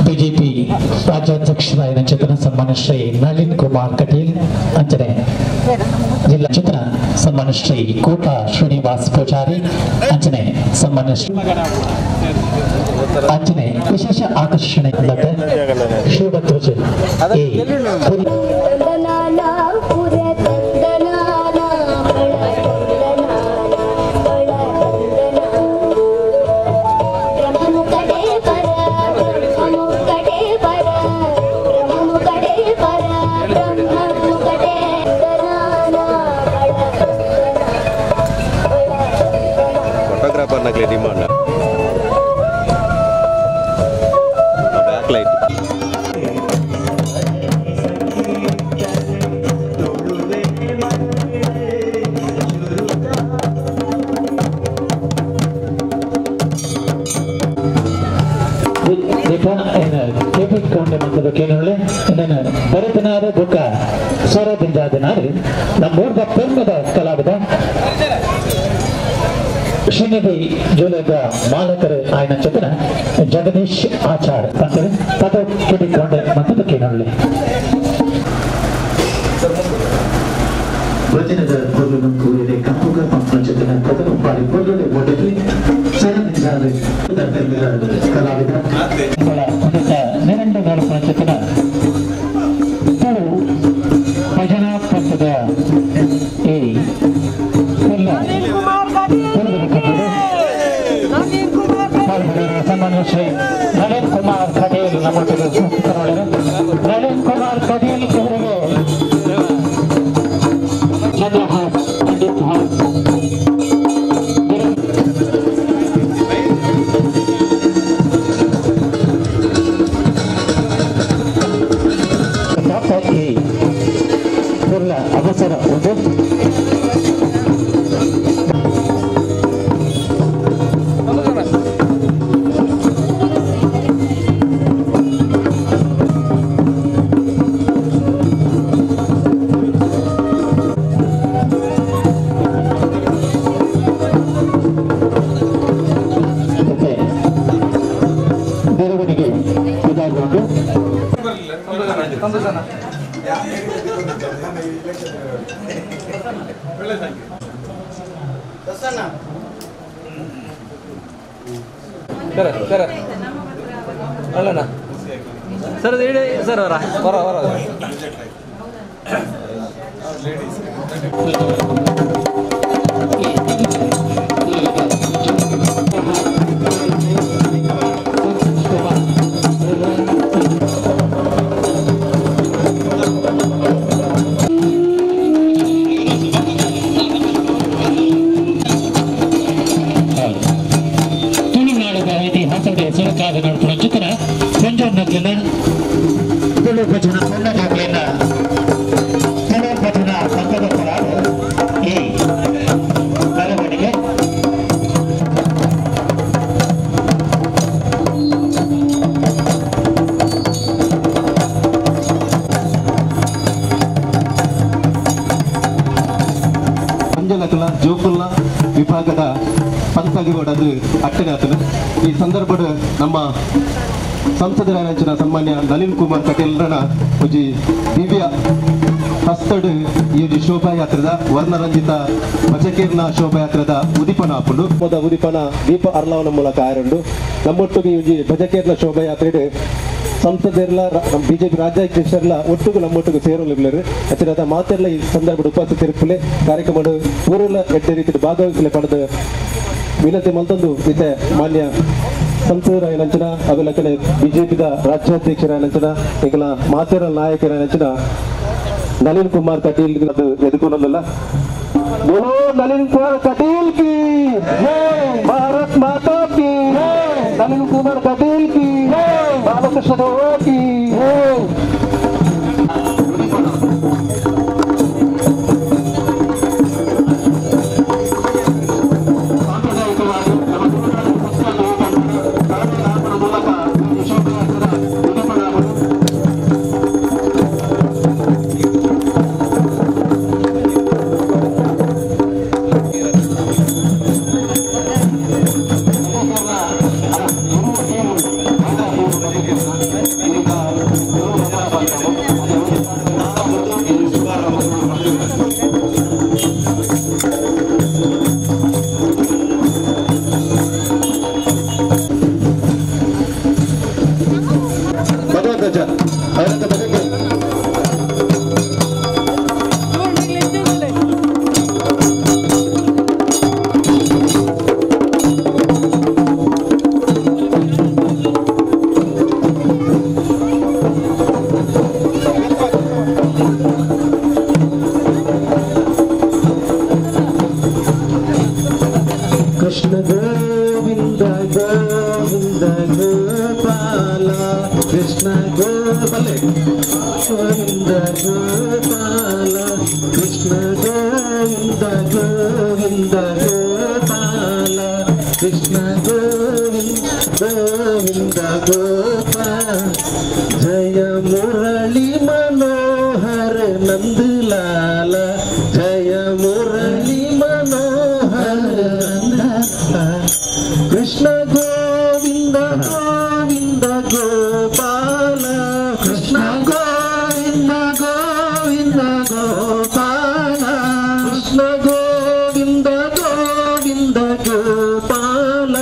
BJP ರಾಜ್ಯಾಧ್ಯಕ್ಷರಾದ ಚೇತನ ಸನ್ಮಾನ್ಯ ಶ್ರೀ ನಳಿನ್ ಕುಮಾರ್ ಕಟೀಲ್ ಅಂಚನೆ ಜಿಲ್ಲಾ ಚೇತನ ಸನ್ಮಾನ್ಯ ಶ್ರೀ ಕೋಟ ಶ್ರೀನಿವಾಸ್ ಪೂಜಾರಿ ಅಂಚನೆ ಸನ್ಮಾನ್ಯ ಅಂಚನೆ ವಿಶೇಷ ಆಕರ್ಷಣೆ ಶಿವಭದ್ರಜ ಫೋಟೋಗ್ರಾಫರ್ ನಗಲಿ ಡಿಮಾಂಡ್ ಬ್ಯಾಕ್ ಲೈಟ್. ಭರತನಾದ ಬುಕ್ಕ ಸ್ವರದಿಂದಾದನಾರು ನಮ್ಮೂರ್ದ ಪೆಮ್ಮದ ಕಲಾವಿದ ಶ್ರೀನಿಧಿ ಜೋಲದ ಮಾಲಕರು ಆಯನ ಚತನ ಜಗದೀಶ್ ಆಚಾರ್ ಅಂತಾರೆ ತದ ಕೆಡಿಕೊಂಡೆ ಮತ್ತು ಕೇನೊಳ್ಳೆ ಭಜನದ ಪೊರ್ಲುನು ಕೂರಿದೆ ಕಂಪುಗ ಪಂಪನ ಚತನ ತದನು ಪಾರಿ ಪೊರ್ಲುಡೆ ಮೊಡಲಿ ಸ್ವರದಿಂದಾದ ಕಲಾವಿದ ನಿರಂಡ ನಡಪನ ಚತನ ಭಜನಾ ಪಂಥದ ಈ ಸನ್ಮಾನ್ಯ ಶ್ರೀ ನಳಿನ್ ಕುಮಾರ್ ಕಟೀಲ್ ನಮ್ಮೊಟ್ಟಿಗೆ ಉಪಸ್ಥಿತರುಳ್ಳರು. ನಳಿನ್ ಕುಮಾರ್ ಕಟೀಲ್ ಅವರಿಗೆ ಚಂದ್ರಹಾಸ್ ಪಂಡಿತ್ ಹಾಸ್ ಅವಸರ ಒಂದು ಮೆರವಣಿಗೆ ಇದಾಗೊಂಡು ಅಲ್ಲಣ್ಣ ಸರ್ ಹೇಳಿ ಸರ್ ಅವರ ಬರ ಬರ ತುಳುನಾಡಿನ ಇತಿಹಾಸದ ಹೆಸರುಕಾದ ನಡ್ಪುನ ಜೊತೆನ ಪಂಜಾಬ್ನಲ್ಲಿನ ತುಳು ಭಜನ ಸಣ್ಣ ತುಳು ಭಜನ ಸಂಘದ ಪರಾದ ಈ ಮೆರವಣಿಗೆ ಅಂಜಲಕಲ ಜೋಕುಲ್ನ ವಿಭಾಗದ ಪಂಚಾಗಿರೋಡದು ಅಟ್ಟೆನಾತನು. ಈ ಸಂದರ್ಭದ ನಮ್ಮ ಸಂಸದರಾದ ಸನ್ಮಾನ್ಯ ನಳಿನ್ ಕುಮಾರ್ ಕಟೀಲ್ರನ ಒಂಜಿ ದಿವ್ಯ ಹಸ್ತಡು ಈ ಒಂಜಿ ಶೋಭಾಯಾತ್ರದ ವರ್ಣರಂಜಿತ ಭಜಕೀರ್ಣ ಶೋಭಾಯಾತ್ರದ ಉದಿಪನ ಆಪುಂಡು. ಮೊದ ಉದಿಪನ ದೀಪ ಅರ್ಲವನ ಮೂಲಕ ಆಯರುಂಡು. ನಮ್ಮೊಟ್ಟಿಗೆ ಈ ಒಂಜಿ ಭಜಕೀರ್ಣ ಶೋಭಾಯಾತ್ರೆ ಸಂಸದರ್ಲ ಬಿಜೆಪಿ ರಾಜ್ಯಾಧ್ಯಕ್ಷರ್ಲ ಒಟ್ಟುಗು ನಮ್ಮೊಟ್ಟಿಗೆ ಸೇರಲಿಲ್ಲರು ಅಚ್ಚಿನ ಮಾತೆಲ್ಲ ಈ ಸಂದರ್ಭದ ಉಪಸ್ಥಿತಿರುತ್ತಲೇ ಕಾರ್ಯಕ್ರಮ ಪೂರ್ವ ಎಡ್ಡೆ ರೀತಿ ಭಾಗವಹಿಸಲೆ ಪಡೆದ ವಿನಂತಿ ಮಲ್ತೊಂದು ಇತ್ತೆ ಮಾನ್ಯ ಸಂಸದರಾಯನಂಚನ ಅವೆಲ್ಲಕಡೆ ಬಿಜೆಪಿದ ರಾಜ್ಯಾಧ್ಯಕ್ಷರಾಯನಂಚನ ಎಂಕಲ ಮಾತೆರ ನಾಯಕರಾಯನಂಚನ ನಳಿನ್ ಕುಮಾರ್ ಕಟೀಲ್ ಅದು ಎದುಕೊಂಡಲ್ಲ. ಬೋಲೋ ನಳಿನ್ ಕುಮಾರ್ ಕಟೀಲ್ ಕಿ ಭಾರತ್ ಮಾತಾ ಕಿ, ನಳಿನ್ ಕುಮಾರ್ ಕಟೀಲ್ ಕಿ, ಬಾಲಕೃಷ್ಣ ಕಿ. Thank you. ಪಂಕಜ ಅವರ ಬದಲಿಗೆ ಕೃಷ್ಣ ಗೋವಿಂದ ಗೋವಿಂದ ಗೋಪಾಲ ಕೃಷ್ಣ ಗೋಪಾಲ ಗೋವಿಂದ ಗೋಪಾಲ ಕೃಷ್ಣ ಗೋವಿಂದ ಗೋವಿಂದ ಗೋಪಾಲ ಕೃಷ್ಣ ಗೋವಿಂದ ಗೋವಿಂದ ಗೋಪಾಲ ಜಯ ಮುರಳಿ ಮನೋಹರ ನಂದಲಾಲ ಜಯ ಮುರಳಿ ಮನೋಹರ ಕೃಷ್ಣ ಗೋವಿಂದ ಗೋವಿಂದ ಗೋಪಾಲ ಕೃಷ್ಣ ಗೋವಿಂದ ಗೋವಿಂದ ಗೋಪಾಲ ಕೃಷ್ಣ ಗೋವಿಂದ ಗೋವಿಂದ ಗೋಪಾಲ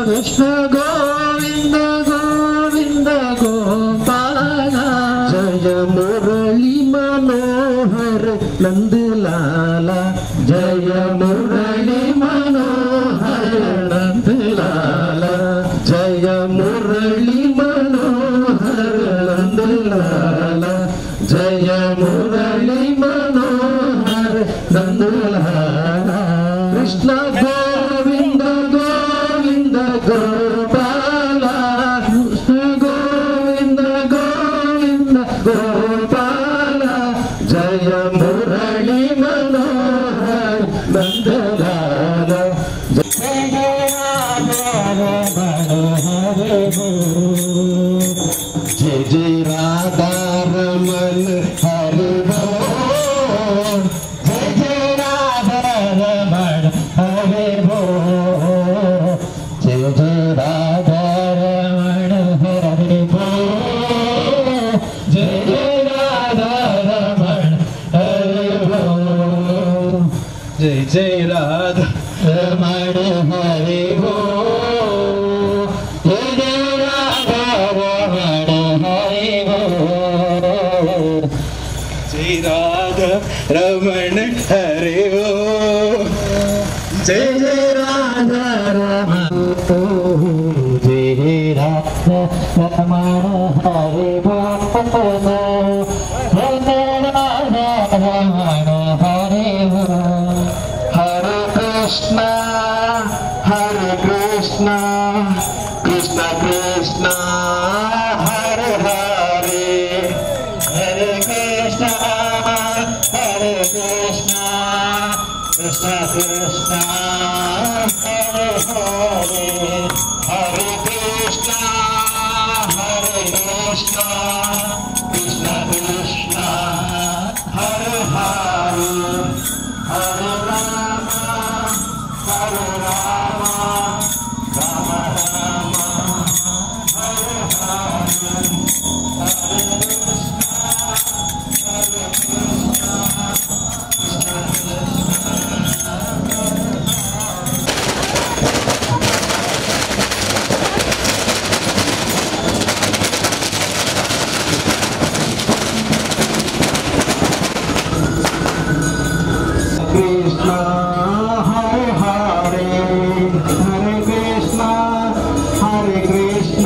ಕೃಷ್ಣ ಗೋವಿಂದ ಗೋವಿಂದ ಗೋಪಾಲ ಜಯ ಮುರಳಿ ಮನೋಹರ ನಂದಲಾಲ ಜಯ ಮುರಳಿ ಮನೋಹರ ನಂದಲಾಲ ಜಯ ಮುರಳಿ ಮನೋಹರ ನಂದಲಾಲ ಜಯ ಮುರಳಿ ಮನೋಹರ ನಂದಲಾಲ ಕೃಷ್ಣ ಗೋವಿಂದ ಗೋವಿಂದ ಗೋಪಾಲ ಕೃಷ್ಣ ಗೋವಿಂದ ಗೋವಿಂದ ಗೋಪಾಲ ಜಯ ಮುರಳಿ ಮನೋಹರ ನಂದಲಾಲ ಜಯ ಜಯ ರಾಧಾ ರಮಣ ಹರಿ ಬೋಲ್ ಜಯ ಜಯ ರಾಧಾ ರಮಣ ಹರಿ ಬೋಲ್ ಜಯ ಜಯ ರಾಧಾ ರಮಣ ಹರಿ ಬೋಲ್ ಜಯ ಜಯ ರಾಧಾ ರಮಣ ಹರಿ ಬೋಲ್ ಜಯ ಜಯ ರಾಧಾ ರಮಣ ಹರಿ ಬೋಲ್ ಜಯ ಜಯ ರಾಧಾ ರಮಣ ಹರಿ ಬೋಲ್ ಜಯ ರಾಧಾ ರಮಣ ಹರಿ ಬೋಲ್ ಜಯ ಜಯ ರಾಧಾ ರಮಣ ಜಯ ರಾಧಾ ರಮಣ ಹರಿ ಬೋಲ್ ಜಯ ಜಯ ರಾಧಾ ರಮಣ ಹರಿ ಬೋಲ್ ಹರೇ ಕೃಷ್ಣ ಹರೇ ಕೃಷ್ಣ ಕೃಷ್ಣ ಕೃಷ್ಣ ಹರೇ ಹರೇ ಹರೇ ಕೃಷ್ಣ ಹರೇ ಕೃಷ್ಣ ಕೃಷ್ಣ ಕೃಷ್ಣ ಹರೇ ಹರೇ ಹರೇ ಕೃಷ್ಣ ಹರೇ ಕೃಷ್ಣ ಕೃಷ್ಣ ಕೃಷ್ಣ ಹರೇ ಹರೇ ಹರೇ ರಾಮ ಹರೇ ರಾಮ ರಾಮ ರಾಮ ಹರೇ ಹರೇ ಹರೇ ಕೃಷ್ಣ ಹರೇ ಕೃಷ್ಣ ಕೃಷ್ಣ ಕೃಷ್ಣ. ಕೃಷ್ಣ ಹರೇ ಹರೇ ಹರೇ ಕೃಷ್ಣ ಹರೇ ಕೃಷ್ಣ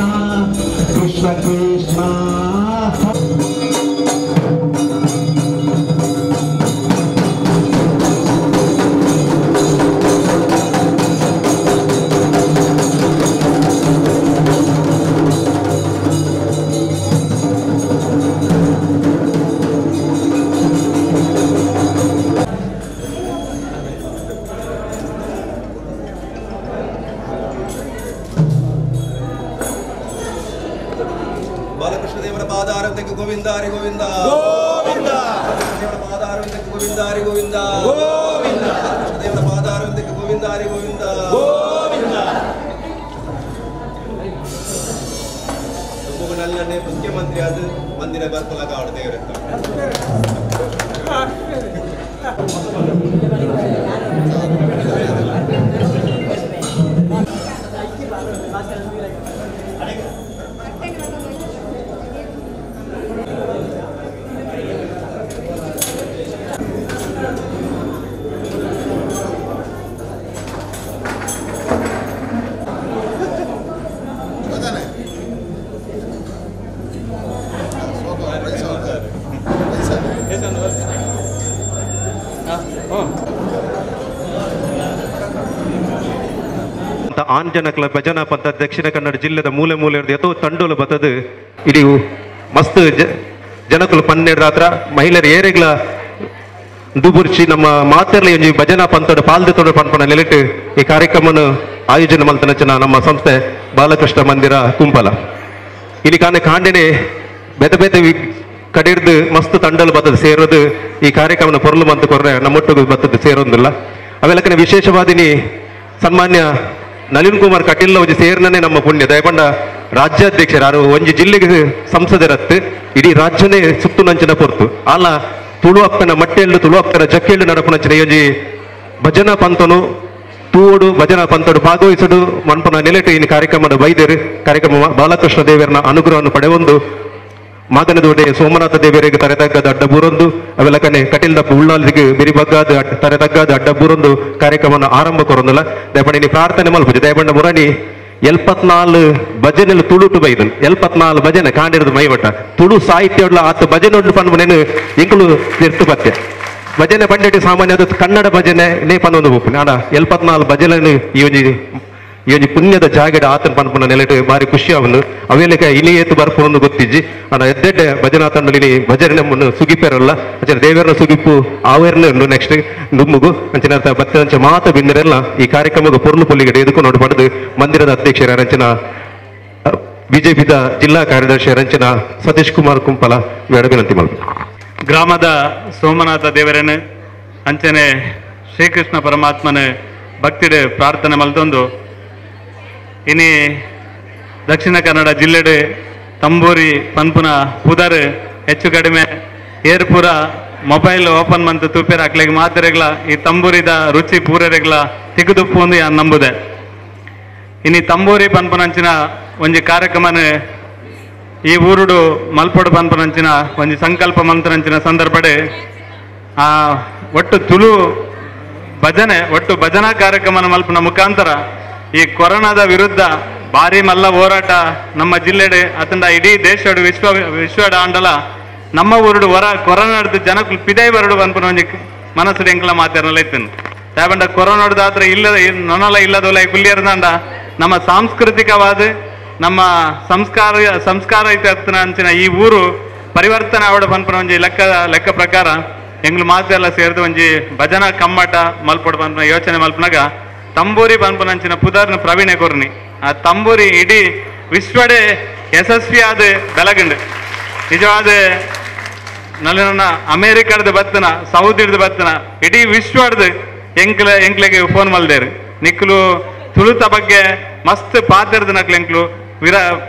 ಕೃಷ್ಣ ಕೃಷ್ಣ. ಬಾಲಕೃಷ್ಣ ದೇವರ ಪಾದಾರವಿಂದಕ್ಕೆ ಗೋವಿಂದ ಹರಿ ಗೋವಿಂದ ಗೋವಿಂದ. ದೇವರ ಪಾದಾರವಿಂದಕ್ಕೆ ಗೋವಿಂದ ಹರಿ ಗೋವಿಂದ ಗೋವಿಂದ. ಬಾಲಕೃಷ್ಣ ದೇವರ ಪಾದಾರವಿಂದಕ್ಕೆ ಗೋವಿಂದ ಹರಿ ಗೋವಿಂದ ಗೋವಿಂದ. ನಲ್ಲನ್ನೇ ಮುಖ್ಯಮಂತ್ರಿ ಆದ ಮಂದಿರ ಬರ್ಪಲಾಗ ಆಡು ದೇವರತ್ತ. ಆಂಜನಕಲ ಭಜನಾ ಪಂಥ ದಕ್ಷಿಣ ಕನ್ನಡ ಜಿಲ್ಲೆದ ಮೂಲೆ ಮೂಲೆ ಎತ್ತೋ ತಂಡೋಲು ಬತ್ತದು ಇಡೀ ಮಸ್ತ್ ಜನಕುಲು 12 ರಾತ್ರ ಮಹಿಳೆಯರು ಏರೆಗ್ಲ ದುಬುರ್ಚಿ ನಮ್ಮ ಮಾತೆರ್ಲ ಒಂಜಿ ಭಜನಾ ಪಂಥದ ಪಾಲ್ದೆ ತೊಡ ಪನ್ಪನ ನೆಲೆಟ್ ಈ ಕಾರ್ಯಕ್ರಮವನ್ನು ಆಯೋಜನೆ ಮಲ್ತನಚನ ನಮ್ಮ ಸಂಸ್ಥೆ ಬಾಲಕೃಷ್ಣ ಮಂದಿರ ಕುಂಪಲ. ಇಲ್ಲಿ ಕಾನೆ ಕಾಂಡೆನೆ ಬೇತೆ ಬೇತೆ ಕಡೆರ್ದು ಮಸ್ತ್ ತಂಡಲು ಬತ್ತದ ಸೇರೋದು ಈ ಕಾರ್ಯಕ್ರಮನ ಪೊರಲು ಮಂತು ಕೊರ್ರೆ ನಮ್ಮೊಟ್ಟಿಗೆ ಬತ್ತದ ಸೇರೋದಿಲ್ಲ. ಅವೆಲ್ಲಕನೆ ವಿಶೇಷವಾದಿನಿ ಸನ್ಮಾನ್ಯ ನಳಿನ್ ಕುಮಾರ್ ಕಟೀಲ್ ಒಂಜಿ ಸೇರ್ನೇ ನಮ್ಮ ಪುಣ್ಯ. ದಯಪಂಡ ರಾಜ್ಯಾಧ್ಯಕ್ಷರು ಯಾರು ಒಂಜಿ ಜಿಲ್ಲೆಗೆ ಸಂಸದರತ್ತು ಇಡೀ ರಾಜ್ಯನೇ ಸುತ್ತು ನಂಚಿನ ಪೊರ್ತು ಅಲ್ಲ ತುಳು ಅಪ್ಪನ ಮಟ್ಟೆಲ್ಲು ತುಳು ಅಪ್ಪನ ಜಕ್ಕೆಲ್ಲು ನಡಪುನಂಚಿನ ಒಂಜಿ ಭಜನಾ ಪಂಥನು ತೂಡು ಭಜನಾ ಪಂಥಡು ಭಾಗವಹಿಸುಡು ಮನ್ಪನ ನೆಲೆಟು ಇನ್ನು ಕಾರ್ಯಕ್ರಮದ ಬೈದೇರು ಕಾರ್ಯಕ್ರಮ ಬಾಲಕೃಷ್ಣ ದೇವರನ ಅನುಗ್ರಹವನ್ನು ಪಡೆಯೊಂದು ಮಾಗನದೋಡೆ ಸೋಮನಾಥ ದೇವರಿಗೆ ತರೆತಗ್ಗದ ಅಡ್ಡ ಬೂರೊಂದು ಅವೆಲ್ಲ ಕನೆ ಕಟೀಲ್ದಪ್ಪ ಉಳ್ಳಾಲಿಗೆ ಬಿರಿಬಗ್ಗಾದ ತರೆತಗ್ಗಾದ ಅಡ್ಡ ಬೂರೊಂದು ಕಾರ್ಯಕ್ರಮವನ್ನು ಆರಂಭ ಕೊರೊಂದಿಲ್ಲ. ದಯಪಂಡ ನೀ ಪ್ರಾರ್ಥನೆ ಮಲ್ಪುಜೆ. ದಯಪಂಡ ಮುರಣಿ 74 ಭಜನೆಲು ತುಳುಟು ಬೈದನು 74 ಭಜನೆ ಕಾಂಡಿರದ ಮೈವಟ ತುಳು ಸಾಹಿತ್ಯ ಆತ ಭಜನೆ ಉಂಟು ಪನ್ಪುನೇನು ಎಂಕುಲು ನಿರ್ತು ಪತ್ಯ ಭಜನೆ ಪಂಡೆಟಿ ಸಾಮಾನ್ಯ ಕನ್ನಡ ಭಜನೆ ನೇ ಪನ್ನೊಂದು ಬೋಪುನೆ ಆಡ 74 ಭಜನೆ ಈ ಒಂಜಿ ಪುಣ್ಯದ ಜಾಗಡ ಆತನ ಪನ್ಪುನ ನೆಲೆಟ್ ಬಾರಿ ಖುಷಿ ಅವನು ಅವೇಲಕ ಇನಿ ಏತು ಬರ್ಪುನೊಂದು ಗೊತ್ತಿಜ್ಜಿ ಆಡ ಎದ್ದೆಡ್ಡೆ ಭಜನಾ ತಂಡಲಿ ಭಜನೆ ನಮ್ಮನ್ನು ಸುಗಿಪೆರಲ್ಲ ಅಂಚನೆ ದೇವರನ ಸುಗಿಪು ಆವೇರ್ನೆ ಉಂಡು ನೆಕ್ಸ್ಟ್ ನುಮ್ಮುಗು ಅಂಚಿನ ಬತ್ತಂಚ ಮಾತ ಬಿಂದರೆಲ್ಲ ಈ ಕಾರ್ಯಕ್ರಮದ ಪೊರ್ಲು ಪೊಲ್ಲಿಗಡೆ ಎದುಕು ನೋಡು ಪಡೆದು ಮಂದಿರದ ಅಧ್ಯಕ್ಷರ ರಂಚನ ಬಿಜೆಪಿದ ಜಿಲ್ಲಾ ಕಾರ್ಯದರ್ಶಿ ರಂಚನ ಸತೀಶ್ ಕುಮಾರ್ ಕುಂಪಲ ವಿನಂತಿ ಮಲ್ಪು. ಗ್ರಾಮದ ಸೋಮನಾಥ ದೇವರನ್ನು ಅಂಚನೆ ಶ್ರೀಕೃಷ್ಣ ಪರಮಾತ್ಮನ ಭಕ್ತಿಡೆ ಪ್ರಾರ್ಥನೆ ಮಲ್ತೊಂದು ಇನಿ ದಕ್ಷಿಣ ಕನ್ನಡ ಜಿಲ್ಲೆಡೆ ತಂಬೂರಿ ಪನ್ಪುನ ಪುದರ್ ಹೆಚ್ಚು ಕಡಿಮೆ ಏರ್ಪುರ ಮೊಬೈಲ್ ಓಪನ್ ಮಂತು ತೂಪೇರ ಅಕ್ಲೆಗ್ ಮಾತೆರೆಗ್ಲ ಈ ತಂಬೂರಿದ ರುಚಿ ಪೂರೆರೆಗ್ಲ ತಿಗುದುಪ್ಪು ಒಂದು ಯಾನ್ ನಂಬುದೆ. ಇನಿ ತಂಬೂರಿ ಪನ್ಪುನಂಚಿನ ಒಂಜಿ ಕಾರ್ಯಕ್ರಮನ ಈ ಊರುಡು ಮಲ್ಪೊಡು ಪನ್ಪುನಂಚಿನ ಒಂಜಿ ಸಂಕಲ್ಪ ಮಂತನಂಚಿನ ಸಂದರ್ಭಡೆ ಆ ಒಟ್ಟು ತುಳು ಭಜನೆ ಒಟ್ಟು ಭಜನಾ ಕಾರ್ಯಕ್ರಮನ ಮಲ್ಪುನ ಮುಖಾಂತರ ಈ ಕೊರೋನಾದ ವಿರುದ್ಧ ಭಾರಿ ಮಲ್ಲ ಹೋರಾಟ ನಮ್ಮ ಜಿಲ್ಲೆಡೆ ಅತಂಡ ಇಡೀ ದೇಶಡು ವಿಶ್ವಡ ಆಂಡಲ ನಮ್ಮ ಊರುಡು ಹೊರ ಕೊರೋನಾಡ್ದು ಜನಕ್ಕೂ ಪಿದೈ ಬರಡು ಪನ್ಪುನ ಒಂಜಿ ಮನಸ್ಸು ಎಂಕಲ ಮಾತಾಡಲ್ಲ ಇತ್ತನು. ದಾಯಪಂಡ ಕೊರೋನಾಡ್ದು ಆತ್ರ ಇಲ್ಲದ ನೊನಲ ಇಲ್ಲದೋಲ ಕುಲ್ಲಿಯರ್ದಾಂಡ ನಮ್ಮ ಸಾಂಸ್ಕೃತಿಕವಾದ ನಮ್ಮ ಸಂಸ್ಕಾರ ಐತೆ ಅಂಚಿನ ಈ ಊರು ಪರಿವರ್ತನೆ ಆವಡ ಪನ್ಪುನ ಒಂಜಿ ಲೆಕ್ಕ ಪ್ರಕಾರ ಎಂಗ್ಲು ಮಾತೆಲ್ಲ ಸೇರಿದು ಒಂಜಿ ಭಜನಾ ಕಮ್ಮಟ ಮಲ್ಪೊಡು ಪನ್ಪುನ ಯೋಚನೆ ಮಲ್ಪನಾಗ ತಂಬೂರಿ ಪನ್ಪುನಂಚಿನ ಪುದರ್ನ ಪ್ರವೀಣೆ ಕೊರ್ನಿ ಆ ತಂಬೂರಿ ಇಡೀ ವಿಶ್ವಡೆ ಯಶಸ್ವಿಯಾದ ಬೆಲಗಂಡು ನಿಜವಾದ ನಲ್ಲಿನ ಅಮೇರಿಕದ ಬತ್ತನ ಸೌದಿಡ್ದು ಬತ್ತನ ಇಡೀ ವಿಶ್ವಡ್ದು ಎಂಕ್ಲೆಗೆ ಫೋನ್ ಮಲ್ದೇರು ನಿಕ್ಲು ತುಳುತ ಬಗ್ಗೆ ಮಸ್ತ್ ಪಾತೆರ್ದು ನಕ್ಲು ಎಂಕ್ಲು ವಿರ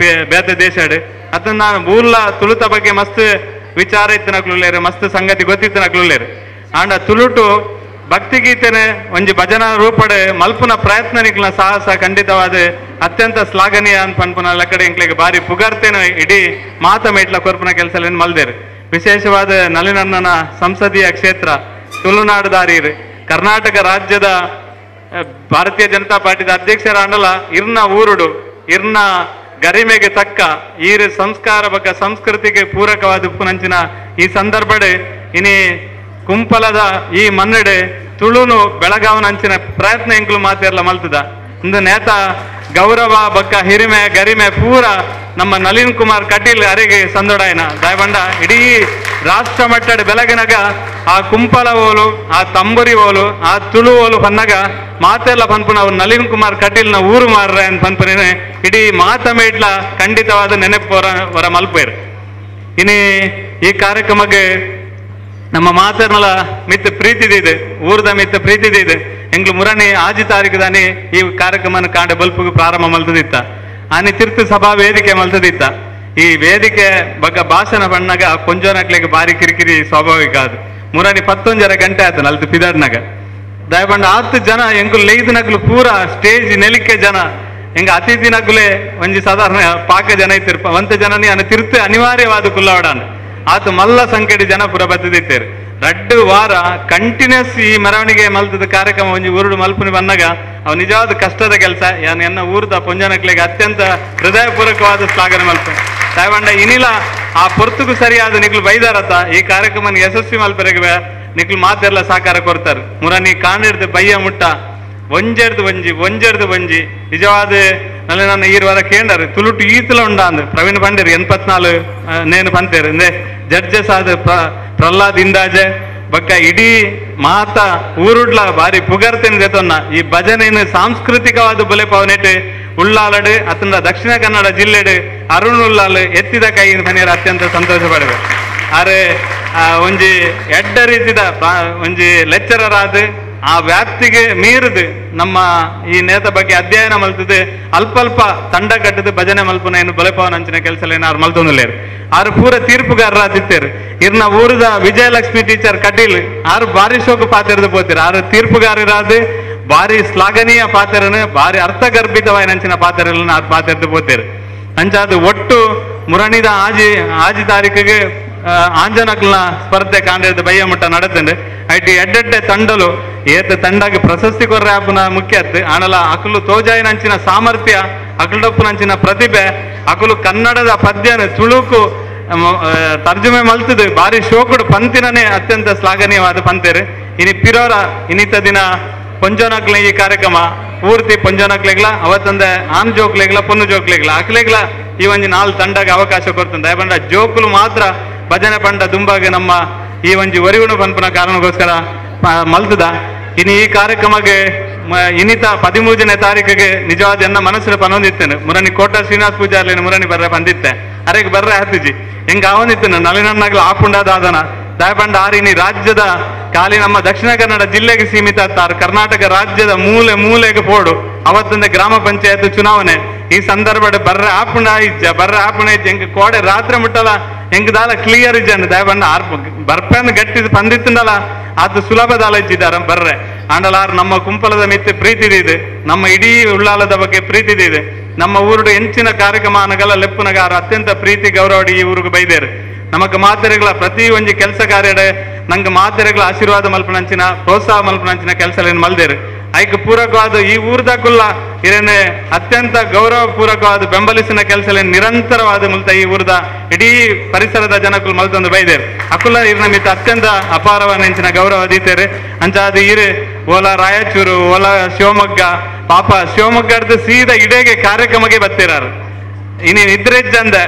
ಬೇತೆ ದೇಶಡ್ ಅದನ್ನ ನಾನು ಊರ್ಲ ತುಳುತ ಬಗ್ಗೆ ಮಸ್ತ್ ವಿಚಾರ ಇತ್ತು ನಕ್ಲುಲ್ಲೇರು ಮಸ್ತ್ ಸಂಗತಿ ಗೊತ್ತಿತ್ತು ನಕ್ಲುಲ್ಲೇರು ಆಂಡ ತುಳುಟು ಭಕ್ತಿಗೀತೆನೆ ಒಂಜಿ ಭಜನಾ ರೂಪಡೆ ಮಲ್ಪುನ ಪ್ರಯತ್ನ ನಿಕ್ಲ ಸಾಹಸ ಖಂಡಿತವಾದ ಅತ್ಯಂತ ಶ್ಲಾಘನೀಯ ಅಂತ ಪನ್ಪುನ ಲಕ್ಕಡೆ ಎಂಕ್ಲೆಗೆ ಬಾರಿ ಪುಗರ್ತೇನೆ ಇಡೀ ಮಾತ ಮೇಟ್ಲ ಕೊರ್ಪುನ ಕೆಲಸ ಮಲ್ದೇರು. ವಿಶೇಷವಾದ ನಳಿನಣ್ಣನ ಸಂಸದೀಯ ಕ್ಷೇತ್ರ ತುಳುನಾಡು ದಾರೀರು ಕರ್ನಾಟಕ ರಾಜ್ಯದ ಭಾರತೀಯ ಜನತಾ ಪಾರ್ಟಿದ ಅಧ್ಯಕ್ಷರ ಆಂಡಲ ಇರ್ನ ಊರುಡು ಇರ್ನ ಗರಿಮೆಗೆ ತಕ್ಕ ಈರು ಸಂಸ್ಕಾರ ಬಕ್ಕ ಸಂಸ್ಕೃತಿಗೆ ಪೂರಕವಾದ ಉಪ್ಪುನಂಚಿನ ಈ ಸಂದರ್ಭಡೆ ಇನಿ ಕುಂಪಲದ ಈ ಮನ್ನಡೆ ತುಳುನು ಬೆಳಗಾವನಂಚಿನ ಪ್ರಯತ್ನ ಎಂಕ್ಲು ಮಾತೆರ್ಲ ಮಲ್ತದ ಇಂದು ನೇತ ಗೌರವ ಬಕ್ಕ ಹಿರಿಮೆ ಗರಿಮೆ ಪೂರ ನಮ್ಮ ನಳಿನ್ ಕುಮಾರ್ ಕಟೀಲ್ ಅರೆಗೆ ಸಂದೊಡಾಯನ ದಯಬಂಡ ಇಡೀ ರಾಷ್ಟ್ರ ಮಟ್ಟದ ಬೆಳಗಿನಾಗ ಆ ಕುಂಪಲ ಓಲು ಆ ತಂಬುರಿ ಓಲು ಆ ತುಳು ಓಲು ಪನ್ನಾಗ ಮಾತೆಲ್ಲ ಪನ್ಪುನ ಅವ್ರು ನಳಿನ್ ಕುಮಾರ್ ಕಟೀಲ್ನ ಊರು ಮಾರ್ರೆ ಅಂತ ಪನ್ಪುನೇ ಇಡೀ ಮಾತ ಮೇಟ್ಲ ಖಂಡಿತವಾದ ನೆನಪು ಹೊರ ಮಲ್ಪೇರು. ಇನಿ ಈ ಕಾರ್ಯಕ್ರಮಕ್ಕೆ ನಮ್ಮ ಮಾತರ್ನಲ ಮಿತ್ತ ಪ್ರೀತಿದಿದೆ ಊರ್ದ ಮಿತ್ತ ಪ್ರೀತಿದಿದೆ ಎಂಗ್ಲು ಮುರಣಿ ಆಜಿ ತಾರೀಕು ದಾನಿ ಈ ಕಾರ್ಯಕ್ರಮನ ಕಾಂಡ ಬಲ್ಪುಗೆ ಪ್ರಾರಂಭ ಮಲ್ತದಿತ್ತ ಆನಿ ತಿರ್ತು ಸಭಾ ವೇದಿಕೆ ಮಲ್ತದಿತ್ತ. ಈ ವೇದಿಕೆ ಬಗ್ಗೆ ಭಾಷಣ ಬಣ್ಣಾಗ ಪೊಂಜೋನಕ್ಲೆಗೆ ಬಾರಿ ಕಿರಿಕಿರಿ ಸ್ವಾಭಾವಿಕ ಅದು ಮುರಣಿ 11:30 ಗಂಟೆ ಆಯ್ತು ನಲ್ತು ಪಿದಾಡ್ನಾಗ ದಯಬಂಡ 10 ಜನ ಎಂಕುಲು ಲೈದು ನಕ್ಲು ಪೂರ ಸ್ಟೇಜ್ ನೆಲಿಕೆ ಜನ ಎಂಗ ಅತಿಥಿ ನಕುಲೆ ಒಂಜಿ ಸಾಧಾರಣ ಪಾಕ ಜನ ಇತ್ತಿರ್ಪ ಒಂತ ಜನನಿ ಅನ್ನ ತಿರ್ತು ಅನಿವಾರ್ಯವಾದ ಕುಲ್ಲವಡಾನ ಆತ ಮಲ್ಲ ಸಂಕಟ ಜನ ಪುರ ಬತ್ತದಿತ್ತೇರು. ರಡ್ಡು ವಾರ ಕಂಟಿನ್ಯೂಸ್ ಈ ಮೆರವಣಿಗೆ ಮಲ್ತದ ಕಾರ್ಯಕ್ರಮ ಒಂಜಿ ಊರುಡು ಮಲ್ಪುನಿ ಬಂದಾಗ ಅವು ನಿಜವಾದ ಕಷ್ಟದ ಕೆಲಸ. ಯಾನ್ ಎನ್ನ ಊರದ ಪೊಂಜನಕ್ಲೆಗೆ ಅತ್ಯಂತ ಹೃದಯಪೂರ್ವಕವಾದ ಶ್ಲಾಘನೆ ಮಲ್ಪ ತಾಯ್ಬಂಡ ಇನಿಲ ಆ ಪೊರ್ತುಗು ಸರಿಯಾದ ನಿಕ್ಲು ಬೈದಾರತ ಈ ಕಾರ್ಯಕ್ರಮ ಯಶಸ್ವಿ ಮಲ್ಪರೆಗೆ ನಿಕ್ಲು ಮಾತೆಲ್ಲ ಸಹಕಾರ ಕೊಡ್ತಾರೆ. ಮುರನಿ ಕಾಣಿಡ್ದು ಬಯ್ಯ ಮುಟ್ಟ ಒಂಜೆರ್ದು ಒಂಜಿ ಒಂಜೆರ್ದು ಒಂಜಿ ನಿಜವಾದ ನಲ್ಲ ನಾನು ಈರ್ವರ ಕೇಂಡರು ತುಳುಟು ಈತಲ ಉಂಡಾಂದು ಪ್ರವೀಣ್ ಪಂಡೇರು 84 ನೇನು ಪಂತೇರು ಇಂದೆ ಜಡ್ಜಸ್ ಆದ ಪ್ರಹ್ಲಾದ್ ಇಂದಾಜೆ ಬಕ್ಕ ಇಡೀ ಮಾತ ಊರುಡ್ಲ ಬಾರಿ ಪುಗರ್ತೇನೆ ದೇತೊನ್ನ ಈ ಭಜನೆಯನ್ನು ಸಾಂಸ್ಕೃತಿಕವಾದ ಬುಲೆಪಾವನೆಟ್ ಉಳ್ಳಾಲಡು ಅತನ ದಕ್ಷಿಣ ಕನ್ನಡ ಜಿಲ್ಲೆಡು ಅರುಣ್ ಉಳ್ಳಾಲ್ ಎತ್ತಿದ ಕೈಯಿಂದ ಪನೀರ್ ಅತ್ಯಂತ ಸಂತೋಷ ಪಡುವೆ. ಆರೆ ಒಂಜಿ ಎಡ್ಡ ರೀತಿದ ಒಂಜಿ ಲೆಕ್ಚರರ್ ಆದ ಆ ವ್ಯಾಪ್ತಿಗೆ ಮೀರಿದು ನಮ್ಮ ಈ ನೇತ ಬಗ್ಗೆ ಅಧ್ಯಯನ ಮಲ್ತದೆ ಅಲ್ಪ ಅಲ್ಪ ತಂಡ ಕಟ್ಟದು ಭಜನೆ ಮಲ್ಪುನ ಏನು ಬಲೆಪವನ ಅಂಚಿನ ಕೆಲಸ ಏನಾರು ಮಲ್ತೊಂದುಲ್ಲೇರು. ಆರು ಪೂರ ತೀರ್ಪುಗಾರರ ತಿತ್ತೇರು. ಇರ್ನ ಊರದ ವಿಜಯಲಕ್ಷ್ಮಿ ಟೀಚರ್ ಕಟೀಲ್ ಆರು ಬಾರಿ ಶೋಕ ಪಾತೆರ್ದು ಪೋತಿರು. ಆರು ತೀರ್ಪುಗಾರರಾದ ಬಾರಿ ಶ್ಲಾಘನೀಯ ಪಾತ್ರನ ಬಾರಿ ಅರ್ಥಗರ್ಭಿತವಾಯಿನಂಚಿನ ಪಾತ್ರಗಳನ್ನ ಆರು ಪಾತೆರ್ದು ಪೋತೇರು. ಅಂಚಾದ ಒಟ್ಟು ಮುರಣಿದ ಆಜಿ ಆಜಿ ತಾರೀಕಿಗೆ ಆಂಜನಕ್ಲ ಸ್ಪರ್ಧೆ ಕಾಂಡದ ಬಯ್ಯ ಮುಟ್ಟ ನಡತಂಡೆ IT ಎಡ್ಡೆಡ್ಡೆ ತಂಡಲು ಏತ ತಂಡಾಗಿ ಪ್ರಶಸ್ತಿ ಕೊರ್ರೆ ಆಪುನ ಮುಖ್ಯ ಅತ್ತು ಆನಲ ಅಕಲು ತೋಜಾಯಿನಂಚಿನ ಸಾಮರ್ಥ್ಯ ಅಕಲಡಪ್ಪನಂಚಿನ ಪ್ರತಿಭೆ ಅಕಲು ಕನ್ನಡದ ಪದ್ಯನ ತುಳುಕು ತರ್ಜುಮೆ ಮಲ್ತದು ಬಾರಿ ಶೋಕುಡು ಪಂತಿನೇ ಅತ್ಯಂತ ಶ್ಲಾಘನೀಯವಾದ ಪಂತೇರು. ಇನಿ ಪಿರೋರ ಇನ್ನಿತ ದಿನ ಪೊಂಜೋನಕ್ಲ ಈ ಕಾರ್ಯಕ್ರಮ ಪೂರ್ತಿ ಪೊಂಜೋನಕ್ಲೆಗ್ಲ ಅವತ್ತಂದೆ ಆನ್ ಜೋಕ್ಲೆಗ್ಲ ಪೊನ್ನು ಜೋಕ್ಲೆಗ್ಲ ಅಕ್ಲೆಗ್ಲ ಈ ಒಂಜಿ 4 ತಂಡಗೆ ಅವಕಾಶ ಕೊಡ್ತಂದೆ. ಬಂಡ ಜೋಕುಲು ಮಾತ್ರ ಭಜನೆ ಪಂಡ ದುಂಬಾಗೆ ನಮ್ಮ ಈ ಒಂಜಿ ಒರಿಗುಣ ಪನ್ಪುನ ಕಾರಣಕ್ಕೋಸ್ಕರ ಮಲ್ತದ. ಇನ್ನು ಈ ಕಾರ್ಯಕ್ರಮಕ್ಕೆ ಇನ್ನಿತ 13ನೇ ತಾರೀಕಿಗೆ ನಿಜವಾದ ಎನ್ನ ಮನಸ್ಸಿನ ಪನೊಂದಿತ್ತೇನೆ ಮುರನಿ ಕೋಟ ಶ್ರೀನಿವಾಸ ಪೂಜಾರ್ಲಿನ ಮುರನಿ ಬರ್ರೆ ಬಂದಿತ್ತೆ ಅರೆಗೆ ಬರ್ರೆ ಹತ್ತಿಜಿ ಹೆಂಗ ಅವನಿತ್ತೇನೆ ನಳಿನನ್ನಾಗ್ಲ ಆಪುಂಡಾದ ಆದನ ದಯಪಂಡ ಆರಿನಿ ರಾಜ್ಯದ ಖಾಲಿ ನಮ್ಮ ದಕ್ಷಿಣ ಕನ್ನಡ ಜಿಲ್ಲೆಗೆ ಸೀಮಿತ ಆರು ಕರ್ನಾಟಕ ರಾಜ್ಯದ ಮೂಲೆ ಮೂಲೆಗೆ ಪೋಡು ಅವತ್ತೊಂದು ಗ್ರಾಮ ಪಂಚಾಯತ್ ಚುನಾವಣೆ ಈ ಸಂದರ್ಭ ಬರ್ರೆ ಆಪುಂಡ ಇಜ್ಜ ಬರ್ರೆ ಆಪುಣ ಇಜ್ಜ ಹೆಂಗ ಕೋಡೆ ರಾತ್ರಿ ಮುಟ್ಟಲ್ಲ ಹೆಂಗ ದಾಲ ಕ್ಲಿಯರ್ ಇಜ್ಜ ದಯಪಂಡ ಆರ್ ಬರ್ಪೆನ್ ಗಟ್ಟಿ ಪಂದಿತ್ತಂದಲ್ಲ ಅದು ಸುಲಭ ದಾಲ ಇಜ್ಜಿದಾರ ಬರ್ರೆ ಆಂಡಲಾರ್ ನಮ್ಮ ಕುಂಪಲದ ಮಿತ್ತೆ ಪ್ರೀತಿ ಇದೆ, ನಮ್ಮ ಇಡೀ ಉಳ್ಳಾಲದ ಬಗ್ಗೆ ಪ್ರೀತಿ ಇದೆ. ನಮ್ಮ ಊರುಡು ಹೆಂಚಿನ ಕಾರ್ಯಕ್ರಮ ಅನಗಲ ಲೆಪ್ಪುನಗಾರ ಅತ್ಯಂತ ಪ್ರೀತಿ ಗೌರವ ಈ ಊರಿಗೆ ಬೈದೇರು. ನಮಕ್ ಮಾತೆರೆಗಳ ಪ್ರತಿ ಒಂಜಿ ಕೆಲಸ ಕಾರ್ಯಡೆ ನಂಗೆ ಮಾತೆರೆಗಳ ಆಶೀರ್ವಾದ ಮಲ್ಪನಂಚಿನ ಪ್ರೋತ್ಸಾಹ ಮಲ್ಪನಂಚಿನ ಕೆಲಸ ಮಲ್ದೇರು. ಐಕ್ ಪೂರಕವಾದ ಈ ಊರ್ದಕ್ಕುಲ್ಲ ಇರೇನೆ ಅತ್ಯಂತ ಗೌರವ ಪೂರಕವಾದ ಬೆಂಬಲಿಸಿನ ಕೆಲಸ ನಿರಂತರವಾದ ಮುಲ್ತ ಈ ಊರ್ದ ಇಡೀ ಪರಿಸರದ ಜನಕ್ಕೂ ಮಲ್ತೊಂದು ಬೈದೇರು. ಅಕುಲ ಇರ್ನ ಮಿತ್ತ ಅತ್ಯಂತ ಅಪಾರವಾದ ನೆಂಚಿನ ಗೌರವ ದೀತೇರು. ಅಂಚಾದ ಇರು ಓಲಾ ರಾಯಚೂರು ಓಲಾ ಶಿವಮೊಗ್ಗ ಪಾಪ ಶಿವಮೊಗ್ಗದ ಸೀದಾ ಇಡೇಗೆ ಕಾರ್ಯಕ್ರಮಕ್ಕೆ ಬತ್ತಿರಾರು. ಇನ್ನು ನಿದ್ರೆಜ್ಜಂದ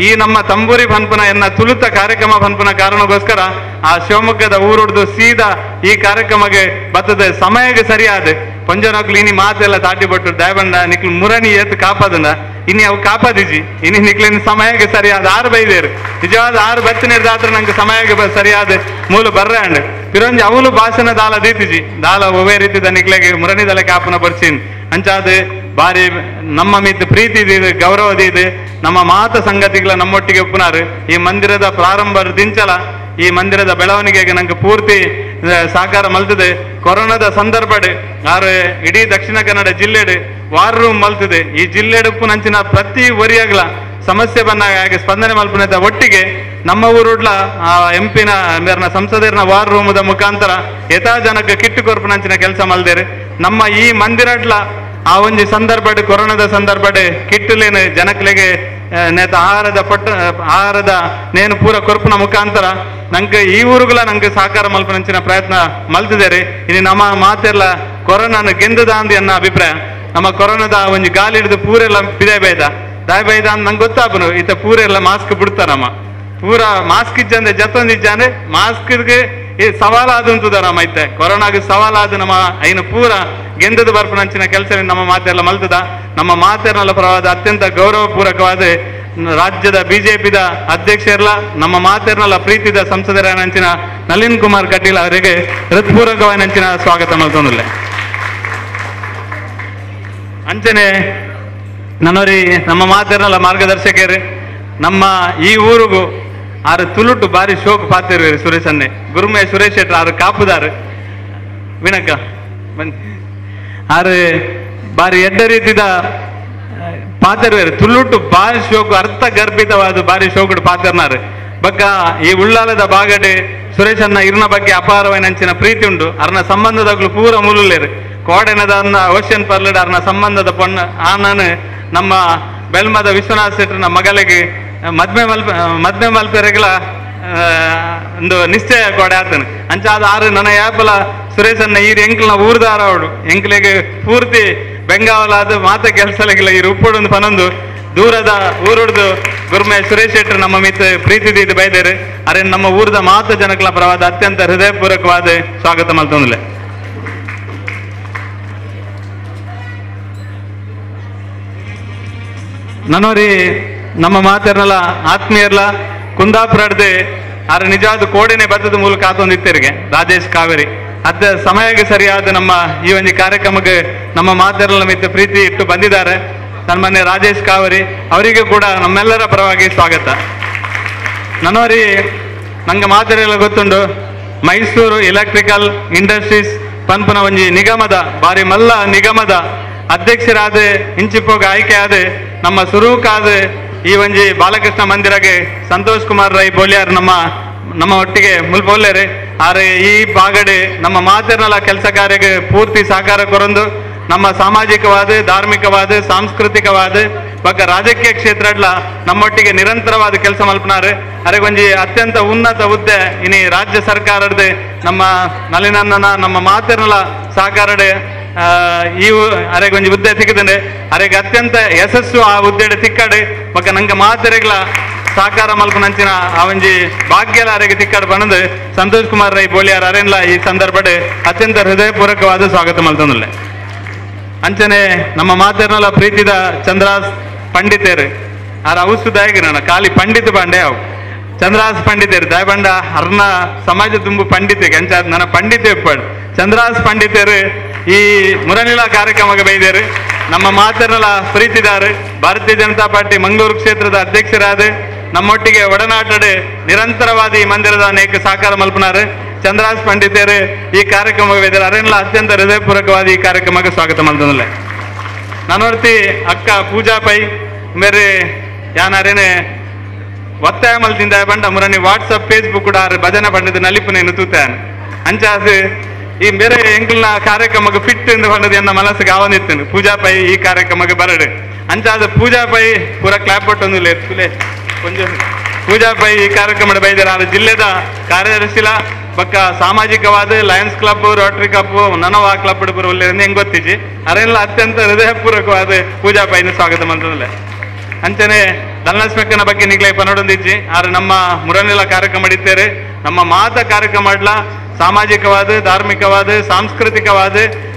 ಈ ನಮ್ಮ ತಂಬೂರಿ ಪನ್ಪುನ ಎನ್ನ ತುಳುತ ಕಾರ್ಯಕ್ರಮ ಪನ್ಪುನ ಕಾರಣಕ್ಕೋಸ್ಕರ ಆ ಶಿವಮೊಗ್ಗದ ಊರುಡ್ದು ಸೀದಾ ಈ ಕಾರ್ಯಕ್ರಮಕ್ಕೆ ಬರ್ತದೆ ಸಮಯಕ್ಕೆ ಸರಿಯಾದ ಪಂಜನಕ್ಲು ಇನಿ ಮಾತೆಲ್ಲ ತಾಟಿ ಬಟ್ಟು ದಯಬಂಡ ನಿಕ್ಲು ಮುರಣಿ ಏತು ಕಾಪದನ ಇನಿ ಅವು ಕಾಪಾದಿಜಿ ಇನಿ ನಿಕ್ಲಿನ ಸಮಯಕ್ಕೆ ಸರಿಯಾದ ಆರು ಬೈದೇರು ನಿಜವಾದ ಆರು ಬತ್ತಿನ ನಂಗೆ ಸಮಯಕ್ಕೆ ಸರಿಯಾದ ಮೂಲ ಬರ್ರೆ ಅಂಡ್ ಪಿರಂಜಿ ಅವನು ಭಾಷಣ ದಾಲ ದೀತಿಜಿ ದಾಲ ಒವೇ ರೀತಿದ ನಿಕ್ಲೆಗೆ ಮುರಣಿ ದಲ ಕಾಪನ ಬರ್ಸಿನ್ ಅಂಚಾದ ಬಾರಿ ನಮ್ಮ ಮಿತ್ ಪ್ರೀತಿ ಇದೆ ಗೌರವದ ಇದೆ ನಮ್ಮ ಮಾತ ಸಂಗತಿಗಳ ನಮ್ಮೊಟ್ಟಿಗೆ ಒಪ್ಪುನಾರು. ಈ ಮಂದಿರದ ಪ್ರಾರಂಭ ದಿಂಚಲ ಈ ಮಂದಿರದ ಬೆಳವಣಿಗೆಗೆ ನಂಗೆ ಪೂರ್ತಿ ಸಹಕಾರ ಮಲ್ತದೆ. ಕೊರೋನಾದ ಸಂದರ್ಭಡ್ ಆರು ಇಡೀ ದಕ್ಷಿಣ ಕನ್ನಡ ಜಿಲ್ಲೆಡ್ ವಾರ್ ರೂಮ್ ಮಲ್ತದೆ. ಈ ಜಿಲ್ಲೆಡುಪ್ಪು ನಂಚಿನ ಪ್ರತಿ ಒರಿಯಾಗ್ಲ ಸಮಸ್ಯೆ ಬಂದಾಗ ಹಾಗೆ ಸ್ಪಂದನೆ ಮಲ್ಪುನದ ಒಟ್ಟಿಗೆ ನಮ್ಮ ಊರುಡ್ಲ ಎಂ ಪಿನ ಸಂಸದರ್ನ ವಾರ್ ರೂಮದ ಮುಖಾಂತರ ಯಥಾ ಜನಕ್ಕೆ ಕಿಟ್ಟು ಕೊರ್ಪುನಂಚಿನ ಕೆಲಸ ಮಲ್ದೇರು. ನಮ್ಮ ಈ ಮಂದಿರಡ್ಲ ಆ ಒಂಜಿ ಸಂದರ್ಭಡ್ ಕೊರೋನಾದ ಸಂದರ್ಭಡ್ ಕಿಟ್ಟುಲೇನು ಜನಕ್ಲೆಗೆ ನೇತ ಆಹಾರದ ಪಟ್ಟ ಆಹಾರದ ನೇನು ಪೂರ ಕೊರ್ಪುನ ಮುಖಾಂತರ ನಂಗೆ ಈ ಊರುಗಳ ನಂಗೆ ಸಹಕಾರ ಮಲ್ಪನಂಚಿನ ಪ್ರಯತ್ನ ಮಲ್ತಿದ್ದಾರೆ. ಇನ್ನು ನಮ್ಮ ಮಾತೆಲ್ಲ ಕೊರೋನಾನ ಗೆಂದದ ಅಂದ್ ಎನ್ನ ಅಭಿಪ್ರಾಯ. ನಮ್ಮ ಕೊರೋನಾದ ಒಂಜಿ ಗಾಲಿ ಹಿಡಿದು ಪೂರೆಲ್ಲ ಪಿದೆ ಬೈದ ದಾಯ್ ಬೈದ ಅಂದ್ ನಂಗೆ ಗೊತ್ತಾಪನು ಈತ ಪೂರೆಲ್ಲ ಮಾಸ್ಕ್ ಬಿಡ್ತಾರಮ್ಮ ಪೂರ ಮಾಸ್ಕ್ ಇಜ್ಜಂದೆ ಜತ್ತೊಂದಿಜ್ಜಾನೆ ಮಾಸ್ಕ್ಗೆ ಈ ಸವಾಲಾದಂತದ ನಮ್ಮ ಐತೆ ಕೊರೋನಾಗೆ ಸವಾಲಾದ ನಮ್ಮ ಐನು ಪೂರ ಗೆಂದದ ಬರ್ಪನಂಚಿನ ಕೆಲಸ ನಮ್ಮ ಮಾತೆಲ್ಲ ಮಲ್ತದ. ನಮ್ಮ ಮಾತೆಲ್ಲ ಪರವಾದ ಅತ್ಯಂತ ಗೌರವಪೂರ್ವಕವಾದ ರಾಜ್ಯದ ಬಿಜೆಪಿದ ಅಧ್ಯಕ್ಷರ್ಲ ನಮ್ಮ ಮಾತೆರ್ನಲ್ಲ ಪ್ರೀತಿದ ಸಂಸದರ ನಂಚಿನ ನಳಿನ್ ಕುಮಾರ್ ಕಟೀಲ್ ಅವರಿಗೆ ಹೃತ್ಪೂರ್ವಕವಾದ ನಂಚಿನ ಸ್ವಾಗತ ಮಲ್ತೊಂದುಲ್ಲೆ. ಅಂಚನೆ ನನ್ನೋರಿ ನಮ್ಮ ಮಾತೆರ್ನಲ್ಲ ಮಾರ್ಗದರ್ಶಕರು ನಮ್ಮ ಈ ಊರಿಗೂ ಆರು ತುಳುಟು ಬಾರಿ ಶೋಕ್ ಪಾತಿರುವಿರಿ ಸುರೇಶ್ ಅನ್ನೆ ಗುರುಮೆ ಸುರೇಶ್ ಶೆಟ್ರ್ ಆರು ಕಾಪುದಾರು ವಿನಕ್ಕ ಬನ್ನಿ ಆರು ಬಾರಿ ಎಡ್ಡ ರೀತಿದ ಪಾತಿರುವೇರು ತುಳುಟು ಬಾರಿ ಶೋಕು ಅರ್ಥ ಗರ್ಭಿತವಾದ ಬಾರಿ ಶೋಕುಡು ಪಾತಿರ್ನಾರು. ಬಕ್ಕ ಈ ಉಳ್ಳಾಲದ ಬಾಗಡೆ ಸುರೇಶ್ ಅನ್ನ ಇರ್ನ ಬಗ್ಗೆ ಅಪಾರವಾದ ಪ್ರೀತಿ ಉಂಟು. ಅರ್ನ ಸಂಬಂಧದಾಗ್ಲು ಪೂರ ಮುಲುಲೇರು ಕೋಡೆನದ ಅನ್ನ ಓಷನ್ ಪರ್ಲಡ್ ಅರ್ನ ಸಂಬಂಧದ ಪೊಣ್ಣ ಆನನು ನಮ್ಮ ಬೆಲ್ಮದ ವಿಶ್ವನಾಥ ಶೆಟ್ಟರ್ನ ಮಗಳಿಗೆ ಮದ್ಮೆ ಮಲ್ಪೆರೆಗಳ ಒಂದು ನಿಶ್ಚಯ ಕೊಡೆ ಆತನು ಅಂಚಾದ ಆರು ನನ್ನ ಯಾಪಲ ಸುರೇಶನ್ನ ಈರು ಎಂಕ್ಲನ ಊರ್ದಾರ ಅವಳು ಎಂಕ್ಲೆಗೆ ಪೂರ್ತಿ ಬೆಂಗಾವಲಾದ ಮಾತ ಕೆಲಸಲಿಲ್ಲ ಈ ಉಪ್ಪುಡೊಂದು ಪನೊಂದು ದೂರದ ಊರುಡ್ದು ಗುರ್ಮೆ ಸುರೇಶ್ ಶೆಟ್ಟರ್ ನಮ್ಮ ಮಿತ್ ಪ್ರೀತಿ ದೀದ್ ಬೈದೇರು ಅರೆ ನಮ್ಮ ಊರದ ಮಾತ ಜನಕಲ ಪರವಾದ ಅತ್ಯಂತ ಹೃದಯಪೂರ್ವಕವಾದ ಸ್ವಾಗತ ಮಲ್ತೊಂದುಲೆ. ನನೋರಿ ನಮ್ಮ ಮಾತಿರ್ನಲ್ಲ ಆತ್ಮೀಯರ್ಲ ಕುಂದಾಪುರಡ್ದು ಆರ ನಿಜವಾದ ಕೋಡಿನೆ ಬತ್ತದ ಮೂಲಕ ಆತೊಂದು ಇತ್ತರಿಗೆ ರಾಜೇಶ್ ಕಾವೇರಿ ಅದ ಸಮಯಕ್ಕೆ ಸರಿಯಾದ ನಮ್ಮ ಈ ಒಂದು ಕಾರ್ಯಕ್ರಮಕ್ಕೆ ನಮ್ಮ ಮಾತಿರಲ್ಲ ಮಿತ್ತ ಪ್ರೀತಿ ಇಟ್ಟು ಬಂದಿದ್ದಾರೆ ಸನ್ಮಾನ್ಯ ರಾಜೇಶ್ ಕಾವೇರಿ ಅವರಿಗೂ ಕೂಡ ನಮ್ಮೆಲ್ಲರ ಪರವಾಗಿ ಸ್ವಾಗತ. ನನೋರಿ ನಂಗೆ ಮಾತಿರಲ್ಲ ಗೊತ್ತುಂಡು ಮೈಸೂರು ಎಲೆಕ್ಟ್ರಿಕಲ್ ಇಂಡಸ್ಟ್ರೀಸ್ ಪನ್ಪುನ ಒಂಜಿ ನಿಗಮದ ಬಾರಿ ಮಲ್ಲ ನಿಗಮದ ಅಧ್ಯಕ್ಷರಾದ ಇಂಚಿಪೋಗ ಆಯ್ಕೆಯಾದ ನಮ್ಮ ಸುರೂಕಾದ ಈ ಒಂಜಿ ಬಾಲಕೃಷ್ಣ ಮಂದಿರಗೆ ಸಂತೋಷ್ ಕುಮಾರ್ ರೈ ಬೋಲಿಯಾರ್ ನಮ್ಮ ನಮ್ಮ ಒಟ್ಟಿಗೆ ಮುಲ್ಪೊಲ್ಲೇರು. ಆರೆ ಈ ಬಾಗಡೆ ನಮ್ಮ ಮಾತಿರ್ನಲ್ಲ ಕೆಲಸ ಕಾರ್ಯಕ್ಕೆ ಪೂರ್ತಿ ಸಹಕಾರ ಕೊರೊಂದು ನಮ್ಮ ಸಾಮಾಜಿಕವಾದ ಧಾರ್ಮಿಕವಾದ ಸಾಂಸ್ಕೃತಿಕವಾದ ಬೊಕ್ಕ ರಾಜಕೀಯ ಕ್ಷೇತ್ರಡ್ಲ ನಮ್ಮೊಟ್ಟಿಗೆ ನಿರಂತರವಾದ ಕೆಲಸ ಮಲ್ಪನಾರು. ಅರೆಗೊಂಜಿ ಅತ್ಯಂತ ಉನ್ನತ ಹುದ್ದೆ ಇನಿ ರಾಜ್ಯ ಸರ್ಕಾರದ ನಮ್ಮ ನಲಿನನ್ನ ನಮ್ಮ ಮಾತಿರ್ನಲ್ಲ ಸಹಕಾರಡೆ ಈ ಅರೆಗೊಂಜಿ ಹುದ್ದೆ ಸಿಕ್ಕದಂಡೆ ಅರೆಗೆ ಅತ್ಯಂತ ಯಶಸ್ಸು ಆ ಹುದ್ದೆಡೆ ತಿಕ್ಕಡೆ ಬೊಕ್ಕ ನಂಗೆ ಮಾತೆರೆಗ್ಲ ಸಹಕಾರ ಮಲ್ಪನಂಚಿನ ಆ ಒಂಜಿ ಭಾಗ್ಯಲ ಅರೆಗೆ ತಿಕ್ಕಡ್ ಬಣ್ಣದು ಸಂತೋಷ್ ಕುಮಾರ್ ರೈ ಬೋಲಿಯಾರ್ ಅರೆನ್ಲ ಈ ಸಂದರ್ಭಡೆ ಅತ್ಯಂತ ಹೃದಯಪೂರ್ವಕವಾದ ಸ್ವಾಗತ ಮಲ್ತೊಂದುಲ್ಲೆ. ಅಂಚನೆ ನಮ್ಮ ಮಾತೆರ್ನಲ್ಲ ಪ್ರೀತಿದ ಚಂದ್ರಾಸ್ ಪಂಡಿತೇರು ಆರ ಔಸುದಾಯಕ ನನ್ನ ಖಾಲಿ ಪಂಡಿತ ಬಾಂಡೆ ಅವು ಚಂದ್ರಾಸ್ ಪಂಡಿತೇರು ದಯಬಂಡ ಅರ್ನ ಸಮಾಜ ತುಂಬು ಪಂಡಿತೆ ಅಂಚ ನನ್ನ ಪಂಡಿತೆ ಚಂದ್ರಾಸ್ ಪಂಡಿತೇರು ಈ ಮುರನಿಲ ಕಾರ್ಯಕ್ರಮಕ್ಕೆ ಬೈದೇರು ನಮ್ಮ ಮಾತೆರ್ನಲ್ಲ ಪ್ರೀತಿದಾರು ಭಾರತೀಯ ಜನತಾ ಪಾರ್ಟಿ ಮಂಗಳೂರು ಕ್ಷೇತ್ರದ ಅಧ್ಯಕ್ಷರಾದ ನಮ್ಮೊಟ್ಟಿಗೆ ಒಡನಾಟಡೆ ನಿರಂತರವಾದ ಈ ಮಂದಿರದ ಅನೇಕ ಸಹಕಾರ ಮಲ್ಪನಾರು ಚಂದ್ರಾಸ್ ಪಂಡಿತರು ಈ ಕಾರ್ಯಕ್ರಮಕ್ಕೆ ಬೈದಾರೆ ಅರೆಲ್ಲ ಅತ್ಯಂತ ಹೃದಯಪೂರ್ವಕವಾದ ಈ ಕಾರ್ಯಕ್ರಮಕ್ಕೆ ಸ್ವಾಗತ ಮಲ್ತೊಂದುಲ್ಲೆ. ನಾನೊರ್ತಿ ಅಕ್ಕ ಪೂಜಾ ಪೈ ಮೇರೆ ಯಾನಾರೇನೆ ಒತ್ತಾಯ ಮಲ್ತಿಂದ ಬಂಡ ಮುರಣಿ ವಾಟ್ಸಪ್ ಫೇಸ್ಬುಕ್ ಕೂಡ ಭಜನೆ ಪಂಡಿತ ನಲಿಪುನೇನು ತೂತಾನ್ ಅಂಚಾಸ್ ಈ ಬೇರೆ ಎಂಕಲ್ನ ಕಾರ್ಯಕ್ರಮಕ್ಕೆ ಫಿಟ್ ಎಂದು ಪಂಡದ ಎನ್ನ ಮನಸ್ಸಿಗೆ ಆವನಿತ್ತನು ಪೂಜಾ ಪೈ ಈ ಕಾರ್ಯಕ್ರಮಕ್ಕೆ ಬರಡು ಅಂಚಾದ ಪೂಜಾ ಪೈ ಪೂರ ಕ್ಲಾಪ್ ಪಟ್ಟೊಂದು ತುಲೆ ಕೊಂಚ ಪೂಜಾ ಪೈ ಈ ಕಾರ್ಯಕ್ರಮ ಬೈದಾರೆ ಆದ ಜಿಲ್ಲೆದ ಕಾರ್ಯದರ್ಶಿಲ ಬೊಕ್ಕ ಸಾಮಾಜಿಕವಾದ Lions club rotary club ನನವ club ಒಳ್ಳೆ ಹೆಂಗ್ ಗೊತ್ತಿಜಿ ಅರೆಲ್ಲ ಅತ್ಯಂತ ಹೃದಯಪೂರ್ವಕವಾದ ಪೂಜಾ ಪೈನ ಸ್ವಾಗತ ಮಂತ್ರದಲ್ಲೇ. ಅಂಚನೆ ಧನಲಕ್ಷ್ಮಕ್ಕನ ಬಗ್ಗೆ ನಿಗ್ಲೇ ಪನೊಡೊಂದಿಜ್ಜಿ ಆದ್ರೆ ನಮ್ಮ ಮುರನೆಲ್ಲ ಕಾರ್ಯಕ್ರಮ ಇತ್ತೇರೆ ನಮ್ಮ ಮಾತ ಕಾರ್ಯಕ್ರಮ ಮಾಡ್ಲ ಸಾಮಾಜಿಕವಾದ ಧಾರ್ಮಿಕವಾದ ಸಾಂಸ್ಕೃತಿಕವಾದ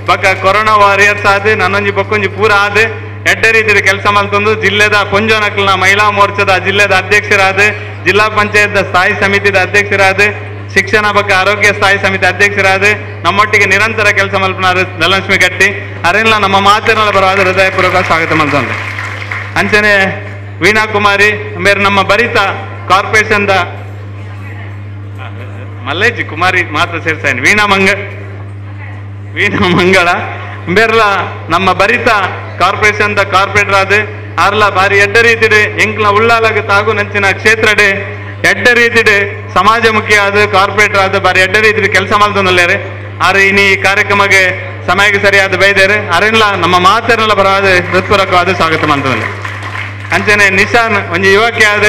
ಬೊಕ್ಕ ಕೊರೋನಾ ವಾರಿಯರ್ಸ್ ಆದ ನನ್ನೊಂಜಿ ಬೊಕ್ಕೊಂಜಿ ಪೂರ ಆದ ಎಡ್ಡೆ ರೀತಿಯ ಕೆಲಸ ಮಲ್ತೊಂದು ಜಿಲ್ಲೆದ ಪೊಂಜೋನಕ್ಲನ ಮಹಿಳಾ ಮೋರ್ಚಾದ ಜಿಲ್ಲೆದ ಅಧ್ಯಕ್ಷರಾದ ಜಿಲ್ಲಾ ಪಂಚಾಯತ್ ಸ್ಥಾಯಿ ಸಮಿತಿದ ಅಧ್ಯಕ್ಷರಾದ ಶಿಕ್ಷಣ ಬೊಕ್ಕ ಆರೋಗ್ಯ ಸ್ಥಾಯಿ ಸಮಿತಿ ಅಧ್ಯಕ್ಷರಾದ ನಮ್ಮೊಟ್ಟಿಗೆ ನಿರಂತರ ಕೆಲಸ ಮಲ್ಪನಾರು ಧನಲಕ್ಷ್ಮಿ ಗಟ್ಟಿ ಅರೆಲ್ಲ ನಮ್ಮ ಮಾತಿನ ಬರವಾದ ಹೃದಯಪೂರ್ವಕ ಸ್ವಾಗತ ಮಲ್ತೊಂದು. ಅಂಚನೆ ವೀಣಾ ಕುಮಾರಿ ಮೇರೆ ನಮ್ಮ ಬರಿತ ಕಾರ್ಪೊರೇಷನ್ದ ಮಲ್ಲೇಜಿ ಕುಮಾರಿ ಮಾತ್ರ ಸೇರ್ಸಾಯನ್ ವೀಣಾ ಮಂಗಳ ಬೇರ್ಲ ನಮ್ಮ ಬರಿತ ಕಾರ್ಪೊರೇಷನ್ the corporate ಆದ ಆರ್ಲ ಬಾರಿ ಎಡ್ಡ ರೀತಿಡೆ ಎಂಕ್ಲ ಉಳ್ಳಾಲಾಗ ತಾಗು ನಂಚಿನ ಕ್ಷೇತ್ರಡೆ ಎಡ್ಡ ರೀತಿಡೆ ಸಮಾಜಮುಖಿ ಆದ ಕಾರ್ಪೊರೇಟರ್ ಆದ ಬಾರಿ ಎಡ್ಡ ರೀತಿಡೆ ಕೆಲಸ ಮಲ್ತೊಂದುಲ್ಲೇರೆ ಆರು ಇನಿ ಈ ಕಾರ್ಯಕ್ರಮಕ್ಕೆ ಸಮಯಕ್ಕೆ ಸರಿಯಾದ ಬೈದೇರೆ ಅರೆಲ್ಲ ನಮ್ಮ ಮಾತೆಲ್ಲ ಬರವಾದ ಹೃತ್ಪೂರ್ವಕವಾದ ಸ್ವಾಗತ ಮಲ್ತೊಂದುಲ್ಲೆ. ಅಂಚನೆ ನಿಶಾನ್ ಒಂಜಿ ಯುವಕೆ ಆದ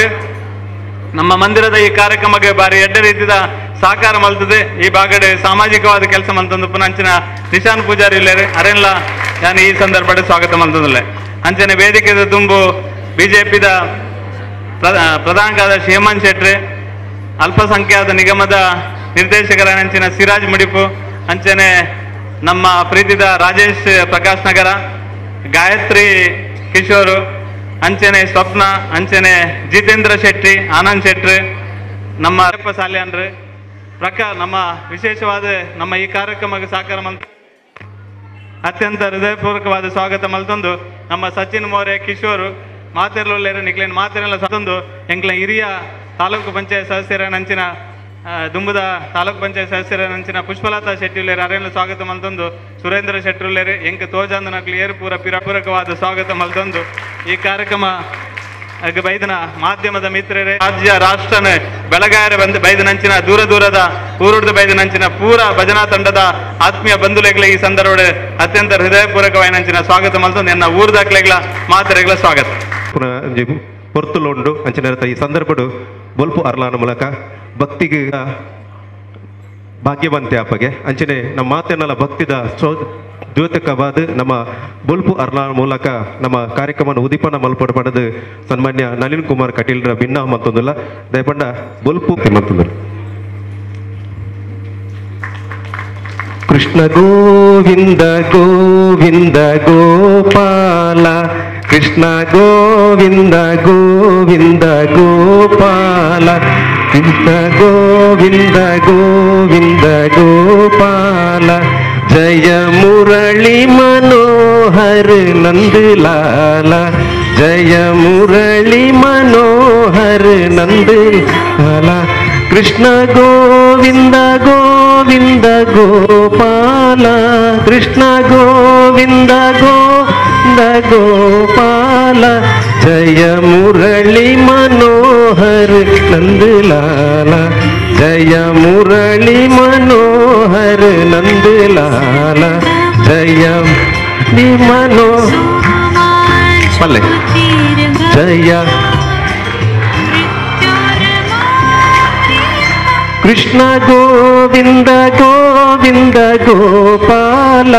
ನಮ್ಮ ಮಂದಿರದ ಈ ಕಾರ್ಯಕ್ರಮಕ್ಕೆ ಬಾರಿ ಎಡ್ಡ ರೀತಿದ ಸಹಕಾರ ಮಲ್ತದೆ ಈ ಭಾಗಡೆ ಸಾಮಾಜಿಕವಾದ ಕೆಲಸ ಮಲ್ತೊಂದು ಪುನಃ ಅಂಚಿನ ನಿಶಾನ್ ಪೂಜಾರಿ ಇಲ್ಲೇರೆ ಅರೆಲ್ಲ ನಾನು ಈ ಸಂದರ್ಭ ಸ್ವಾಗತ ಮಲ್ತೊಂದುಲ್ಲೆ. ಅಂಚನೆ ವೇದಿಕೆದ ತುಂಬು ಬಿಜೆಪಿದ ಪ್ರಧಾನ ಕಾರ್ಯದರ್ಶಿ ಹೇಮಂತ್ ಶೆಟ್ರೆ ಅಲ್ಪಸಂಖ್ಯಾತ ನಿಗಮದ ನಿರ್ದೇಶಕರ ಅಂಚಿನ ಸಿರಾಜ್ ಮುಡಿಪು ಅಂಚನೆ ನಮ್ಮ ಪ್ರೀತಿದ ರಾಜೇಶ್ ಪ್ರಕಾಶ್ ನಗರ ಗಾಯತ್ರಿ ಕಿಶೋರು ಅಂಚನೆ ಸ್ವಪ್ನ ಅಂಚನೆ ಜಿತೇಂದ್ರ ಶೆಟ್ಟಿ ಆನಂದ್ ಶೆಟ್ರಿ ನಮ್ಮ ಅಯ್ಯಪ್ಪ ಸಾಲ್ಯಾನ್ರು ಪ್ರಕಾರ ನಮ್ಮ ವಿಶೇಷವಾದ ನಮ್ಮ ಈ ಕಾರ್ಯಕ್ರಮಕ್ಕೆ ಸಹಕಾರ ಮಲ್ತ ಅತ್ಯಂತ ಹೃದಯಪೂರ್ವಕವಾದ ಸ್ವಾಗತ ಮಲ್ತೊಂದು ನಮ್ಮ ಸಚಿನ್ ಮೋರೆ ಕಿಶೋರ್ ಮಾತೆರ್ಲೊಲ್ಲೇರು ನಿಕ್ಲೇನ್ ಮಾತೆರೆಲ್ಲ ಸತ್ತೊಂದು ಎಂಕ್ಲ ಹಿರಿಯ ತಾಲೂಕು ಪಂಚಾಯತ್ ಸದಸ್ಯರ ನಂಚಿನ ದುಂಬುದ ತಾಲೂಕು ಪಂಚಾಯತ್ ಸದಸ್ಯರ ನಂಚಿನ ಪುಷ್ಪಲತಾ ಶೆಟ್ಟಿ ಉಲ್ಲೇರು ಅರೆಲ್ಲ ಸ್ವಾಗತ ಮಲ್ತೊಂದು ಸುರೇಂದ್ರ ಶೆಟ್ಟಿ ಉಲ್ಲೇರು ಎಂಕ್ ತೋಜಾಂದನಕ್ಲು ಏರು ಪೂರ ಪಿರಪೂರಕವಾದ ಸ್ವಾಗತ ಮಲ್ತೊಂದು ಈ ಕಾರ್ಯಕ್ರಮ ಬೈದನ ಮಾಧ್ಯಮದ ಮಿತ್ರರೇ ರಾಜ್ಯ ರಾಷ್ಟ್ರನ ಬೆಳಗಾಯರ ಬಂದು ಬೈದನಂಚಿನ ದೂರ ದೂರದ ಊರುಡ್ದ ಬೈದನಂಚಿನ ಪೂರ ಭಜನಾ ತಂಡದ ಆತ್ಮೀಯ ಬಂಧುಲೆಗ್ಲ ಈ ಸಂದರ್ಭ ಅತ್ಯಂತ ಹೃದಯಪೂರ್ವಕವಾಯಿನಂಚಿನ ಸ್ವಾಗತ ಮಲ್ತೊಂದು ಎನ್ನ ಊರ್ದಾಕ್ಲೆಗ್ಲ ಮಾತರೆಗ್ಲ ಸ್ವಾಗತ. ಪೊರ್ತುಲು ಉಂಡು ಅಂಚಿನ ಈ ಸಂದರ್ಭಡು ಬೊಲ್ಪು ಅರ್ಲಾನ ಮೂಲಕ ಭಕ್ತಿಗೆ ಭಾಗ್ಯವಂತೆ ಅಪ್ಪಗೆ ಅಂಚನೆ ನಮ್ಮ ಮಾತನ್ನೆಲ್ಲ ಭಕ್ತಿದ ದ್ಯೋತಕವಾದ ನಮ್ಮ ಬೊಲ್ಪು ಅರ್ಲಾನ ಮೂಲಕ ನಮ್ಮ ಕಾರ್ಯಕ್ರಮವನ್ನು ಉದೀಪನ ಮಲ್ಪಡು ಪಡೆದು ಸನ್ಮಾನ್ಯ ನಳಿನ್ ಕುಮಾರ್ ಕಟೀಲ್ರ ಭಿನ್ನ ಮತ್ತೊಂದಿಲ್ಲ ದಯಪಂಡ ಬೊಲ್ಪು ಮತ್ತೊಂದಿಲ್ಲ. ಕೃಷ್ಣ ಗೋವಿಂದ ಗೋವಿಂದ ಗೋಪಾಲ ಕೃಷ್ಣ ಗೋವಿಂದ ಗೋವಿಂದ ಗೋಪಾಲ ಕೃಷ್ಣ ಗೋವಿಂದ ಗೋವಿಂದ ಗೋಪಾಲ ಜಯ ಮುರಳಿ ಮನೋಹರ ನಂದಲಾಲ ಜಯ ಮುರಳಿ ಮನೋಹರ ನಂದಲಾಲ ಕೃಷ್ಣ ಗೋವಿಂದ ಗೋವಿಂದ ಗೋಪಾಲ ಕೃಷ್ಣ ಗೋವಿಂದ ಗೋವಿಂದ ಗೋಪಾಲ ಜಯ ಮುರಳಿ ಮನೋಹರ ನಂದಲಾಲ ಜಯ ಮುರಳಿ ಮನೋಹರ ನಂದಲಾಲ ಜಯ ಮನೋ ಪಲ್ಲೆ ಜಯ ಕೃಷ್ಣ ಗೋವಿಂದ ಗೋವಿಂದ ಗೋಪಾಲ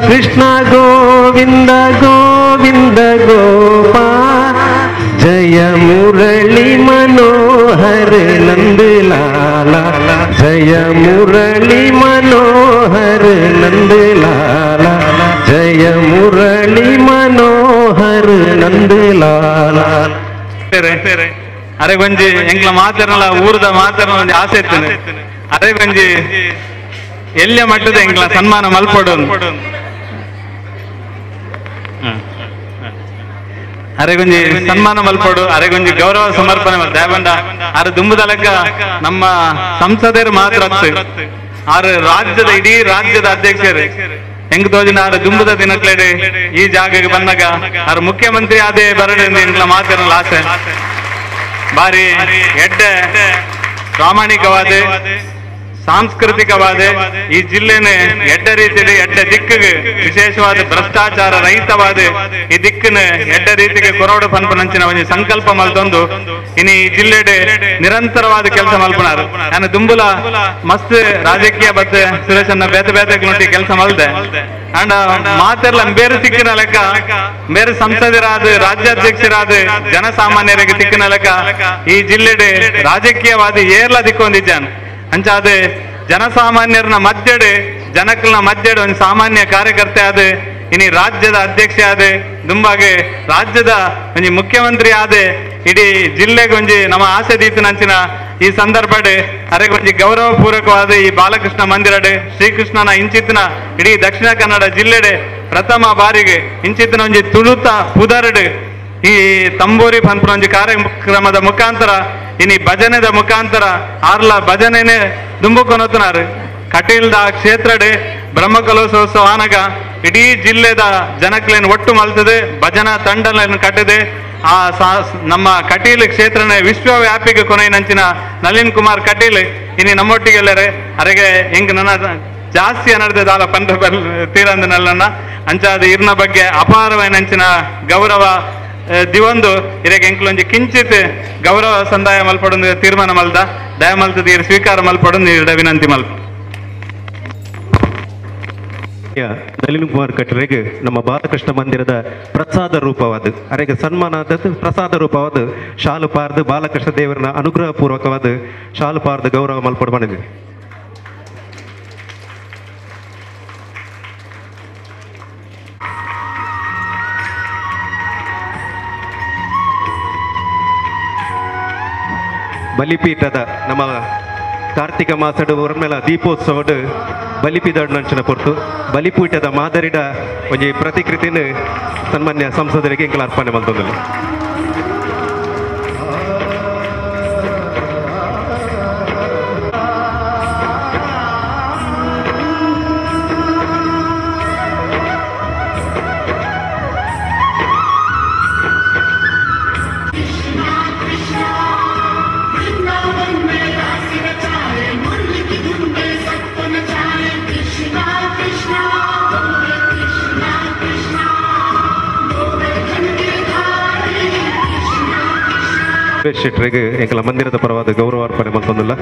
ಕೃಷ್ಣ ಗೋವಿಂದ ಗೋವಿಂದ ಗೋಪಾಲ ಜಯ ಮುರಳಿ ಮನೋಹರ ನಂದಲಾಲ ಜಯ ಮುರಳಿ ಮನೋಹರ ನಂದಲಾಲ ಜಯ ಮುರಳಿ ಮನೋಹರ ನಂದಲಾಲ. ಅರೆ ಗೊಂಜಿ ಎಂಕ್ಲ ಮಾತರ್ನಲ್ಲ ಊರದ ಮಾತರ್ನ ಒಂಜಿ ಆಸೆ ಇತ್ತು. ಅರೆ ಗೊಂಜಿ ಎಲ್ಲ ಮಟ್ಟದ ಎಂಕ್ಲ ಸನ್ಮಾನ ಮಲ್ಪೊಡು. ಅರೆ ಗೊಂಜಿ ಸನ್ಮಾನ ಮಲ್ಪೊಡು, ಅರೆ ಗೊಂಜಿ ಗೌರವ ಸಮರ್ಪಣೆ ದಯಬಂಡ ಅರೆ ದುಂಬುದಲಕ್ಕ ನಮ್ಮ ಸಂಸದರು ಮಾತ್ರ ಆರು ರಾಜ್ಯದ ಇಡೀ ರಾಜ್ಯದ ಅಧ್ಯಕ್ಷರು ಹೆಂಗ್ ತೋಜಿನ ಆರು ದುಂಬುದ ದಿನಕ್ಲೇಡೆ ಈ ಜಾಗಕ್ಕೆ ಬಂದಾಗ ಆರು ಮುಖ್ಯಮಂತ್ರಿ ಅದೇ ಬರಡು ಎಂಕ್ಲ ಮಾತರ್ನಲ್ಲ ಆಸೆ. ಬಾರಿ ಎಡ್ಡೆ ಪ್ರಾಮಾಣಿಕವಾದ ಸಾಂಸ್ಕೃತಿಕವಾದ ಈ ಜಿಲ್ಲೆನೆ ಎಡ್ಡ ರೀತಿಯಲ್ಲಿ ಎಡ್ಡ ದಿಕ್ಕಿಗೆ ವಿಶೇಷವಾದ ಭ್ರಷ್ಟಾಚಾರ ರಹಿತವಾದ ಈ ದಿಕ್ಕನ ಎಡ್ಡ ರೀತಿಗೆ ಕೊರೋಡು ಪನ್ಪನಂಚಿನ ಒಂದು ಸಂಕಲ್ಪ ಮಲ್ತೊಂದು ಇನ್ನು ಈ ಜಿಲ್ಲೆಡೆ ನಿರಂತರವಾದ ಕೆಲಸ ಮಲ್ಪನಾರು. ನಾನು ದುಂಬುಲ ಮಸ್ತ್ ರಾಜಕೀಯ ಬತ್ತೆ ಸುರೇಶನ್ನ ಬೇತೆ ಬೇತೆ ಕೆಲಸ ಮಲ್ದೆ ಅಂಡ ಮಾತೆಲ್ಲ ಬೇರೆ ತಿಕ್ಕಿನ ಲೆಕ್ಕ ಬೇರೆ ಸಂಸದರಾದ ರಾಜ್ಯಾಧ್ಯಕ್ಷರಾದ ಜನಸಾಮಾನ್ಯರಿಗೆ ತಿಕ್ಕಿನ ಲೆಕ್ಕ ಈ ಜಿಲ್ಲೆಡೆ ರಾಜಕೀಯವಾದ ಏರ್ಲ ದಿಕ್ಕೊಂದಿದ್ದಾನೆ. ಅಂಚಾದ ಜನಸಾಮಾನ್ಯರನ್ನ ಮಧ್ಯಡೆ ಜನಕ್ಕಲ್ನ ಮಧ್ಯಡೆ ಒಂದು ಸಾಮಾನ್ಯ ಕಾರ್ಯಕರ್ತೆ ಆದ ಇನಿ ರಾಜ್ಯದ ಅಧ್ಯಕ್ಷ ಆದ ದುಂಬಾಗೆ ರಾಜ್ಯದ ಒಂಜಿ ಮುಖ್ಯಮಂತ್ರಿ ಆದ ಇಡೀ ಜಿಲ್ಲೆಗೊಂಜಿ ನಮ್ಮ ಆಸೆ ದೀತನಂಚಿನ ಈ ಸಂದರ್ಭಡೆ ಅರೆಗೊಂಜಿ ಗೌರವ ಪೂರ್ವಕವಾದ ಈ ಬಾಲಕೃಷ್ಣ ಮಂದಿರಡೆ ಶ್ರೀಕೃಷ್ಣನ ಇಂಚಿತನ ಇಡೀ ದಕ್ಷಿಣ ಕನ್ನಡ ಜಿಲ್ಲೆಡೆ ಪ್ರಥಮ ಬಾರಿಗೆ ಇಂಚಿತನ ಒಂಜಿ ತುಳುತ ಪುದರಡೆ ಈ ತಂಬೂರಿ ಪನ್ಪುನ ಒಂಜಿ ಕಾರ್ಯಕ್ರಮದ ಮುಖಾಂತರ ಇನಿ ಭಜನೆದ ಮುಖಾಂತರ ಆರ್ಲ ಭಜನೆನೆ ದುಂಬುಕೊನೊತ್ತನಾರು. ಕಟೀಲ್ದ ಕ್ಷೇತ್ರಡೆ ಬ್ರಹ್ಮಕಲೋತ್ಸವ ಆನಗ ಇಡೀ ಜಿಲ್ಲೆದ ಜನಕ್ಲೇನು ಒಟ್ಟು ಮಲ್ತದೆ ಭಜನಾ ತಂಡಗಳನ್ನು ಕಟ್ಟದೆ ಆ ನಮ್ಮ ಕಟೀಲ್ ಕ್ಷೇತ್ರನೇ ವಿಶ್ವವ್ಯಾಪಿಗೆ ಕೊನೆಯಂಚಿನ ನಳಿನ್ ಕುಮಾರ್ ಕಟೀಲ್ ಇನಿ ನಮ್ಮೊಟ್ಟಿಗೆಲ್ಲರೆ ಅರೆಗೆ ಹೆಂಗ್ ನನ್ನ ಜಾಸ್ತಿ ಅನ್ನದ ದಾಲ ಪಂಡ ತೀರಂದನಲ್ಲನ್ನ ಅಂಚಾದ ಇರ್ನ ಬಗ್ಗೆ ಅಪಾರವಾದ ಗೌರವ ದಿವೊಂದು ಇರೆಗೆ ಎಂಕ್ಲೊಂಜಿ ಕಿಂಚಿತ್ ಗೌರವ ಸಂದಾಯ ಮಲ್ಪಡೊಂದು ತೀರ್ಮಾನ ಮಲ್ದ ದಯ ಮಲ್ತದ ಇರ್ ಸ್ವೀಕಾರ ಮಲ್ಪಡೊಂದು ಇರ್ಡ ವಿನಂತಿ ಮಲ್ಪ. ನಳಿನ್ ಕುಮಾರ್ ಕಟೀಲ್ರಿಗೆ ನಮ್ಮ ಬಾಲಕೃಷ್ಣ ಮಂದಿರದ ಪ್ರಸಾದ ರೂಪವಾದ ಅರೆಗೆ ಸನ್ಮಾನದ ಪ್ರಸಾದ ರೂಪವಾದ ಶಾಲು ಪಾರ್ದು ಬಾಲಕೃಷ್ಣ ದೇವರನ ಅನುಗ್ರಹ ಪೂರ್ವಕವಾದ ಶಾಲು ಪಾರ್ದು ಗೌರವ ಮಲ್ಪಡು ಬಂದಿದೆ. ಬಲಿಪೀಠದ ನಮ್ಮ ಕಾರ್ತಿಕ ಮಾಸಡು ಹೊರಮೇಲ ದೀಪೋತ್ಸವಡು ಬಲಿಪೀಠ ಪೊರ್ತು ಬಲಿಪೀಠದ ಮಾದರಿಡ ಒಂಜಿ ಪ್ರತಿಕೃತಿನ ಸನ್ಮಾನ್ಯ ಸಂಸದರಿಗೆ ಎಂಕಲ ಅರ್ಪಣೆ ಮಲ್ತೊಂದುಲ್ಲ. Krishna Krishna, Govardhan Giridhari. ಶೆಟ್ಟರಿಗೆ ಎಂಕಲ ಮಂದಿರದ ಪರವಾದ ಗೌರವಾರ್ಪಣೆ ಮಲ್ತೊಂದುಲ್ಲ.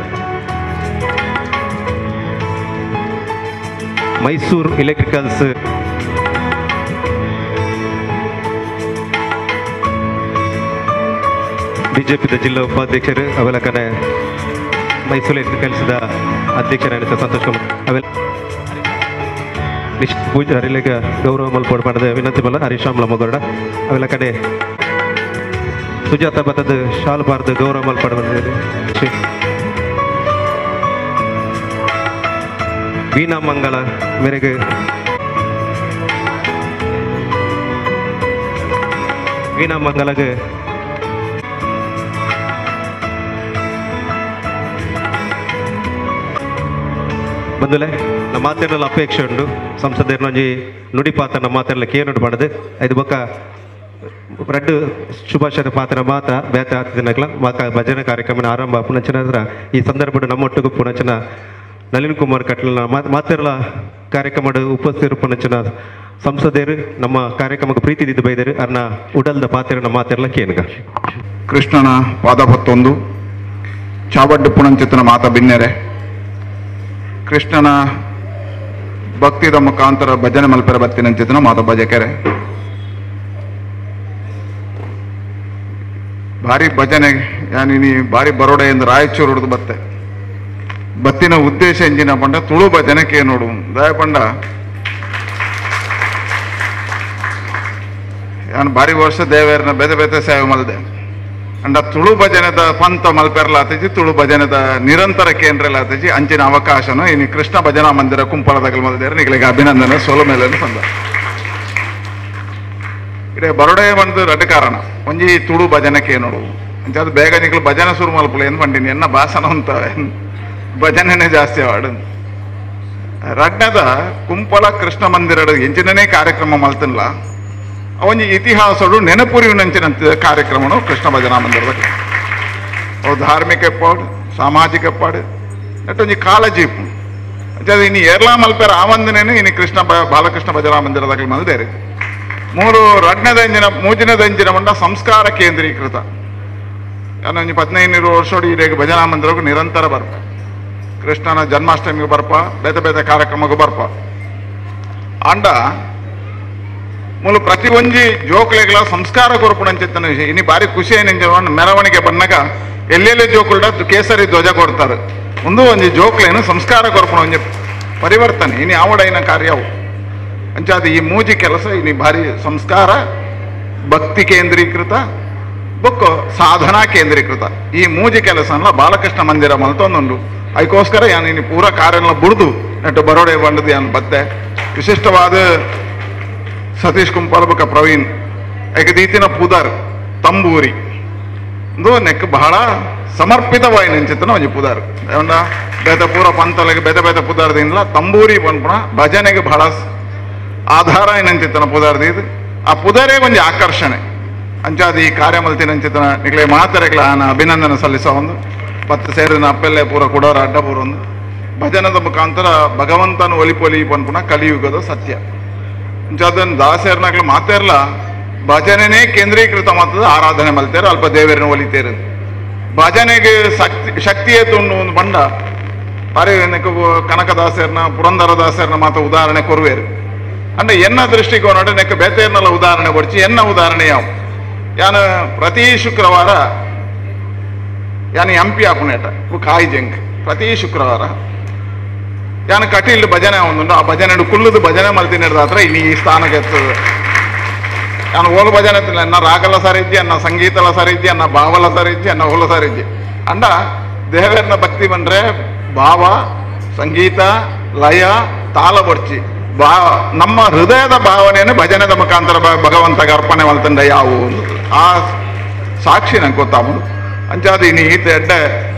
ಮೈಸೂರು ಎಲೆಕ್ಟ್ರಿಕಲ್ಸ್ ಬಿಜೆಪಿದ ಜಿಲ್ಲಾ ಉಪಾಧ್ಯಕ್ಷರು ಅವೆಲಕನೆ ಮೈಸೂರು ಎಲೆಕ್ಟ್ರಿಕಲ್ಸ್ದ ಅಧ್ಯಕ್ಷರಾದ ಸಂತೋಷ್ ಕುಮಾರ್ ಅವೆಲ್ಲ ಪೂಜಾರಿಲೆಗ ಗೌರವ ಮಲ್ಪೋಡು ಪಡೆದ ವಿನಂತಿ ಮಲ್ಲ ಹರೀಶಾಮ್ಲ ಮೊಗರ್ಡ ಅವೆಲ್ಲ ಕಡೆ ಸುಜಾತ ಬತ್ತದ ಶಾಲು ಬಾರ್ದು ಗೌರವ ಮಲ್ಪಡ ಬಂದಿದೆ. ವೀಣಾ ಮಂಗಳ ಮೇರೆಗೆ ವೀಣಾ ಮಂಗಳಗೆ ಬಂದುಲೆ ನಮ್ಮ ಮಾತೆಲ್ಲ ಅಪೇಕ್ಷೆ ಉಂಟು ಸಂಸದರೊಂಜಿ ನುಡಿಪಾತ ನಮ್ಮ ಮಾತೆಲ್ಲ ಕೇನುಂಟು ಪಡೆದು ಇದು ಬೊಕ್ಕ ರಡ್ಡು ಶುಭಾಶಯದ ಪಾತ್ರ ಮಾತ ಬೇತ ದಿನಗಳ ಮಾಕ ಭಜನೆ ಕಾರ್ಯಕ್ರಮ ಆರಂಭ ಪುನಚನ ಈ ಸಂದರ್ಭ ನಮ್ಮೊಟ್ಟಿಗೂ ಪುನಚನ ನಳಿನ್ ಕುಮಾರ್ ಕಟ್ಲ ಮಾತೆಲ್ಲ ಕಾರ್ಯಕ್ರಮ ಉಪಸ್ಥಿತರು ಪುನಚನ ಸಂಸದರು ನಮ್ಮ ಕಾರ್ಯಕ್ರಮಕ್ಕೆ ಪ್ರೀತಿ ದಿದ್ದು ಬೈದರು ಅರ್ನ ಉಡಲ್ದ ಪಾತ್ರ ನಮ್ಮ ಮಾತೆಲ್ಲ ಕೇನುಗ. ಕೃಷ್ಣನ ಪಾದ ಹೊತ್ತೊಂದು ಚಾವಡ್ಡು ಪುಣಂಚಿತನ ಮಾತ ಬಿನ್ನೆರೆ ಕೃಷ್ಣನ ಭಕ್ತಿದ ಮುಖಾಂತರ ಭಜನೆ ಮಲ್ಪೆರ ಬತ್ತಿನಂಚಿತನ ಮಾತ ಭಜಕೆರೆ ಭಾರಿ ಭಜನೆ ಯಾನಿನಿ ಭಾರಿ ಬರೋಡೆ ಎಂದು ರಾಯಚೂರು ಹಿಡಿದು ಬತ್ತೆ ಬತ್ತಿನ ಉದ್ದೇಶ ಎಂಜಿನ ಪಂಡ ತುಳು ಭಜನೆಗೆ ನೋಡು ದಯಪಂಡ ಯಾನು ಭಾರಿ ವರ್ಷ ದೇವೇರ್ನ ಬೇತೆ ಬೇತೆ ಸೇವೆ ಮಲ್ದೆ ಅಂಡ ತುಳು ಭಜನೆದ ಪಂತ ಮಲ್ಪೆರ್ಲಾತಜಿ ತುಳು ಭಜನೆದ ನಿರಂತರ ಕೇಂದ್ರಲಾತಜಿ ಅಂಚಿನ ಅವಕಾಶನು ಇನ್ನು ಕೃಷ್ಣ ಭಜನಾ ಮಂದಿರ ಕುಂಪಳದಗಲ್ ಮಲ್ದೇರ ನಿಗಳಿಗೆ ಅಭಿನಂದನೆ ಸೋಲು ಮೇಲೆ ಸಂದ ಇಡೇ ಬರೋಡೆ ಬಂದು ರಡ್ಡು ಕಾರಣ ಒಂಜಿ ತುಳು ಭಜನೆಗೆ ನೋಡು ಅಂಚ ಅದು ಬೇಗ ನಿಗಳು ಭಜನೆ ಶುರು ಮಲ್ಪಲೆ ಏನು ಬಂಡಿನಿ ಎನ್ನ ಭಾಷಣ ಅಂತ ಭಜನೆನೇ ಜಾಸ್ತಿ ಅವಾಡು ರಡ್ಡದ ಕುಂಪಳ ಕೃಷ್ಣ ಮಂದಿರ ಎಂಚಿನೇ ಕಾರ್ಯಕ್ರಮ ಮಲ್ತನ್ಲ ಒಂಜಿ ಇತಿಹಾಸಡು ನೆನಪುರಿವಿನಂಚಿನ ಕಾರ್ಯಕ್ರಮನು ಕೃಷ್ಣ ಭಜನಾ ಮಂದಿರದ ಅವು ಧಾರ್ಮಿಕ ಪಾಡು ಸಾಮಾಜಿಕ ಪಾಡು ಒಂಜಿ ಕಾಳಜಿ ಅಂಚ ಇನ್ನು ಏರ್ಲಾ ಮಲ್ಪೆರ ಆ ಒಂದನೇನು ಇನ್ನು ಕೃಷ್ಣ ಬಾಲಕೃಷ್ಣ ಭಜನಾ ಮಂದಿರದಾಗ ಮಲ್ದೇರಿ ಮೂರು ರಡ್ನದ ಎಂಜಿನ ಮೂಜಿನದ ಎಂಜಿನ ಮಂಡ ಸಂಸ್ಕಾರ ಕೇಂದ್ರೀಕೃತ ಒಂಜಿ 15 ವರ್ಷೋಡಿ ಈಗ ಭಜನಾ ಮಂದಿರಕ್ಕೂ ನಿರಂತರ ಬರ್ಪ ಕೃಷ್ಣನ ಜನ್ಮಾಷ್ಟಮಿಗೂ ಬರ್ಪ ಬೇತೆ ಬೇತೆ ಕಾರ್ಯಕ್ರಮಕ್ಕೂ ಬರ್ಪ ಅಂಡ ಮೂಲ ಪ್ರತಿ ಒಂಜಿ ಜೋಕುಲೆಗಳ ಸಂಸ್ಕಾರ ಕೊರಪುಣಂಚಿತ್ತನ ವಿಷಯ ಇನ್ನು ಭಾರಿ ಖುಷಿ ಏನೆಂಜ ಮೆರವಣಿಗೆ ಬನ್ನಾಗ ಎಲ್ಲೆಲ್ಲೇ ಜೋಕುಲ್ಡ ಕೇಸರಿ ಧ್ವಜ ಕೊಡ್ತಾರೆ ಒಂದು ಒಂಜಿ ಜೋಕುಲೇನು ಸಂಸ್ಕಾರ ಕೊರಪುಣ ಒಂಜಿ ಪರಿವರ್ತನೆ ಇನ್ನು ಆವಡೈನ ಕಾರ್ಯವು ಅಂಚಾದ ಈ ಮೂಜಿ ಕೆಲಸ ಇನ್ನು ಭಾರಿ ಸಂಸ್ಕಾರ ಭಕ್ತಿ ಕೇಂದ್ರೀಕೃತ ಬೊಕ್ಕ ಸಾಧನಾ ಕೇಂದ್ರೀಕೃತ ಈ ಮೂಜಿ ಕೆಲಸನ ಬಾಲಕೃಷ್ಣ ಮಂದಿರ ಮಲ್ತೊಂದುಂಡು ಅದಕ್ಕೋಸ್ಕರ ಯಾನು ಇನ್ನು ಪೂರ ಕಾರ್ಯನ ಬುಡ್ದು ನೆಟ್ಟು ಬರೋಡೆ ಬಂಡದು ಯಾನು ಬತ್ತೆ ವಿಶಿಷ್ಟವಾದ ಸತೀಶ್ ಕುಂಪಾಲ್ ಬೊಕ್ಕ ಪ್ರವೀಣ್ ಏಕದೀತಿನ ಪುದರ್ ತಂಬೂರಿ ಒಂದು ನೆಕ್ ಬಹಳ ಸಮರ್ಪಿತವಾಯಿನ ಅಂಚಿತ್ತನ ಒಂಜಿ ಪುದರ್ ಏಂಡ ಬೇತೆ ಪೂರ ಪಂತಲೆಗೆ ಬೇತೆ ಬೇತೆ ಪುದರ್ದಿಂದ ತಂಬೂರಿ ಪನ್ಪುಣ ಭಜನೆಗೆ ಬಹಳ ಆಧಾರ ಏನಂಚಿತ್ತನ ಪುದರ್ದ ಆ ಪುದರೇ ಒಂಜಿ ಆಕರ್ಷಣೆ ಅಂಚಾದ ಈ ಕಾರ್ಯ ಮಲ್ತಿನಂಚಿತನ ನಿಕ್ಲೆ ಮಾತರೆಗ್ಲ ಆನ ಅಭಿನಂದನೆ ಸಲ್ಲಿಸ ಒಂದು ಪತ್ತು ಸೇರಿನ ಅಪ್ಪೆಲ್ಲೆ ಪೂರ ಕೊಡೋರ ಅಡ್ಡ ಪೂರ ಒಂದು ಭಜನದ ಮುಖಾಂತರ ಭಗವಂತನ ಒಲಿಪೊಲಿ ಪನ್ಪುಣ ಕಲಿಯುಗದ ಸತ್ಯ ಅಂಚಾದನ್ ದಾಸೇರ್ನಾಗ್ಲು ಮಾತೇರ್ಲ ಭಜನೆನೇ ಕೇಂದ್ರೀಕೃತ ಮಾತದ ಆರಾಧನೆ ಮಲ್ತೇರು ಅಲ್ಪ ದೇವರನ್ನ ಒಲಿತೇರು ಭಜನೆಗೆ ಶಕ್ತಿಯೇ ತುಂಡು ಒಂದು ಬಂಡ ಬಾರಿ ಕನಕದಾಸರ್ನ ಪುರಂದರದಾಸರ್ನ ಮಾತ ಉದಾಹರಣೆ ಕೊರುವೇರು ಅಂಡ ಎನ್ನ ದೃಷ್ಟಿಕೋನ ನೆಕ್ಕ ಬೇತೇರ್ನೆಲ್ಲ ಉದಾಹರಣೆ ಕೊಡ್ಚಿ ಎನ್ನ ಉದಾಹರಣೆ ಯಾವ ಯಾನು ಪ್ರತಿ ಶುಕ್ರವಾರ ಯಾನು ಎಂ ಪಿ ಆಪುನೇಟ ಕಾಯಿ ಜಂಕ್ ಪ್ರತಿ ಶುಕ್ರವಾರ ಯಾನು ಕಟೀಲ್ ಭಜನೆ ಒಂದುಂಡು ಆ ಭಜನೆ ಕುಲ್ಲುದು ಭಜನೆ ಮಲ್ತಿನ ಇನ್ನು ಈ ಸ್ಥಾನಕ್ಕೆ ಎತ್ತದ ಯಾನು ಓಲು ಭಜನೆ ಎತ್ತಿಲ್ಲ ಎನ್ನ ರಾಗಲ ಸರಿಜ್ಜಿ ಅನ್ನ ಸಂಗೀತಲ ಸರಿಜ್ಜಿ ಅನ್ನ ಭಾವಲ ಸರಿಜ್ಜಿ ಅನ್ನ ಓಲ ಸರಿಜ್ಜಿ ಅಂಡ ದೇವರನ್ನ ಭಕ್ತಿ ಬಂದ್ರೆ ಭಾವ ಸಂಗೀತ ಲಯ ತಾಳ ಬಡ್ಚಿ ನಮ್ಮ ಹೃದಯದ ಭಾವನೆಯನ್ನು ಭಜನೆದ ಮುಖಾಂತರ ಭಗವಂತಗೆ ಅರ್ಪಣೆ ಮಲ್ತಂಡ ಯಾವು ಆ ಸಾಕ್ಷಿ ನಂಗೆ ಗೊತ್ತಾವು ಅಂಚಾದ ಇನ್ನು ಈತ ಎಡ್ಡೆ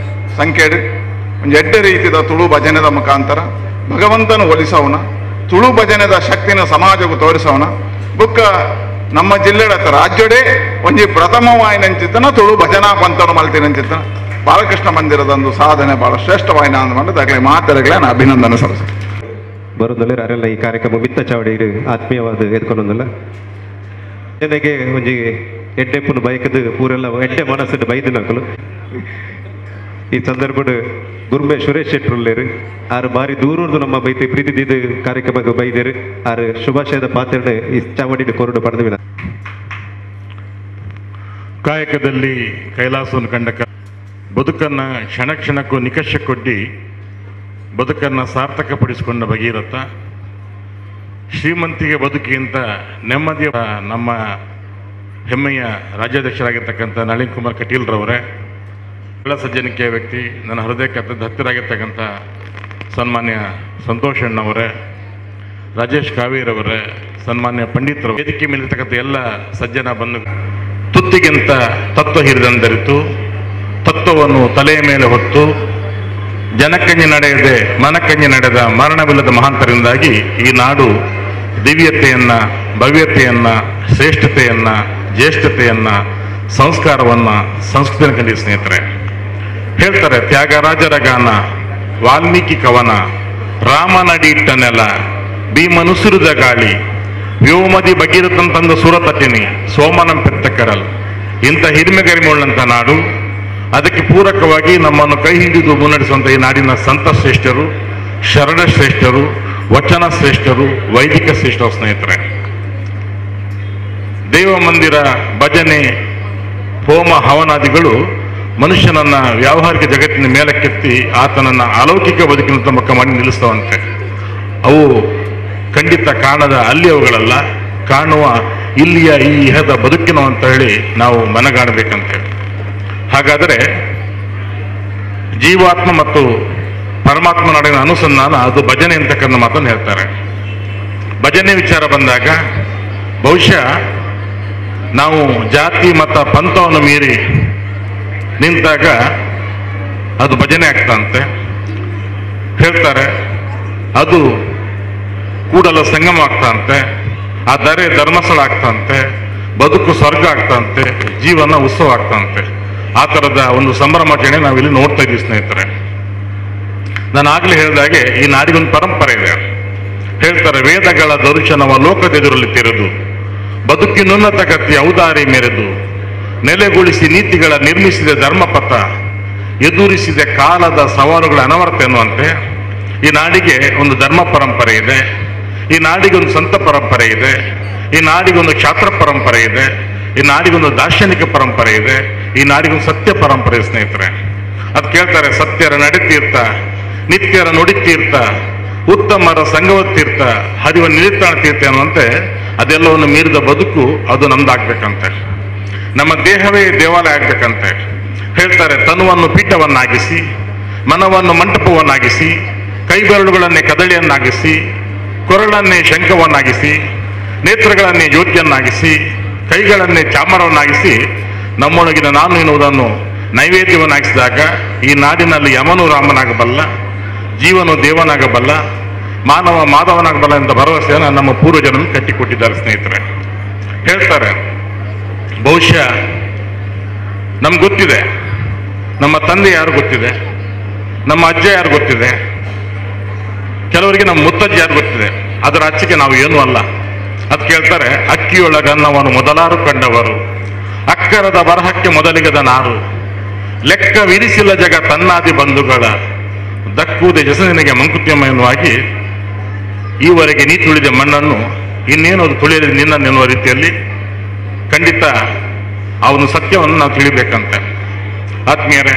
ಸಂಖ್ಯೆಡು ಒಂದು ಎಡ್ಡೆ ರೀತಿದ ತುಳು ಭಜನೆದ ಮುಖಾಂತರ ಭಗವಂತನ ಒಲಿಸವನ ತುಳು ಭಜನೆದ ಶಕ್ತಿನ ಸಮಾಜಕ್ಕೂ ತೋರಿಸವನ ಬುಕ್ಕ ನಮ್ಮ ಜಿಲ್ಲೆಡ ರಾಜ್ಯಡೇ ಒಂಜಿ ಪ್ರಥಮವಾಯಿನಂಚಿತ್ತನ ತುಳು ಭಜನಾ ಪಂಥನ ಮಲ್ತಿನಂಚಿತ್ತನ ಬಾಲಕೃಷ್ಣ ಮಂದಿರದೊಂದು ಸಾಧನೆ ಬಹಳ ಶ್ರೇಷ್ಠವಾಯಿನ ಅಂದ ಮಾತರಗಳೇ ನಾನು ಅಭಿನಂದನೆ ಸಲ್ಲಿಸ ಬರೋದಲ್ಲ ಅರೆಲ್ಲ ಈ ಕಾರ್ಯಕ್ರಮ ಮಿತ್ತ ಚಾವಡಿ ಆತ್ಮೀಯವಾದ ಎದ್ಕೊಂಡೊಂದಲ್ಲ ಜನಗೆ ಒಂಜಿ ಎಡ್ಡೆಪ್ಪುನು ಬೈಕದ ಪೂರೆಲ್ಲ ಎಡ್ಡೆ ಮನಸ್ಸು ಬೈದಿನಕುಲು. ಈ ಸಂದರ್ಭಡ್ ಗುರ್ಮೆ ಸುರೇಶ್ ಶೆಟ್ಟರುಲ್ಲೇರು ಆರು ಬಾರಿ ದೂರದ್ದು ನಮ್ಮ ಬೈತಿ ಪ್ರೀತಿ ದೀದ ಕಾರ್ಯಕ್ರಮಕ್ಕೆ ಬೈದೇರು ಆರು ಶುಭಾಶಯದ ಪಾತ್ರೆ ಈ ಚಾವಡಿ ಕೊರಡು ಪಡೆದ. ಕಾಯಕದಲ್ಲಿ ಕೈಲಾಸವನ್ನು ಕಂಡ ಬದುಕನ್ನು ಕ್ಷಣ ಕ್ಷಣಕ್ಕೂ ನಿಕಷ ಕೊಡ್ಡಿ ಬದುಕನ್ನು ಸಾರ್ಥಕಪಡಿಸಿಕೊಂಡ ಭಗೀರಥ ಶ್ರೀಮಂತಿಗೆ ಬದುಕಿಗಿಂತ ನೆಮ್ಮದಿಯ ನಮ್ಮ ಹೆಮ್ಮೆಯ ರಾಜ್ಯಾಧ್ಯಕ್ಷರಾಗಿರ್ತಕ್ಕಂಥ ನಳಿನ್ ಕುಮಾರ್ ಕಟೀಲ್ರವರೇ, ಸಜ್ಜನಿಕೆಯ ವ್ಯಕ್ತಿ, ನನ್ನ ಹೃದಯಕ್ಕೆ ಅತ್ಯಂತ ಹತ್ತಿರಾಗಿರ್ತಕ್ಕಂಥ ಸನ್ಮಾನ್ಯ ಸಂತೋಷ್ ಅಣ್ಣವರೇ, ರಾಜೇಶ್ ಕಾವೇರವರೇ, ಸನ್ಮಾನ್ಯ ಪಂಡಿತರು, ವೇದಿಕೆ ಮೇಲಿರ್ತಕ್ಕಂಥ ಎಲ್ಲ ಸಜ್ಜನ ಬಂಧು, ತುತ್ತಿಗಿಂತ ತತ್ವ ಹಿರಿದಂದರಿತು, ತತ್ವವನ್ನು ತಲೆಯ ಮೇಲೆ ಹೊತ್ತು ಜನಕಂಜಿ ನಡೆಯದೆ ಮನಕಂಜಿ ನಡೆದ ಮರಣವಿಲ್ಲದ ಮಹಾಂತರಿಂದಾಗಿ ಈ ನಾಡು ದಿವ್ಯತೆಯನ್ನು, ಭವ್ಯತೆಯನ್ನು, ಶ್ರೇಷ್ಠತೆಯನ್ನು, ಜ್ಯೇಷ್ಠತೆಯನ್ನು, ಸಂಸ್ಕಾರವನ್ನು, ಸಂಸ್ಕೃತಿಯನ್ನು ಕಂಡಿದೆ. ಸ್ನೇಹಿತರೆ, ಹೇಳ್ತಾರೆ ತ್ಯಾಗರಾಜರ ಗಾನ, ವಾಲ್ಮೀಕಿ ಕವನ, ರಾಮನಡಿ ಇಟ್ಟ ನೆಲ, ಭೀಮನುಸುರಿದ ಗಾಳಿ, ವ್ಯೋಮದಿ ಭಗೀರಥಂತಂದ ಸುರತಟಿನಿ, ಸೋಮನಂ ಪೆತ್ತ ಕರಲ್, ಇಂಥ ಹಿರಿಮೆಗರಿಮುಳ್ಳಂಥ ನಾಡು, ಅದಕ್ಕೆ ಪೂರಕವಾಗಿ ನಮ್ಮನ್ನು ಕೈ ಹಿಡಿದು ಮುನ್ನಡೆಸುವಂಥ ಈ ನಾಡಿನ ಸಂತ ಶ್ರೇಷ್ಠರು, ಶರಣ ಶ್ರೇಷ್ಠರು, ವಚನ ಶ್ರೇಷ್ಠರು, ವೈದಿಕ ಶ್ರೇಷ್ಠರು. ಸ್ನೇಹಿತರೆ, ದೇವ ಮಂದಿರ, ಭಜನೆ, ಹೋಮ ಹವನಾದಿಗಳು ಮನುಷ್ಯನನ್ನ ವ್ಯಾವಹಾರಿಕ ಜಗತ್ತಿನ ಮೇಲಕ್ಕೆತ್ತಿ ಆತನನ್ನ ಅಲೌಕಿಕ ಬದುಕಿನ ತಮಕ ಮಾಡಿ ನಿಲ್ಲಿಸ್ತವಂತೆ. ಅವು ಖಂಡಿತ ಕಾಣದ ಅಲ್ಲಿಯವುಗಳಲ್ಲ, ಕಾಣುವ ಇಲ್ಲಿಯ ಈ ಇಹದ ಬದುಕಿನ ಅಂತ ಹೇಳಿ ನಾವು ಮನಗಾಣಬೇಕಂತೇಳಿ. ಹಾಗಾದರೆ ಜೀವಾತ್ಮ ಮತ್ತು ಪರಮಾತ್ಮ ನಡುವಿನ ಅನುಸಂಧಾನ ಅದು ಭಜನೆ ಅಂತಕ್ಕಂಥ ಮಾತನ್ನು ಹೇಳ್ತಾರೆ. ಭಜನೆ ವಿಚಾರ ಬಂದಾಗ ಬಹುಶಃ ನಾವು ಜಾತಿ ಮತ ಪಂಥವನ್ನು ಮೀರಿ ನಿಂತಾಗ ಅದು ಭಜನೆ ಆಗ್ತಂತೆ ಹೇಳ್ತಾರೆ. ಅದು ಕೂಡಲ ಸಂಗಮ ಆಗ್ತಂತೆ, ಆ ದರೆ ಧರ್ಮಸ್ಥಳ ಆಗ್ತಂತೆ, ಬದುಕು ಸ್ವರ್ಗ ಆಗ್ತಂತೆ, ಜೀವನ ಉತ್ಸವ ಆಗ್ತಂತೆ. ಆ ಥರದ ಒಂದು ಸಂಭ್ರಮಾಚರಣೆ ನಾವಿಲ್ಲಿ ನೋಡ್ತಾ ಇದ್ದೀವಿ ಸ್ನೇಹಿತರೆ. ನಾನು ಆಗಲೇ ಹೇಳಿದಾಗೆ ಈ ನಾಡಿಗೊಂದು ಪರಂಪರೆ ಇದೆ. ಹೇಳ್ತಾರೆ, ವೇದಗಳ ದರ್ಶನವ ಲೋಕದೆದುರಲ್ಲಿ ತೆರೆದು, ಬದುಕಿನುನ್ನತ ಗತಿಯ ಔದಾರಿ ಮೆರೆದು, ನೆಲೆಗೊಳಿಸಿ ನೀತಿಗಳ ನಿರ್ಮಿಸಿದ ಧರ್ಮಪಥ, ಎದುರಿಸಿದ ಕಾಲದ ಸವಾಲುಗಳ ಅನವರ್ತ ಎನ್ನುವಂತೆ ಈ ನಾಡಿಗೆ ಒಂದು ಧರ್ಮ ಪರಂಪರೆ ಇದೆ, ಈ ನಾಡಿಗೆ ಒಂದು ಸಂತ ಪರಂಪರೆ ಇದೆ, ಈ ನಾಡಿಗೊಂದು ಕ್ಷಾತ್ರ ಪರಂಪರೆ ಇದೆ, ಈ ನಾಡಿಗೊಂದು ದಾರ್ಶನಿಕ ಪರಂಪರೆ ಇದೆ, ಈ ನಾಡಿಗೊಂದು ಸತ್ಯ ಪರಂಪರೆ ಇದೆ ಸ್ನೇಹಿತರೆ. ಅದು ಕೇಳ್ತಾರೆ, ಸತ್ಯರ ನಡೆತೀರ್ಥ, ನಿತ್ಯರ ನುಡಿತೀರ್ಥ, ಉತ್ತಮರ ಸಂಗವ ತೀರ್ಥ, ಹರಿವ ನಿರಿತಾಣ ತೀರ್ಥ ಅನ್ನುವಂತೆ ಅದೆಲ್ಲವನ್ನು ಮೀರಿದ ಬದುಕು ಅದು ನಮ್ದಾಗ್ಬೇಕಂತೆ. ನಮ್ಮ ದೇಹವೇ ದೇವಾಲಯ ಆಗ್ಬೇಕಂತೆ ಹೇಳ್ತಾರೆ. ತನುವನ್ನು ಪೀಠವನ್ನಾಗಿಸಿ, ಮನವನ್ನು ಮಂಟಪವನ್ನಾಗಿಸಿ, ಕೈಬೆರಳುಗಳನ್ನೇ ಕದಳಿಯನ್ನಾಗಿಸಿ, ಕೊರಳನ್ನೇ ಶಂಖವನ್ನಾಗಿಸಿ, ನೇತ್ರಗಳನ್ನೇ ಜ್ಯೋತಿಯನ್ನಾಗಿಸಿ, ಕೈಗಳನ್ನೇ ಚಾಮರವನ್ನಾಗಿಸಿ, ನಮ್ಮೊಳಗಿನ ನಾನು ಎನ್ನುವುದನ್ನು ನೈವೇದ್ಯವನ್ನಾಗಿಸಿದಾಗ ಈ ನಾಡಿನಲ್ಲಿ ಯಮನು ರಾಮನಾಗಬಲ್ಲ, ಜೀವನು ದೇವನಾಗಬಲ್ಲ, ಮಾನವ ಮಾಧವನಾಗಬಲ್ಲ ಎಂಬ ಭರವಸೆಯನ್ನು ನಮ್ಮ ಪೂರ್ವಜರನ್ನು ಕಟ್ಟಿಕೊಟ್ಟಿದ್ದಾರೆ ಸ್ನೇಹಿತರೆ. ಹೇಳ್ತಾರೆ, ಬಹುಶಃ ನಮ್ಗೆ ಗೊತ್ತಿದೆ, ನಮ್ಮ ತಂದೆ ಯಾರು ಗೊತ್ತಿದೆ, ನಮ್ಮ ಅಜ್ಜ ಯಾರು ಗೊತ್ತಿದೆ, ಕೆಲವರಿಗೆ ನಮ್ಮ ಮುತ್ತಜ್ಜ ಯಾರು ಗೊತ್ತಿದೆ, ಅದರ ಆಚೆಗೆ ನಾವು ಏನೂ ಅಲ್ಲ. ಅದು ಕೇಳ್ತಾರೆ, ಅಕ್ಕಿಯೊಳಗನ್ನವನ್ನು ಮೊದಲಾರು ಕಂಡವರು, ಅಕ್ಕರದ ಬರಹಕ್ಕೆ ಮೊದಲಿಗದ ನಾರು, ಲೆಕ್ಕವಿರಿಸಿಲ್ಲ ಜಗ ತನ್ನಾದಿ ಬಂಧುಗಳ, ದಕ್ಕುವುದೇ ಜಸನಿಗೆ ಮಂಕುತಿಮ್ಮ ಎನ್ನುವಾಗಿ ಈವರೆಗೆ ನೀ ತುಳಿದ ಮಣ್ಣನ್ನು ಇನ್ನೇನು ಅದು ತುಳಿಯಲಿ ನಿನ್ನನ್ನೆನ್ನುವ ರೀತಿಯಲ್ಲಿ ಖಂಡಿತ ಅವನು ಸತ್ಯವನ್ನು ನಾವು ತಿಳಿಬೇಕಂತೆ. ಆತ್ಮೀಯರೇ,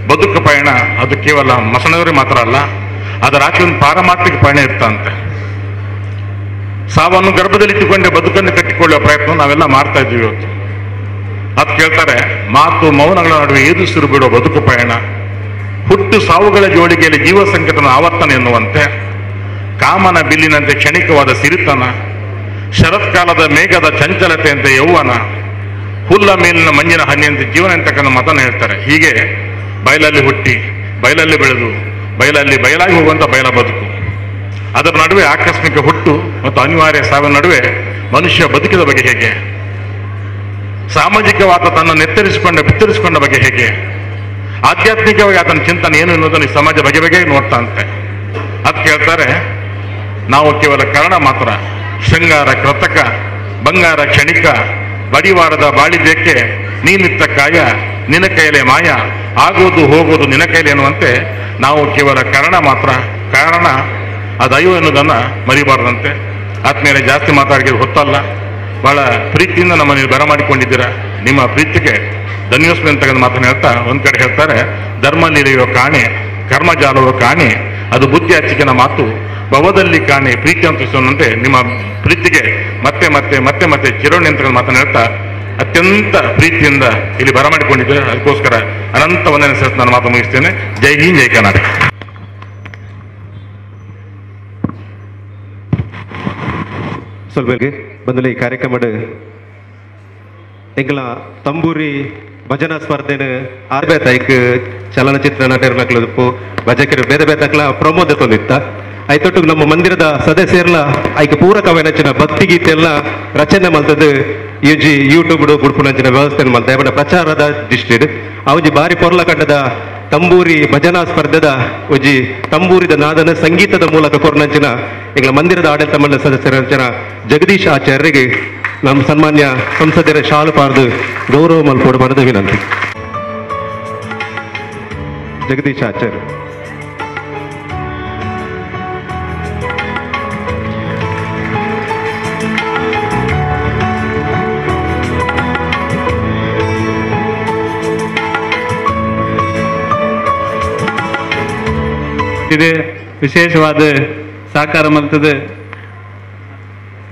ಬದುಕು ಪಯಣ ಅದು ಕೇವಲ ಮಸಣದವರೇ ಮಾತ್ರ ಅಲ್ಲ, ಅದರ ಆಚೆ ಒಂದು ಪಾರಮಾರ್ಥಿಕ ಪಯಣ ಇರ್ತಂತೆ. ಸಾವನ್ನು ಗರ್ಭದಲ್ಲಿಟ್ಟುಕೊಂಡೆ ಬದುಕನ್ನು ಕಟ್ಟಿಕೊಳ್ಳುವ ಪ್ರಯತ್ನ ನಾವೆಲ್ಲ ಮಾಡ್ತಾ ಇದ್ದೀವಿ ಇವತ್ತು. ಅದು ಕೇಳ್ತಾರೆ, ಮಾತು ಮೌನಗಳ ನಡುವೆ ಏದುಸಿರು ಬಿಡುವ ಬದುಕು ಪಯಣ, ಹುಟ್ಟು ಸಾವುಗಳ ಜೋಡಿಗೆಯಲ್ಲಿ ಜೀವ ಸಂಕಟನ ಆವರ್ತನ ಎನ್ನುವಂತೆ, ಕಾಮನ ಬಿಲ್ಲಿನಂತೆ ಕ್ಷಣಿಕವಾದ ಸಿರಿತನ, ಶರತ್ಕಾಲದ ಮೇಘದ ಚಂಚಲತೆಯಂತೆ ಯೌವನ, ಹುಲ್ಲ ಮೇಲಿನ ಮಂಜಿನ ಹನಿಯಂತೆ ಜೀವನ ಅಂತಕ್ಕಂಥ ಮಾತನ್ನು ಹೇಳ್ತಾರೆ. ಹೀಗೆ ಬಯಲಲ್ಲಿ ಹುಟ್ಟಿ ಬಯಲಲ್ಲಿ ಬೆಳೆದು ಬಯಲಲ್ಲಿ ಬಯಲಾಗಿ ಹೋಗುವಂಥ ಬಯಲ ಬದುಕು, ಅದರ ನಡುವೆ ಆಕಸ್ಮಿಕ ಹುಟ್ಟು ಮತ್ತು ಅನಿವಾರ್ಯ ಸಾವಿನ ನಡುವೆ ಮನುಷ್ಯ ಬದುಕಿದ ಬಗೆ ಹೇಗೆ, ಸಾಮಾಜಿಕವಾದ ತನ್ನನ್ನು ಎತ್ತರಿಸಿಕೊಂಡ ಬಿತ್ತರಿಸಿಕೊಂಡ ಬಗೆ ಹೇಗೆ, ಆಧ್ಯಾತ್ಮಿಕವಾಗಿ ಆತನ ಚಿಂತನೆ ಏನು ಎನ್ನುವುದನ್ನು ಈ ಸಮಾಜ ಬಗೆ ಬಗೆಗೆ ನೋಡ್ತಾ ಅಂತೆ. ಅದು ಕೇಳ್ತಾರೆ, ನಾವು ಕೇವಲ ಕರ್ಣ ಮಾತ್ರ, ಶೃಂಗಾರ ಕೃತಕ, ಬಂಗಾರ ಕ್ಷಣಿಕ, ಬಡಿವಾರದ ಬಾಳಿದ್ದಕ್ಕೆ ನೀನಿತ್ತ ಕಾಯ ನಿನ್ನ ಕೈಲೇ ಮಾಯ, ಆಗೋದು ಹೋಗೋದು ನಿನ್ನ ಕೈಲಿ ಎನ್ನುವಂತೆ ನಾವು ಕೇವಲ ಕಾರಣ ಮಾತ್ರ, ಕಾರಣ ಆ ದೈವ ಎನ್ನುವುದನ್ನು ಮರಿಬಾರದಂತೆ. ಆದ್ಮೇಲೆ ಜಾಸ್ತಿ ಮಾತಾಡಿದ್ರೆ ಹೊತ್ತಲ್ಲ. ಬಹಳ ಪ್ರೀತಿಯಿಂದ ನಮ್ಮನ್ನು ನೀವು ಬರಮಾಡಿಕೊಂಡಿದ್ದೀರಾ, ನಿಮ್ಮ ಪ್ರೀತಿಗೆ ಧನ್ಯೋಸ್ಮಿ ಅಂತಕ್ಕಂಥ ಮಾತನ್ನು ಹೇಳ್ತಾ ಒಂದು ಕಡೆ ಹೇಳ್ತಾರೆ, ಧರ್ಮ ಲೀಲೆಯೋ ಕಾಣೆ ಕರ್ಮಜಾಲವೋ ಕಾಣೆ ಅದು ಬುದ್ಧಿ ಹಚ್ಚಿಕೆನ ಮಾತು ಭವದಲ್ಲಿ ಕಾಣೆ ಪ್ರೀತಿ ಅಂತ ನಿಮ್ಮ ಪ್ರೀತಿಗೆ ಮತ್ತೆ ಮತ್ತೆ ಮತ್ತೆ ಮತ್ತೆ ಚಿರೋಣಿ ಅಂತ ಮಾತನ್ನು ಹೇಳ್ತಾ ಅತ್ಯಂತ ಪ್ರೀತಿಯಿಂದ ಇಲ್ಲಿ ಬರಮಾಡಿಕೊಂಡಿದ್ದಾರೆ. ಅದಕ್ಕೋಸ್ಕರ ಅನಂತ ವಂದನೆ ಸಲ್ಲಿಸಿ ನಾನು ಮಾತು ಮುಗಿಸ್ತೇನೆ. ಜೈ ಹಿಂದ್, ಜೈ ಕರ್ನಾಟಕ. ಸ್ವಲ್ಪ ಬಂದಲೆ ಈ ಕಾರ್ಯಕ್ರಮದ ಎಂಕಲ ತಂಬೂರಿ ಭಜನಾ ಸ್ಪರ್ಧೆನ ಆರ್ಬೇತ ಐಕ್ ಚಲನಚಿತ್ರ ನಟರ್ನಕ್ಲು ಭಜಕರು ಬೇರೆ ಬೇತಕ್ಲ ಪ್ರಮೋದ ತಂದಿತ್ತ. ಐತೊಟ್ಟು ನಮ್ಮ ಮಂದಿರದ ಸದಸ್ಯರ್ಲ ಐಕ್ ಪೂರಕವೇನಂಚಿನ ಭಕ್ತಿಗೀತೆ ಎಲ್ಲ ರಚನೆ ಮಲ್ತದ್ದು ಯುಜಿ ಯೂಟ್ಯೂಬ್ ಬುಡ್ಪುನಂಚಿನ ವ್ಯವಸ್ಥೆ ಮಲ್ತ ಬಣ್ಣ ಪ್ರಚಾರದ ದೃಷ್ಟಿ ಅವಜಿ ಬಾರಿ ಪೊರ್ಲ ಕಂಡದ ತಂಬೂರಿ ಭಜನಾ ಸ್ಪರ್ಧೆದ ಒಂಜಿ ತಂಬೂರಿದ ನಾದನ ಸಂಗೀತದ ಮೂಲಕ ಕೊರ್ನಂಚಿನ ಎಂಗಳ ಮಂದಿರದ ಆಡಳಿತ ಮಂಡಲ ಸದಸ್ಯರಂಚಿನ ಜಗದೀಶ್ ಆಚಾರ್ಯರಿಗೆ ನಮ್ಮ ಸನ್ಮಾನ್ಯ ಸಂಸದರ ಶಾಲು ಪಾರ್ದು ಗೌರವ ಮಲ್ಪೋಡು ಮಾಡದ ವಿನಂತಿ. ಜಗದೀಶ್ ಆಚಾರ್ಯ. ಇದು ವಿಶೇಷವಾದ ಸಾಕಾರ ಮಲ್ತದೆ,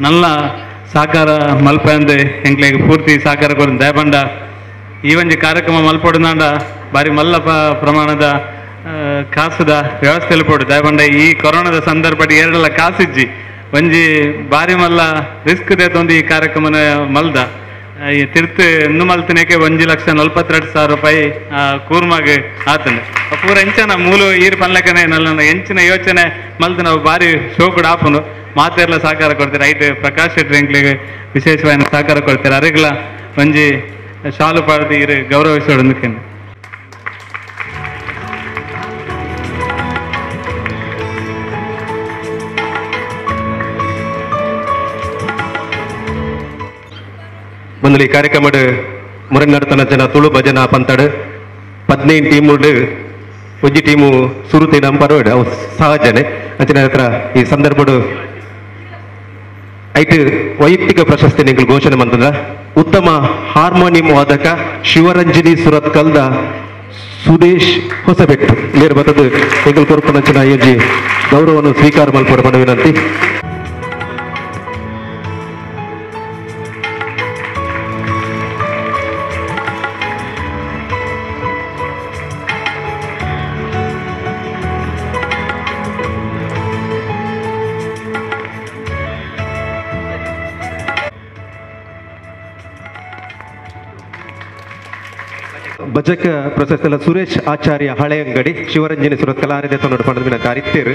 ನಲ್ಲ ಸಾಕಾರ ಮಲ್ಪ ಅಂದೆ ಎಂಕ್ಲೆಗ್ ಪೂರ್ತಿ ಸಾಕಾರ ಕೊರ ದಯಬಂಡ ಈ ಒಂಜಿ ಕಾರ್ಯಕ್ರಮ ಮಲ್ಪೊಡುನಾಂಡ ಬಾರಿ ಮಲ್ಲ ಪ್ರಮಾಣದ ಕಾಸುದ ವ್ಯವಸ್ಥೆ ಪೋಡು. ದಯಬಂಡ ಈ ಕೊರೋನಾದ ಸಂದರ್ಭ ಎರಡಲ್ಲ ಕಾಸಿಜ್ಜಿ ಒಂಜಿ ಬಾರಿ ಮಲ್ಲ ರಿಸ್ಕ್ ದೇತೊಂದು ಈ ಕಾರ್ಯಕ್ರಮನ ಮಲ್ದ ಈ ತಿರ್ತು ಇನ್ನು ಮಲ್ತಿನಕ್ಕೆ 1,42,000 ರೂಪಾಯಿ ಕೂರ್ಮಾಗ ಆತಂದೆ. ಪೂರ ಎಂಚನ ಮೂಲು ಈರು ಪನ್ಲಕನೆ ನಲ್ಲ ಎಂಚಿನ ಯೋಚನೆ ಮಲ್ತು ನಾವು ಬಾರಿ ಶೋಕುಡು ಆಪುನು ಮಾತೆರ್ಲ ಸಹಕಾರ ಕೊಡ್ತೀರ. ಐಟ್ ಪ್ರಕಾಶ್ ಶೆಟ್ಟಿ ಎಂಕ್ಲೆಗ್ ವಿಶೇಷವಾಗಿ ಸಹಕಾರ ಕೊಡ್ತೀರ. ಅರೆಗ್ಲ ಒಂಜಿ ಶಾಲು ಪಾಡ್ದು ಈರು ಗೌರವಿಸೋಡು. ಬಂದಲಿ ಕಾರ್ಯಕ್ರಮದ ಮುರನ್ನಡತನ ಜನ ತುಳು ಭಜನಾ ಪಂತಡು 15 ಟೀಮು ಒಂಜಿ ಟೀಮು ಸುರುತಿ ನಮ್ಮ ಪರವಾಡು ಅವು ಸಹಜನೆ ಅಂಚಿನ ಹತ್ರ ಈ ಸಂದರ್ಭಡು ಐಟ್ ವೈಯಕ್ತಿಕ ಪ್ರಶಸ್ತಿ ನಿಂಗೆ ಘೋಷಣೆ ಮಂತಂದ್ರ ಉತ್ತಮ ಹಾರ್ಮೋನಿಯಂ ವಾದಕ ಶಿವರಂಜನಿ ಸುರತ್ಕಲ್ದ ಸುದೇಶ್ ಹೊಸಬೆಟ್ಟು ಲೇರು ಬರ್ತದೆ ಎಂಗಲ್ ಕೊರಪನಂಚಿನ ಅಯ್ಯಜಿ ಗೌರವವನ್ನು ಸ್ವೀಕಾರ ಮಲ್ಪಡ ಪಡ ವಿನಂತಿ. ಭಜಕ ಪ್ರಶಸ್ತಿ ಸುರೇಶ್ ಆಚಾರ್ಯ ಹಳೆಯಂಗಡಿ ಶಿವರಂಜನಿ ಸುರತ್ಕಲ್ ಆರಿದೆ ತನ್ನೋಡು ಪಡೆದ ವಿನಂತಿ ಅರಿತೇರು.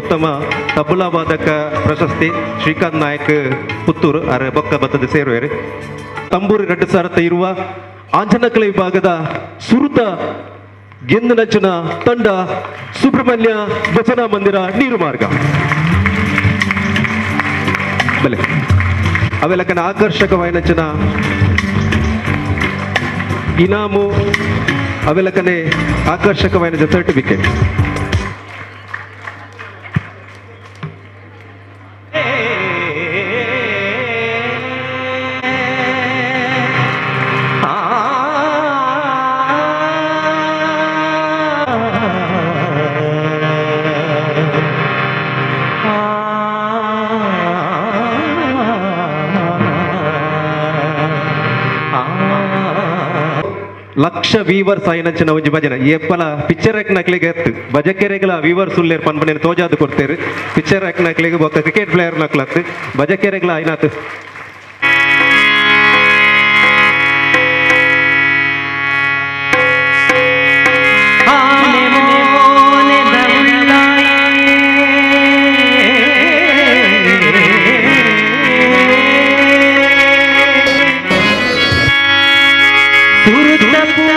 ಉತ್ತಮ ತಬಲಾ ವಾದಕ ಪ್ರಶಸ್ತಿ ಶ್ರೀಕಾಂತ್ ನಾಯಕ್ ಪುತ್ತೂರು ಅರೆ ಬೊಕ್ಕ ಬತ್ತದ ಸೇರುವೇರು. ತಂಬೂರಿ 2000 ಇರುವ ಆಂಜನಕಲೆ ವಿಭಾಗದ ಸುರುತ ಗೆಂದನಂಚಿನ ತಂಡ ಸುಬ್ರಹ್ಮಣ್ಯ ಭಜನಾ ಮಂದಿರ ನೀರು ಮಾರ್ಗ ಬಲೆ ಅವೆಲ್ಲಕನ ಆಕರ್ಷಕವಾಯಿನಂಚಿನ ಇನಾಮು ಅವೆಲ್ಲಕನೆ ಆಕರ್ಷಕವಾಯಿನ ಸರ್ಟಿಫಿಕೇಟ್. ಲಕ್ಷ ವೀವರ್ಸ್ ಆಯಿನಂಚಿನ ಒಂಜಿ ಭಜನೆ ಏಪಲ ಪಿಕ್ಚರ್ ನಕ್ಲಿಗೆ ಎತ್ತು ಭಜಕೆರೆಗಳ ವೀವರ್ಸ್ ಉಲ್ಲೇರ್ ಪನ್ಪನೆ ತೋಜಾದು ಕೊಡ್ತೇರು. ಪಿಕ್ಚರ್ ನಕ್ಲಿಗೆ ಬೊಕ್ಕ ಕ್ರಿಕೆಟ್ ಪ್ಲೇಯರ್ ನಕ್ಲತ್ತು ಭಜಕೆರೆಗಳ ಆಯ್ನಾತು.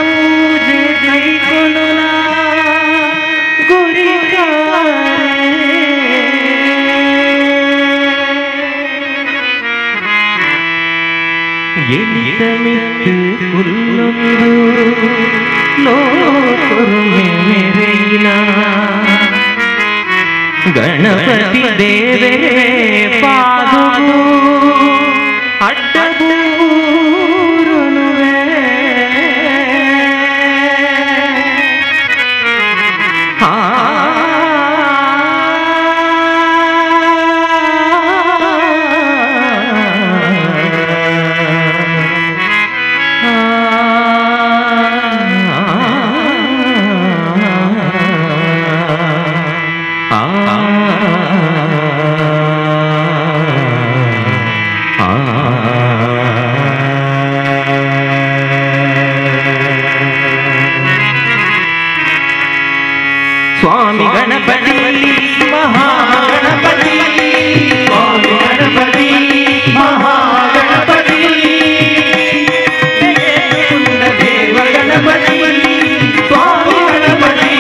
ಪೂಜೆ ಕೈಗೊಳ್ಳುವ ಎಲಿತಮಿತ್ತು ಕುಲ್ಲೊಂದು ಲೋಕೊರುಮೆ ಮೆರೆಯಿನ ಗಣಪತಿ ದೇವರೇ ಪಾದುಗು ಅಡ್ಡಬೂರುನುವೆ ಆ ಸ್ವಾಮಿ ಗಣಪತಿ ಮಹಾಗಣಪತಿ ಸ್ವಾಮಿ ಗಣಪತಿ ಮಹಾಗಣಪತಿ ದೇವ ಗಣಪತಿ ಸ್ವಾಮಿ ಗಣಪತಿ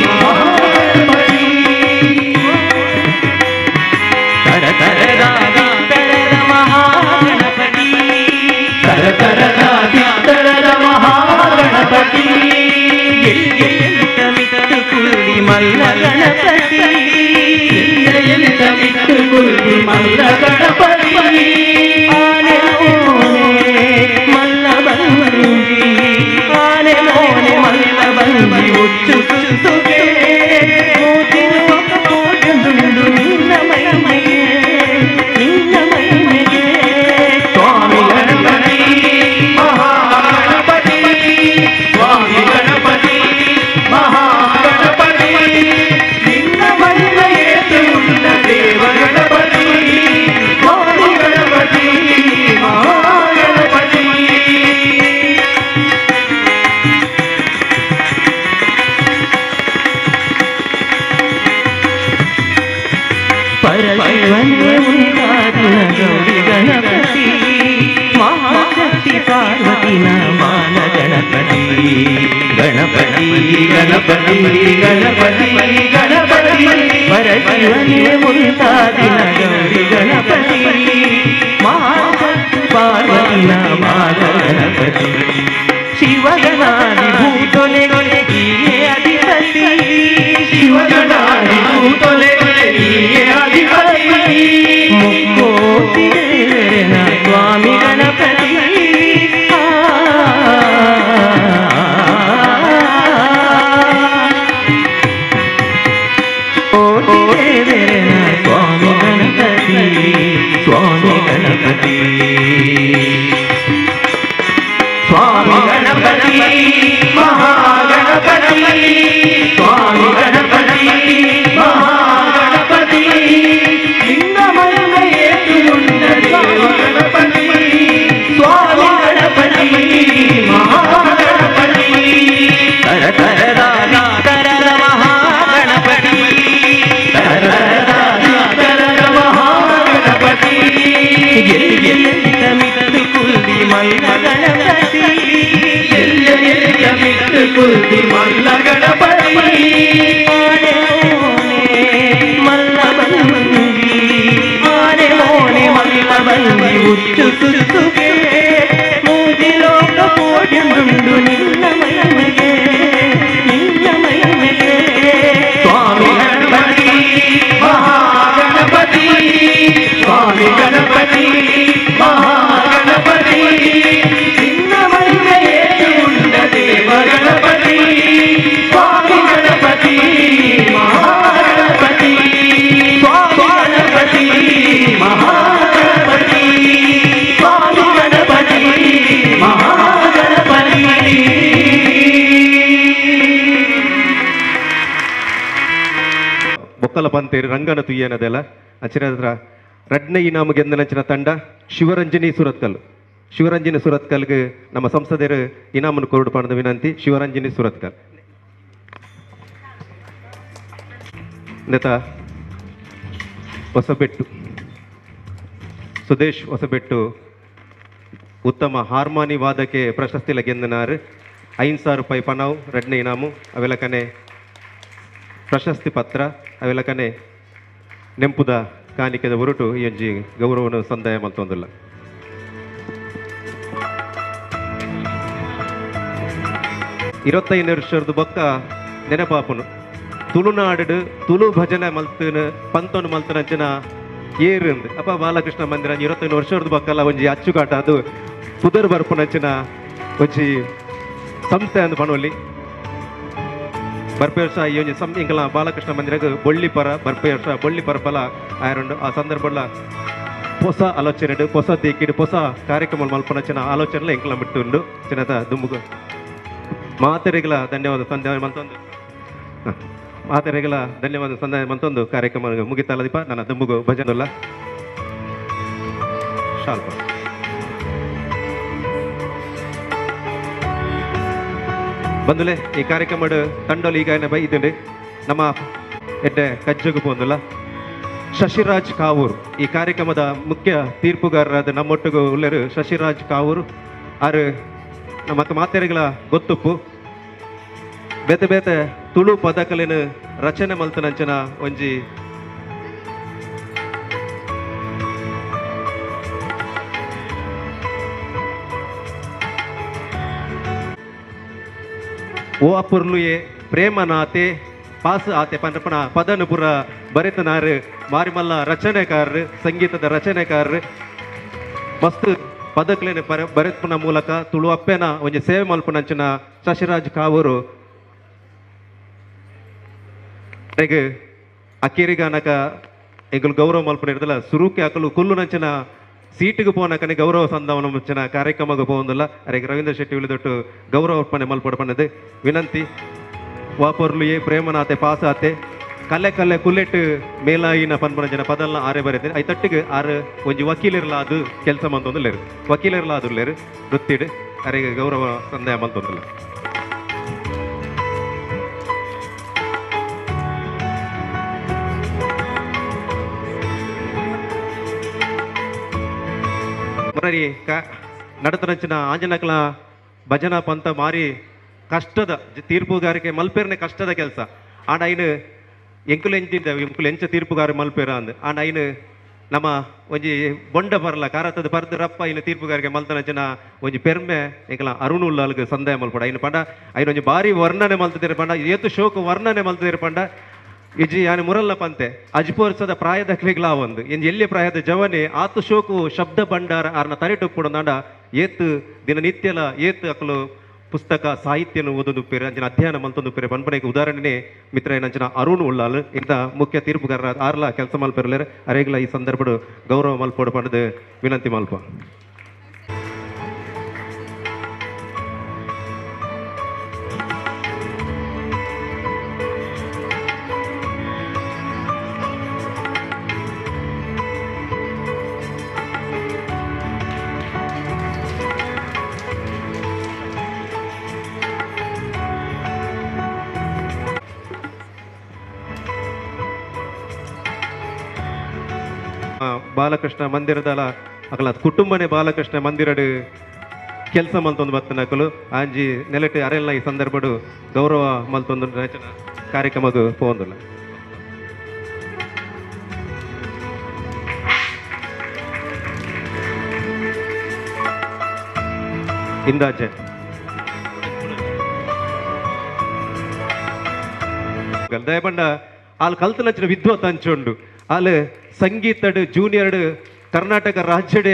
ಮಹಾಗಣಪತಿ ತರ ತರದ ತರದ ಮಹಾಗಣಪತಿ ತರ ತರದ ತರದ ಮಹಾಗಣಪತಿ ಮಲ್ಲ ಗಣಪತಿ ಎಲಿತಮಿತ್ತು ಕುಲ್ಲಿ ಮಲ್ಲ ಗಣಪತಿ ಆನೆ ಮೋನೆ ಮಲ್ಲ ಬಂದಿ ಆನೆ ಮೋನೆ ಮಲ್ಲ ಬಂದಿ ಉಚ್ಚು ಸುಸುಗೆ ಮೋತಿರು ನಿನ್ನ ಮೈಮೆಗೆ ನಿನ್ನ ಮೈಮೆಗೆ ಸ್ವಾಮಿ ಗಣಪತಿ ಮಹಾಗಣಪತಿ ಸ್ವಾಮಿ ಗಣಪತಿ ಮಹಾಗಣಪತಿ ನಿನ್ನ ಮಹಿಮೆಯೇತು ಉಳ್ಳ ದೇವ ಗಣಪತಿ ಸ್ವಾಮಿ ಗಣಪತಿ ಮಹಾಗಣಪತಿ ಪರಶಿವನೇ ಮುಂದಾದಿನ ಗೌರಿ ಗಣಪತಿ ಮಹಾಶಕ್ತಿ ಪಾರ್ವತಿನ ಬಾಲ ಗಣಪತಿ ಗಣಪತಿ ಗಣಪತಿ ಗಣಪತಿ ಗಣಪತಿ ಪರಶಿವನೇ ಮುಂತಾದಿನ ಗೌರಿ ಗಣಪತಿ ಮಹಾಶಕ್ತಿ ಪಾರ್ವತಿನ ಬಾಲ ಗಣಪತಿ ಶಿವಗಣಾದಿ ಭೂತೊಲೆಗೊಲೆ ಈಯೇ ಅಧಿಪತಿ ಶಿವಗಣಾದಿ ಭೂತೊಲೆಗೊಲೆ ಈಯೇ ಅಧಿಪತಿ ಮುಕ್ಕೋಟಿ ದೇವರನ ಸ್ವಾಮಿ ಗಣಪತಿ ಕೋಟಿ ದೇವರನ ಸ್ವಾಮಿ ಗಣಪತಿ ಸ್ವಾಮಿ ಗಣಪತಿ ಸ್ವಾಮಿ ಗಣಪತಿ ಮಹಾಗಣಪತಿ ಸ್ವಾಮಿ ಗಣಪತಿ ಮಹಾಗಣಪತಿ ನಿನ್ನ ಮಹಿಮೆಯೇತು ಉಳ್ಳ ದೇವ ಗಣಪತಿ ಸ್ವಾಮಿ ಗಣಪತಿ ಮಹಾಗಣಪತಿ ತರ ತರದ ತರದ ಮಹಾಗಣಪತಿ ತರ ತರದ ಮಹಾಗಣಪತಿ ಎಲ್ಲಿತಮಿತ್ತು ಕುಲ್ದಿ ಮಲ್ಲ ಗಣಪತಿ ಎಲ್ಲಿತಮಿತ್ತು ಕುಲ್ದಿ ಮಲ್ಲ ಗಣಪತಿ ಆನೆ ಮೋನೆ ಮಲ್ಲ ಬಂದಿ ಆನೆ ಮೋನೆ ಮಲ್ಲ ಬಂದಿ ಉಚ್ಚು ಸುಸುಗೆ ಮೂಜಿಲೋಕ ಕೋಟಿಂದುಂಡು ನಿನ್ನ ಮಹಿಮೆಗೆ ನಿನ್ನ ಮಹಿಮೆಗೆ ಸ್ವಾಮಿ ಗಣಪತಿ ಮಹಾಗಣಪತಿ ಸ್ವಾಮಿ ಗಣಪತಿ ಮಹಾಗಣಪತಿ ನಿನ್ನ ಮಹಿಮೆಯೇತು ಉಳ್ಳ ದೇವ ಗಣಪತಿ ಸ್ವಾಮಿ ಗಣಪತಿ ಮಹಾಗಣಪತಿ ಸ್ವಾಮಿ ಗಣಪತಿ ಮಹಾಗಣಪತಿ ಸ್ವಾಮಿ ಗಣಪತಿ ಮಹಾಗಣಪತಿ ಬೊಕ್ಕಲ ಪಂತೇರು ರಂಗನ ತುಯ್ಯನದೆಲ್ಲ ಅಂಚಿನ ರಡ್ನ ಇನಾಮು ಗೆಂದನಂಚಿನ ತಂಡ ಶಿವರಂಜನಿ ಸುರತ್ಕಲ್ ಶಿವರಂಜನಿ ಸುರತ್ಕಲ್ಗೆ ನಮ್ಮ ಸಂಸದರು ಇನಾಮನ್ನು ಕೊರಡು ಪಣದ ವಿನಂತಿ ಶಿವರಂಜನಿ ಸುರತ್ಕಲ್ ನೆತ ಹೊಸಬೆಟ್ಟು ಸುದೇಶ್ ಹೊಸಬೆಟ್ಟು ಉತ್ತಮ ಹಾರ್ಮೋನಿ ವಾದಕ್ಕೆ ಪ್ರಶಸ್ತಿ ಗೆಂದನಾರು 5,000 ರೂಪಾಯಿ ಪಣವು ರಡ್ನ ಇನಾಮು ಅವೆಲಕನೆ ಪ್ರಶಸ್ತಿ ಪತ್ರ ಅವೆಲಕನೆ ನೆಂಪುದ ಕಾಣಿಕೆದ ಹೊರಟು ಈ ಒಂಜಿ ಗೌರವನು ಸಂದಾಯ ಮಲ್ತೊಂದುಲ್ಲ. 25 ವರ್ಷದ ಬೊಕ್ಕ ನೆನಪಾಪುನು ತುಳುನಾಡು ತುಳು ಭಜನೆ ಮಲ್ತನ ಪಂತೊನು ಮಲ್ತನಂಚಿನ ಏರುಂದು ಅಪ್ಪ ಬಾಲಕೃಷ್ಣ ಮಂದಿರ 25 ವರ್ಷದ ಬೊಕ್ಕಲ ಒಂಜಿ ಅಚ್ಚುಕಾಟ ಅದು ಪುದರ್ ಬರ್ಪುನಂಚಿನ ಒಂಜಿ ಸಂಸ್ಥೆ ಅಂದ್ ಪಣೋಲಿ ಬರ್ಪೆ ವರ್ಷ ಈ ಒಂಜಿ ಇಂಕಲ ಬಾಲಕೃಷ್ಣ ಮಂದಿರಗ್ ಬೊಳ್ಳಿಪರ ಬರ್ಪೆ ವರ್ಷ ಬೊಳ್ಳಿಪರ ಫಲ ಆಯರುಂಡು ಆ ಸಂದರ್ಭಲ ಹೊಸ ಆಲೋಚನೆ ಹೊಸ ದೇಕಿಡು ಹೊಸ ಕಾರ್ಯಕ್ರಮ ಮಲ್ಪನಂಚಿನ ಆಲೋಚನೆಲ ಇಂಕಲ ಬಿಟ್ಟುಂಡು ಚಿನ್ನದ ದುಂಬುಗು ಮಾತೆರೆಗಳ ಧನ್ಯವಾದ ಸಂಧ್ಯ ಮಂತೊಂದು ಮಾತೆರೆಗಳ ಧನ್ಯವಾದ ಸಂಧ್ಯ ಮಂತೊಂದು ಕಾರ್ಯಕ್ರಮ ಮುಗಿತಾಲದೀಪ ನನ್ನ ದುಂಬುಗು ಭಜನಲ್ಲ ಶಾಲ್ಪ ಬಂದುಲೆ ಈ ಕಾರ್ಯಕ್ರಮ ತಂಡೋಲು ಈಗ ಬೈ ಇದ್ದಂడి ನಮ್ಮ ಎಡ್ಡೆ ಕಜ್ಜಗು ಪೋಂದುಲ್ಲ ಶಶಿರಾಜ್ ಕಾವೂರ್ ಈ ಕಾರ್ಯಕ್ರಮದ ಮುಖ್ಯ ತೀರ್ಪುಗಾರರಾದ ನಮ್ಮೊಟ್ಟಿಗೂ ಉಳ್ಳರು ಶಶಿರಾಜ್ ಕಾವೂರ್ ಆರು ನಮ್ಮ ಮಾತೆರೆಗಳ ಗೊತ್ತುಪ್ಪು ಬೇತೆ ಬೇತೆ ತುಳು ಪದಕಲಿನ ರಚನೆ ಮಲ್ತನಂಚಿನ ಒಂಜಿ ಓ ಅಪುರ್ಲುಯೆ ಪ್ರೇಮನಾತೆ ಪಾಸ್ ಆತೆ ಪಂಡ್ರಪಣ ಪದನುಪುರ ಬರೆತನಾರು ಮಾರಿಮಲ್ಲ ರಚನೆಕಾರರು ಸಂಗೀತದ ರಚನೆಕಾರರು ಮಸ್ತ್ ಪದಕ್ಲೇನೆ ಬರೆತ್ಪುನ ಮೂಲಕ ತುಳು ಅಪ್ಪೆನ ಒಂಜಿ ಸೇವೆ ಮಲ್ಪುನಂಚಿನ ಶಶಿರಾಜ್ ಕಾವೂರು ಅಕೇರಿಗಾನಕ ಎಂಕುಲು ಗೌರವ ಮಲ್ಪುನ ಇರ್ತಲ್ಲ ಸುರುಕೆ ಅಕಲು ಕುಲ್ಲುನಂಚಿನ ಸೀಟಿಗೆ ಪೋನಕನೆ ಗೌರವ ಸಂದಾವನ ಮುಂಚಿನ ಕಾರ್ಯಕ್ರಮಕ್ಕೆ ಪೋಂದಿಲ್ಲ ಅರೆಗೆ ರವೀಂದ್ರ ಶೆಟ್ಟಿ ಉಳಿದೊಟ್ಟು ಗೌರವ ಅರ್ಪಣೆ ಮಲ್ಪೊಡು ಪನ್ನದು ವಿನಂತಿ ವಾಪರ್ಲುಯೇ ಪ್ರೇಮನಾತೆ ಪಾಸಾತೆ ಕಲೆ ಕಲೆ ಕುಲೆಟ್ ಮೇಲಾಯಿನ ಪನ್ಪನ ಜನ ಪದಲ್ಲ ಆರೆ ಬರೆದೆ ಐತಟ್ಟಿಗೆ ಆರು ಒಂಜಿ ವಕೀಲರ್ಲ ಅದು ಕೆಲಸ ಮಂತೊಂದುಲ್ಲೇರು ವಕೀಲರ್ಲ ಅದುಲ್ಲೇರು ವೃತ್ತಿಡು ಅರೆಗೆ ಗೌರವ ಸಂದಾಯ ಮಲ್ತೊಂದಿಲ್ಲ ಮರರಿ ನಡತನಂಚಿನ ಆಂಜನಕಲ ಭಜನಾ ಪಂಥ ಮಾರಿ ಕಷ್ಟದ ತೀರ್ಪುಗಾರಿಕೆ ಮಲ್ಪೇರ್ನೆ ಕಷ್ಟದ ಕೆಲಸ ಆಂಡ ಐನು ಎಂಕುಲು ಎಂಚಿದ್ದ ಎಂಕುಲು ಎಂಚ ತೀರ್ಪುಗಾರ ಮಲ್ಪೇರ ಅಂದ್ ಆಂಡ ಐನು ನಮ್ಮ ಒಂಜಿ ಬೊಂಡ ಬರಲ ಕಾರತದ ಪರ್ದು ರಪ್ಪ ಐನು ತೀರ್ಪುಗಾರಿಕೆ ಮಲ್ತನಂಚಿನ ಒಂಜಿ ಪೆರ್ಮೆ ಎಂಕಲ ಅರುಣ್ ಉಲ್ಲಾಲ್ಗ್ ಸಂದಾಯ ಮಲ್ಪಡ ಐನು ಪಂಡ ಐನು ಒಂಜಿ ಬಾರಿ ವರ್ಣನೆ ಮಲ್ತದಿರ ಪಂಡ ಏತು ಶೋಕ ವರ್ಣನೆ ಮಲ್ತದಿರ ಪಂಡ ಇಜಿ ಯಾನು ಮುರಲ್ಲ ಪಂತೆ ಅಜ್ಪೋರ್ಸದ ಪ್ರಾಯದ ಕ್ಲಿಗ್ಲಾ ಒಂದು ಇನ್ ಎಲ್ಲಿ ಪ್ರಾಯದ ಜವನೆ ಆತು ಶೋಕು ಶಬ್ದ ಭಂಡಾರ ಆರ್ನ ತರಿಟುಪ್ಪುಡಂದಾಂಡ ಏತು ದಿನನಿತ್ಯಲ ಏತು ಅಕಲು ಪುಸ್ತಕ ಸಾಹಿತ್ಯನು ಓದೊಂದು ಪೇರು ಅಂಚಿನ ಅಧ್ಯಯನ ಮಲ್ತೊಂದು ಪೇರು ಪನ್ಪನೆಗೆ ಉದಾಹರಣೆ ಮಿತ್ರ ಏನಂಚಿನ ಅರುಣ್ ಉಳ್ಳಾಲ್ ಇಂಥ ಮುಖ್ಯ ತೀರ್ಪುಗಾರರ ಆರ್ಲ ಕೆಲಸ ಮಲ್ಪೆರ್ಲೇರು ಅರೇಗ್ಲ ಈ ಸಂದರ್ಭಡು ಗೌರವ ಮಲ್ಪೋಡು ಪಂಡದು ವಿನಂತಿ ಮಲ್ಪ. ಬಾಲಕೃಷ್ಣ ಮಂದಿರದಲ ಅಕಲ ಕುಟುಂಬನೇ ಬಾಲಕೃಷ್ಣ ಮಂದಿರಡು ಕೆಲಸ ಮಲ್ತೊಂದು ಬತ್ತನಕಲು ಆಂಜಿ ನೆಲೆಟ್ ಅರೆಲ್ಲ ಈ ಸಂದರ್ಭಡು ಗೌರವ ಮಲ್ತೊಂದು ರಚನಾ ಕಾರ್ಯಕ್ರಮಕ್ಕೆ ಪೋಂದುಲ್ಲ. ಇಂದಾಜೆ ದಯಪಂಡ ಆಲ್ ಕಲ್ತನಂಚಿನ ವಿದ್ವತ್ ಅಂಚುಂಡು ಆಲ್ ಸಂಗೀತಡ್ ಜೂನಿಯರ್ಡ್ ಕರ್ನಾಟಕ ರಾಜ್ಯಡೆ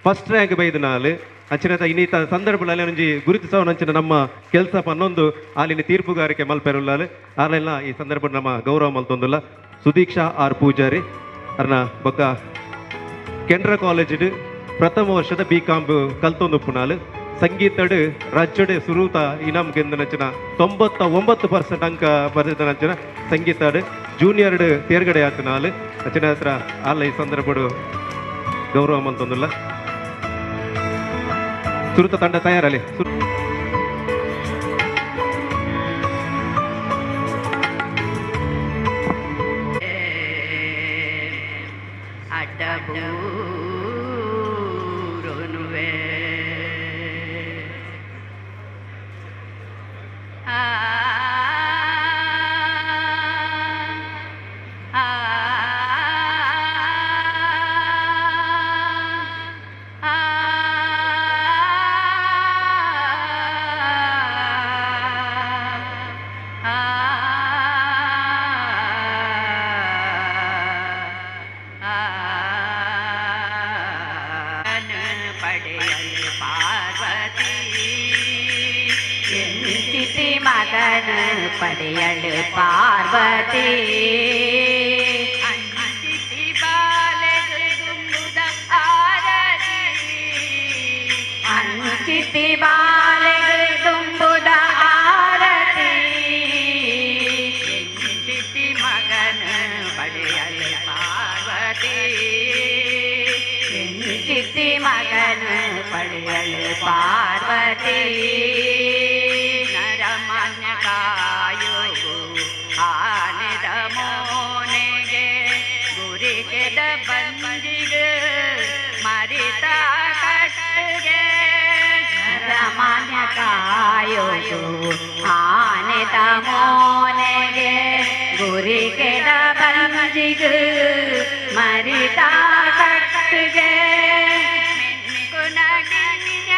ಫಸ್ಟ್ ರ್ಯಾಂಕ್ ಬೈದನಾಲ್ ಅಂಚಿನ ಇನ್ನೀತ ಸಂದರ್ಭದಲ್ಲಿ ಒಂಜಿ ಗುರುತಿಸವನಂಚಿನ ನಮ್ಮ ಕೆಲಸ ಪನ್ನೊಂದು ಆಲಿನ ತೀರ್ಪುಗಾರಿಕೆ ಮಲ್ಪೆರುಲ್ಲಾಲ್ ಆಲೆಲ್ಲ ಈ ಸಂದರ್ಭ ನಮ್ಮ ಗೌರವ ಮಲ್ತೊಂದುಲ್ಲ. ಸುದೀಕ್ಷಾ ಆರ್ ಪೂಜಾರಿ ಅರ್ನ ಬೊಕ್ಕ ಕೆನರಾ ಕಾಲೇಜಿಡ್ ಪ್ರಥಮ ವರ್ಷದ ಬಿ ಕಾಂಬ್ ಕಲ್ತೊಂದು ಪುನಾಲ್ ಸಂಗೀತಡ್ ರಾಜ್ಯಡೆ ಸುರೂತ ಇನಾಮ್ ಗೆಂದನಂಚಿನ 99% ಅಂಕ ಬರೆದನಂಚಿನ ಸಂಗೀತಡ್ ಜೂನಿಯರ್ಡ್ ತೇರ್ಗಡೆ ಆತನಾಲ್ ಅಚಿನ ಹತ್ರ ಆಲ ಈ ಸಂದರ್ಭಡು ಗೌರವ ಮಲ್ತೊಂದುಲ್ಲ. ಸುರುತ ತಂಡ ತಯಾರಲ್ಲಿ ಆ ಪಡೆಯಲು ಪಾರ್ವತಿ ಎಂಚಿತಿ ಮಗನ ಪಡೆಯಲು ಪಾರ್ವತಿ ಅಂಚಿತಿ ಬಾಲೆಗೆ ತುಂಬುದ ಆರತಿ ಅಂಚಿತಿ ಬಾಲೆಗೆ ತುಂಬುದ ಆರತಿ ಎಂಚಿತಿ ಮಗನ ಪಡೆಯಲು ಪಾರ್ವತಿ ಎಂಚಿತಿ ಮಗನ ಪಡೆಯಲು ಪಾರ್ವತಿ ನರಮಾನ್ಯ ಕಾಯುಗು ಆನೆದ ಮೋನೆಗೆ ಗುರಿಕೆದ ಬಂಜಿಗೆ ಮರಿತ ಕಟ್ಟಿಗೆ ನರಮಾನ್ಯ ಕಾಯುಗು ಆನೆದ ಮೋನೆಗೆ ಗುರಿಕೆದ ಬಂಜಿಗೆ ಮರಿತ ಕಟ್ಟಿಗೆ ಮಿನ್ಕುನಗಿನ್ಯ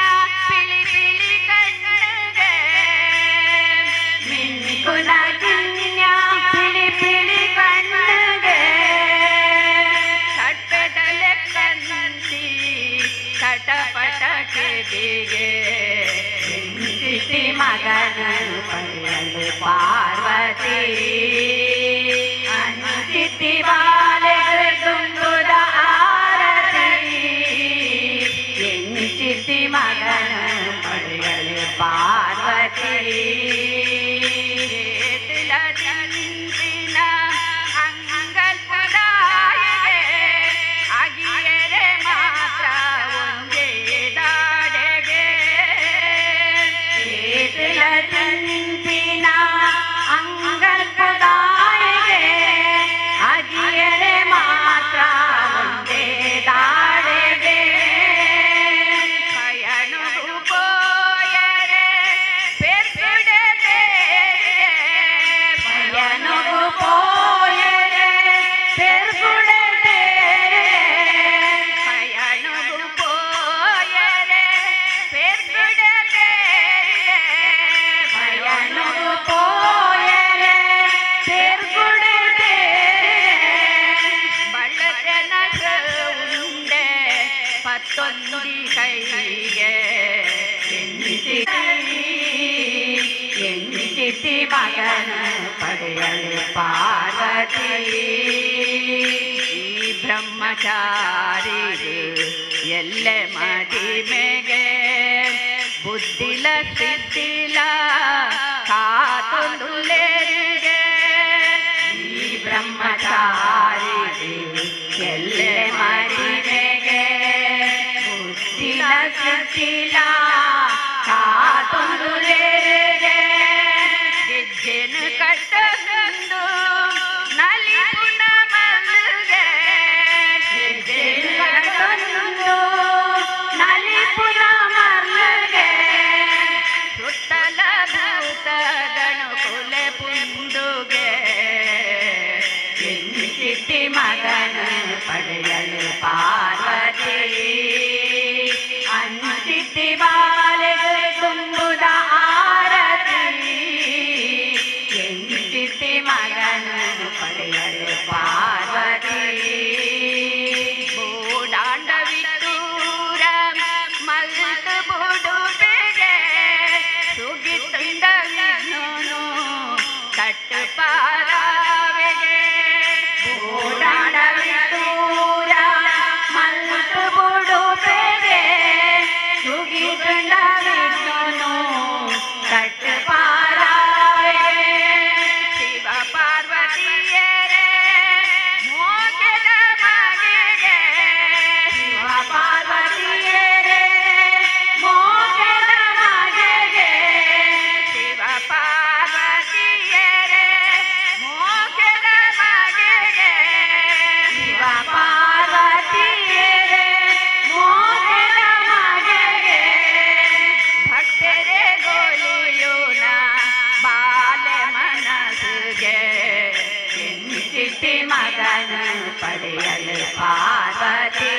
ಪಿಳಿ ಪಿಳಿ ಕಣ್ಣಿಗೆ ಮಿನ್ಕುನಗಿನ್ಯ ಪಿಳಿ ಪಿಳಿ ಕಣ್ಣಿಗೆ ಕಟ್ಟದಲೆ ಕಣ್ಣಿ ಕಟಪಟ ಕೆಬಿಗೆ ಎಂಚಿತಿ ಮಗನ ಪಡೆಯಲು ಪಾರ್ವತಿ ಅಂಚಿತಿ ಬಾಲೆಗೆ ತುಂಬುದ ಆರತಿ ಎಂಚಿತಿ ಮಗನ ಪಡೆಯಲು ಪಾರ್ವತಿ ತಿಂತಿನ ಅಂಗಲ್ಪದಾಯಿಗೆ ಅಗಿಯರೆ ಮಾತ್ರ ಒಂದೇ ದಾಡೆಗೆ ತಿಂತಿನ ಅಂಗಲ್ಪದಾಯಿಗೆ ಅಗಿಯರೆ ಮಾತ್ರ ಒಂದೇ ದಾಡೆಗೆ ಪಯಣವು ಪೋಯರೆ ಪೆರ್ಪುಡೆ ಬೇರೆ ಪಯಣವು ಪೋಯರೆ ಪೆರ್ಪುಡೆ ಬೇರೆ ಪಯಣವು ಪೋಯರೆ ಪೆರ್ಪುಡೆ ಬೇರೆ ಪಯಣವು ಪೋಯರೆ ಪೆರ್ಪುಡೆ ಬೇರೆ ಬಳ್ಳತನ ಉಂಡೆ ಪತ್ತೊಂದಿ ಕೈಗೆ ಎಂಚಿತಿ ಮಗನ ಪಡೆಯಲು ಪಾರ್ವತಿ ಈ ಬ್ರಹ್ಮಚಾರಿ ಎಲ್ಲೆ ಮದಿಮೆಗೆ ಬುದ್ಧಿಲ ಸಿದ್ಧಿಲ ಕಾತೊಂದುಲೇರಿಗೆ ಈ ಬ್ರಹ್ಮಚಾರಿ ಎಲ್ಲೆ ಮದಿಮೆಗೆ ಬುದ್ಧಿಲ ಸಿದ್ಧಿಲ ಕಾತೊಂದುಲೇರಿಗೆ ಗೆಜ್ಜೆನು ಕಟ್ಟಂದು ನಲಿಪುನ ಮಲ್ಲಿಗೆ ಗೆಜ್ಜೆನು ಕಟ್ಟಂದು ನಲಿಪುನ ಮಲ್ಲಿಗೆ ಸುತ್ತಲ ಭೂತಗಣ ಕುಲೆ ಪುಂದುಗೆ ಎಂಚಿತಿ ಮಗನ ಪಡೆಯಲು ಪಾರ್ವತಿ ಅಂಚಿತಿ ಬಾಲೆಗೆ ತುಂಬುದ ಆರತಿ ಎಂಚಿತಿ ಮಗನ ಪಡೆಯಲು ಪಾರ್ವತಿ ಬೋಡಾಂಡ ವಿದೂರ ಮಲ್ತು ಬುಡುಬೆಗೆ ಸುಗಿತಂಡ ವಿಘ್ನನು ತಟ್ಟು ಪಾರಾವೆಗೆ ಬೋಡಾಂಡ ವಿದೂರ ಮಲ್ತು ಬುಡುಬೆಗೆ ಸುಗಿತಂಡ ವಿಘ್ನನು ತಟ್ಟು ಪಾರಾವೆಗೆ ಶಿವ ಪಾರ್ವತಿಯರೇ ಮೋಕೆದ ಮಗೆಗೆ ಶಿವ ಪಾರ್ವತಿಯರೇ ಮೋಕೆದ ಮಗೆಗೆ ಶಿವ ಪಾರ್ವತಿಯರೇ ಮೋಕೆದ ಮಗೆಗೆ ಶಿವ ಪಾರ್ವತಿಯರೇ ಮೋಕೆದ ಮಗೆಗೆ ಭಕ್ತರೇ ಗೋಲಿಯೂನ ಬಾಲೆ ಮನಸ್ಸಿಗೆ ಎಂಚಿತಿ ಮಗನ ಪಡೆಯಲು ಪಾರ್ವತಿ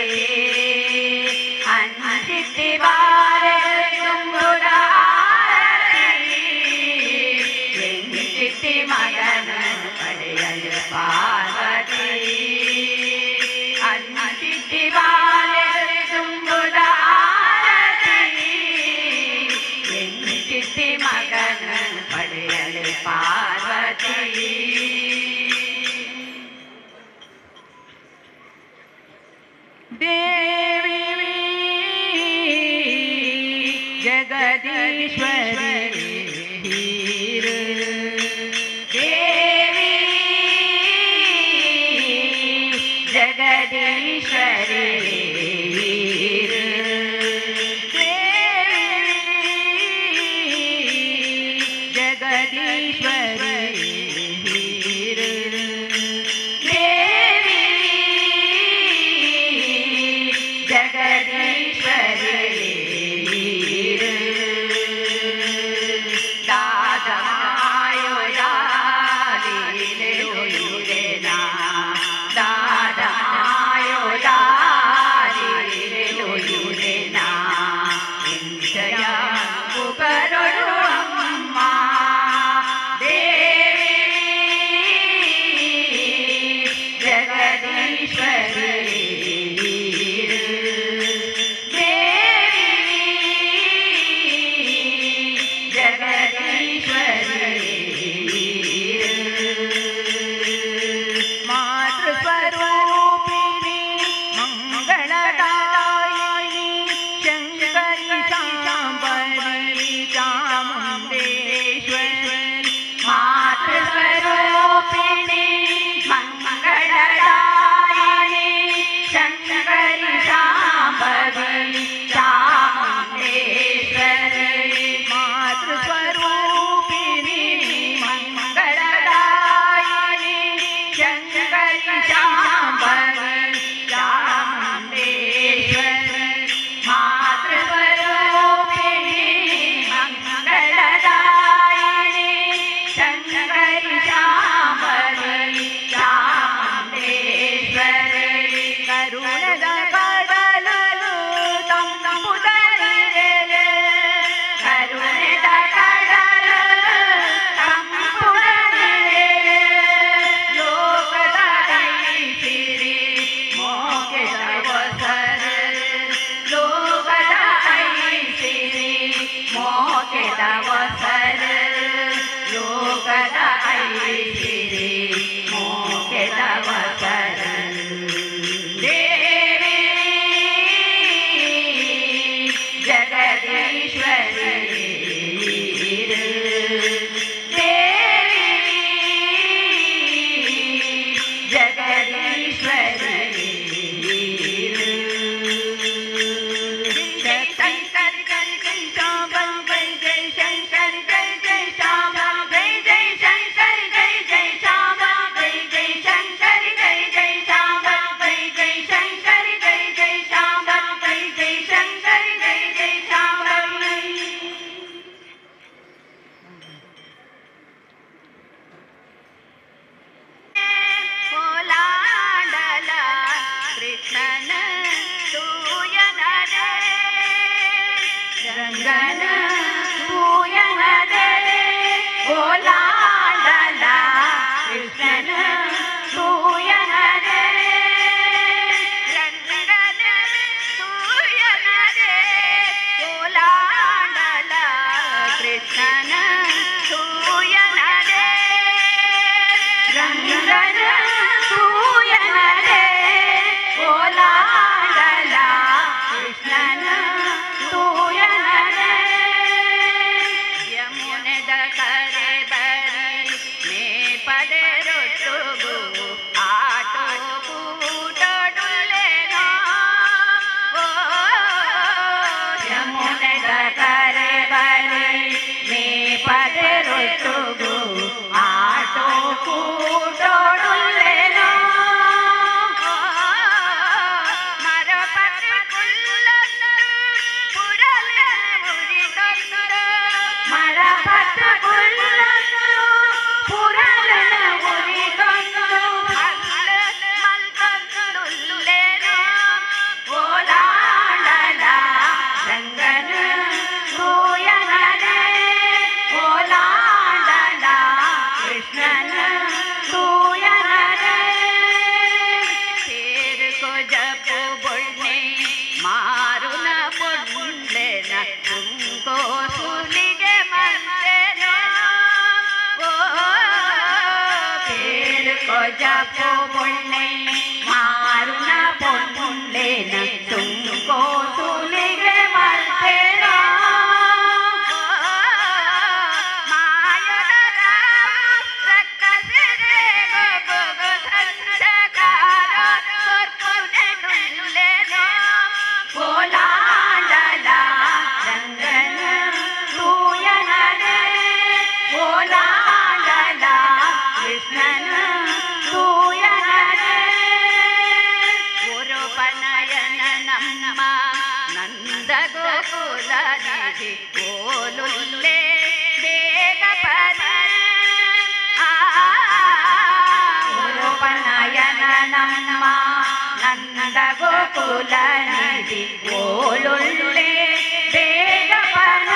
ಅಂಚಿತಿ ಬಾಲೆಗೆ ತುಂಬುದ ಆರತಿ ಎಂಚಿತಿ ಮಗನ ಪಡೆಯಲು ಪಾರ್ವತಿ ಅಂಚಿತಿ ಬಾಲೆಗೆ ತುಂಬುದ ಆರತಿ. ದೇವಿ ಜಗದೀಶ್ವರಿ ದೇವಿ ಜಗದೀಶ್ವರಿ ಜಗದೀಶ್ವರಿ ದೇವಿ ಜಗದೀಶ್ವರಿ ದಾದಾಯೋ ದಾಲಿಲೆಲುಯುರೆನಾ ದಾದಾಯೋ ದಾಲಿಲೆಲುಯುರೆನಾ ಇಂಚಯ ಉಪರೊಡು ಅಮ್ಮ ದೇವಿ ಜಗದೀಶ್ವರಿ ದೇವಿ ಜಗದೀಶ್ವರಿ ಮಾತೃಸ್ವರೂಪಿಣಿ ಮಂಗಳದಾಯಿನಿ ಶಂಕರಿ ಶಾಂಬರಿ ಚಾಮುಂಡೇಶ್ವರಿ ಮಾತೃಸ್ವರೂಪಿಣಿ ಮಂಗಳದಾಯಿನಿ ಶಂಕರಿ ಶಾಂಬರಿ ಚಾಮುಂಡೇಶ್ವರಿ ಮಾತೃಸ್ವರೂಪಿಣಿ ಮಂಗಳದಾಯಿನಿ ಶಂಕರಿ ಶಾಂಬರಿ ಚಾಮುಂಡೇಶ್ವರಿ ಮಾತೃಸ್ವರೂಪಿಣಿ ಮಂಗಳದಾಯಿನಿ ಶಂಕರಿ ಶಾಂಬರಿ ಚಾಮುಂಡೇಶ್ವರಿ ಕರುಣದ ಕಡಲು ತಂಪುದರಿರೆ ಕರುಣದ ಕಡಲು ತಂಪುದರಿರೆ ಲೋಕದ ಐಸಿರಿ ಮೋಕೆದ ಹೊಸರು ಲೋಕದ ಐಸಿರಿ ಮೋಕೆದ ಹೊಸರು ಲೋಕದ ಐಸಿರಿ ಮೋಕೆದ ಹೊಸರು ದೇವಿ ಜಗದೀಶ್ವರಿ ದೇವಿ ಜಗದೀಶ್ವರಿ ಜಯ ಶಂಕರಿ ಜಯ ಶಾಂಬ ಜಯ ಶಂಕರಿ ಜಯ ಜಯ ಶಾಂಬ ಜಯ ಜಯ ಶಂಕರಿ ಜಯ ಜಯ ಶಾಂಬ ಜಯ ಜಯ ಶಂಕರಿ ಜಯ ಜಯ ಶಾಂಬ ಜಯ ಜಯ ಶಂಕರಿ ಜಯ ಜಯ ಶಾಂಬ ಜಯ ಜಯ ಶಂಕರಿ ಜಯ ಜಯ ಶಾಂಬ. ಕೋಲಾಡಲ ಕೃಷ್ಣನ ತೂಯನದೆ ರಂಗನ ತೂಯನದೆ ಕೋಲಾಡಲ ಕೃಷ್ಣನ ತೂಯನದೆ ರಂಗನ ತೂಯನದೆ ಕೋಲಾಡಲ ಕೃಷ್ಣನ ತೂಯನದೆ ರಂಗನ ತೂಯನದೆ ಕೋಲಾಡಲ ಕೃಷ್ಣನ ತೂಯನದೆ ಯಮುನೆದ ಕರೆ ಬರಿ ಮೇ ಪದೆ ರೊಟ್ಟುಗು ಆಟೋ ಕೂಟೊಡುಲೆನೋ ಓ ಯಮುನೆದ ಕರೆ ಬರಿ ಮೇ ಪದೆ ರೊಟ್ಟುಗು ಆಟೋ ಕೂಟೊಡುಲೆನೋ ಮರಪತ್ರೆ ಕುಲ್ಲನ್ನು ಪುರಲೆ ಉರಿದೊಂದು ಮರಪತ್ರ ಕುಲ್ಲನ್ನು ಪುರಲನ ಉರಿದೊಂದು ಅಲ್ಲ ಮಲ್ಕೊಂದುಲ್ಲೇನೋ ಓಲಾಡಲ ರಂಗನ ತೂಯನದೆ ಓಲಾಡಲ ಕೃಷ್ಣನ ತೂಯನದೆ ಸೇರ್ಕೊ ಜಪು ಬೊಳ್ಳೆ ಮಾರುನ ಪೊಳ್ಳೆನ ತುಂಕೋ ಸುಲಿಗೆ ಮಂದೆನೋ ಓ ಸೇರ್ಕೊ ಜಪು ಬೊಳ್ಳೆ ಮಾರುನ ಪೊಳ್ಳೆನ ನಮ್ಮ ನಂದ ಗೋಕುಲ ನಿಧಿ ಓಲುಲ್ಲೆ ಬೇಗ ಪರ ಉರುಪನಯನ ನಮ್ಮ ನಂದ ಗೋಕುಲ ನಿಧಿ ಓಲುಲ್ಲೆ ಬೇಗ ಪರ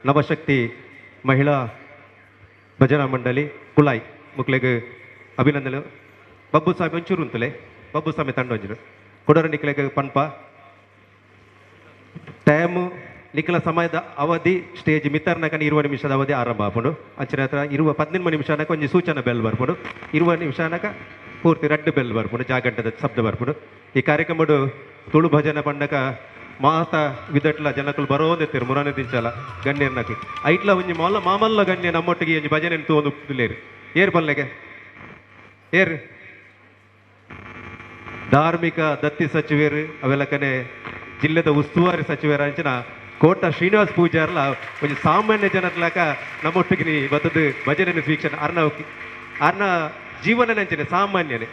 ನವಶಕ್ತಿ ಮಹಿಳಾ ಭಜನಾ ಮಂಡಳಿ ಕುಲಾಯ್ ಮುಕ್ಲೆಗ್ ಅಭಿನಂದನೆ. ಬಬ್ಬು ಸ್ವಾಮಿ ಒಂಚೂರು ಉಂತಲೆ, ಬಬ್ಬು ಸ್ವಾಮಿ ತಂಡ ಒಂಜೂರು ಕೊಡರ ನಿಕ್ಲೆಗ್ ಪನ್ಪ ಟೈಮು ನಿಖಲ ಸಮಯದ ಅವಧಿ ಸ್ಟೇಜ್ ಮಿತ್ತರ್ನಕ 20 ನಿಮಿಷದ ಅವಧಿ ಆರಂಭ ಆಪುಂಡು. ಅಂಚಿನ ಹತ್ರ 15 ನಿಮಿಷನಕ ಒಂಜಿ ಸೂಚನಾ ಬೆಲ್ ಬರ್ಪುಂಡು. 20 ನಿಮಿಷನಕ ಪೂರ್ತಿ ರಡ್ಡು ಬೆಲ್ ಬರ್ಪುಂಡು, ಜಾಗಂಟದ ಶಬ್ದ ಬರ್ಪುಂಡು. ಈ ಕಾರ್ಯಕ್ರಮಡು ತುಳು ಭಜನೆ ಪಂಡಕ ಮಾತ ವಿದಟ್ಲ ಜನಕುಲು ಬರೋಂದಿತ್ತೆರ್ ಮುರಾನೆ ದಿಂಚಲ ಗಣ್ಯರ್ನಕುಲು ಐಟ್ಲ ಒಂಜಿ ಮೊಲ್ಲ ಮಾಮಲ್ಲ ಗಣ್ಯ ನಮ್ಮೊಟ್ಟಿಗೆ ಒಂಜಿ ಭಜನೆ ತೂವೊಂದು ಉಪ್ಪುಲೇರ್ ಏರ್ ಪಲ್ಲೆಗೆ ಏರ್ ಧಾರ್ಮಿಕ ದತ್ತಿ ಸಚಿವರು ಅವೆಲ್ಲಕನೆ ಜಿಲ್ಲೆದ ಉಸ್ತುವಾರಿ ಸಚಿವರ ಅಂಚಿನ ಕೋಟ ಶ್ರೀನಿವಾಸ ಪೂಜಾರ್ಲ ಒಂಜಿ ಸಾಮಾನ್ಯ ಜನತ್ಲಾಕ ನಮ್ಮೊಟ್ಟಿಗೆ ನೀ ಬತ್ತದ ಭಜನೆ ವೀಕ್ಷಣೆ ಅರ್ನ ಅರ್ನ ಜೀವನ ಅಂಚಿನ ಸಾಮಾನ್ಯನೇ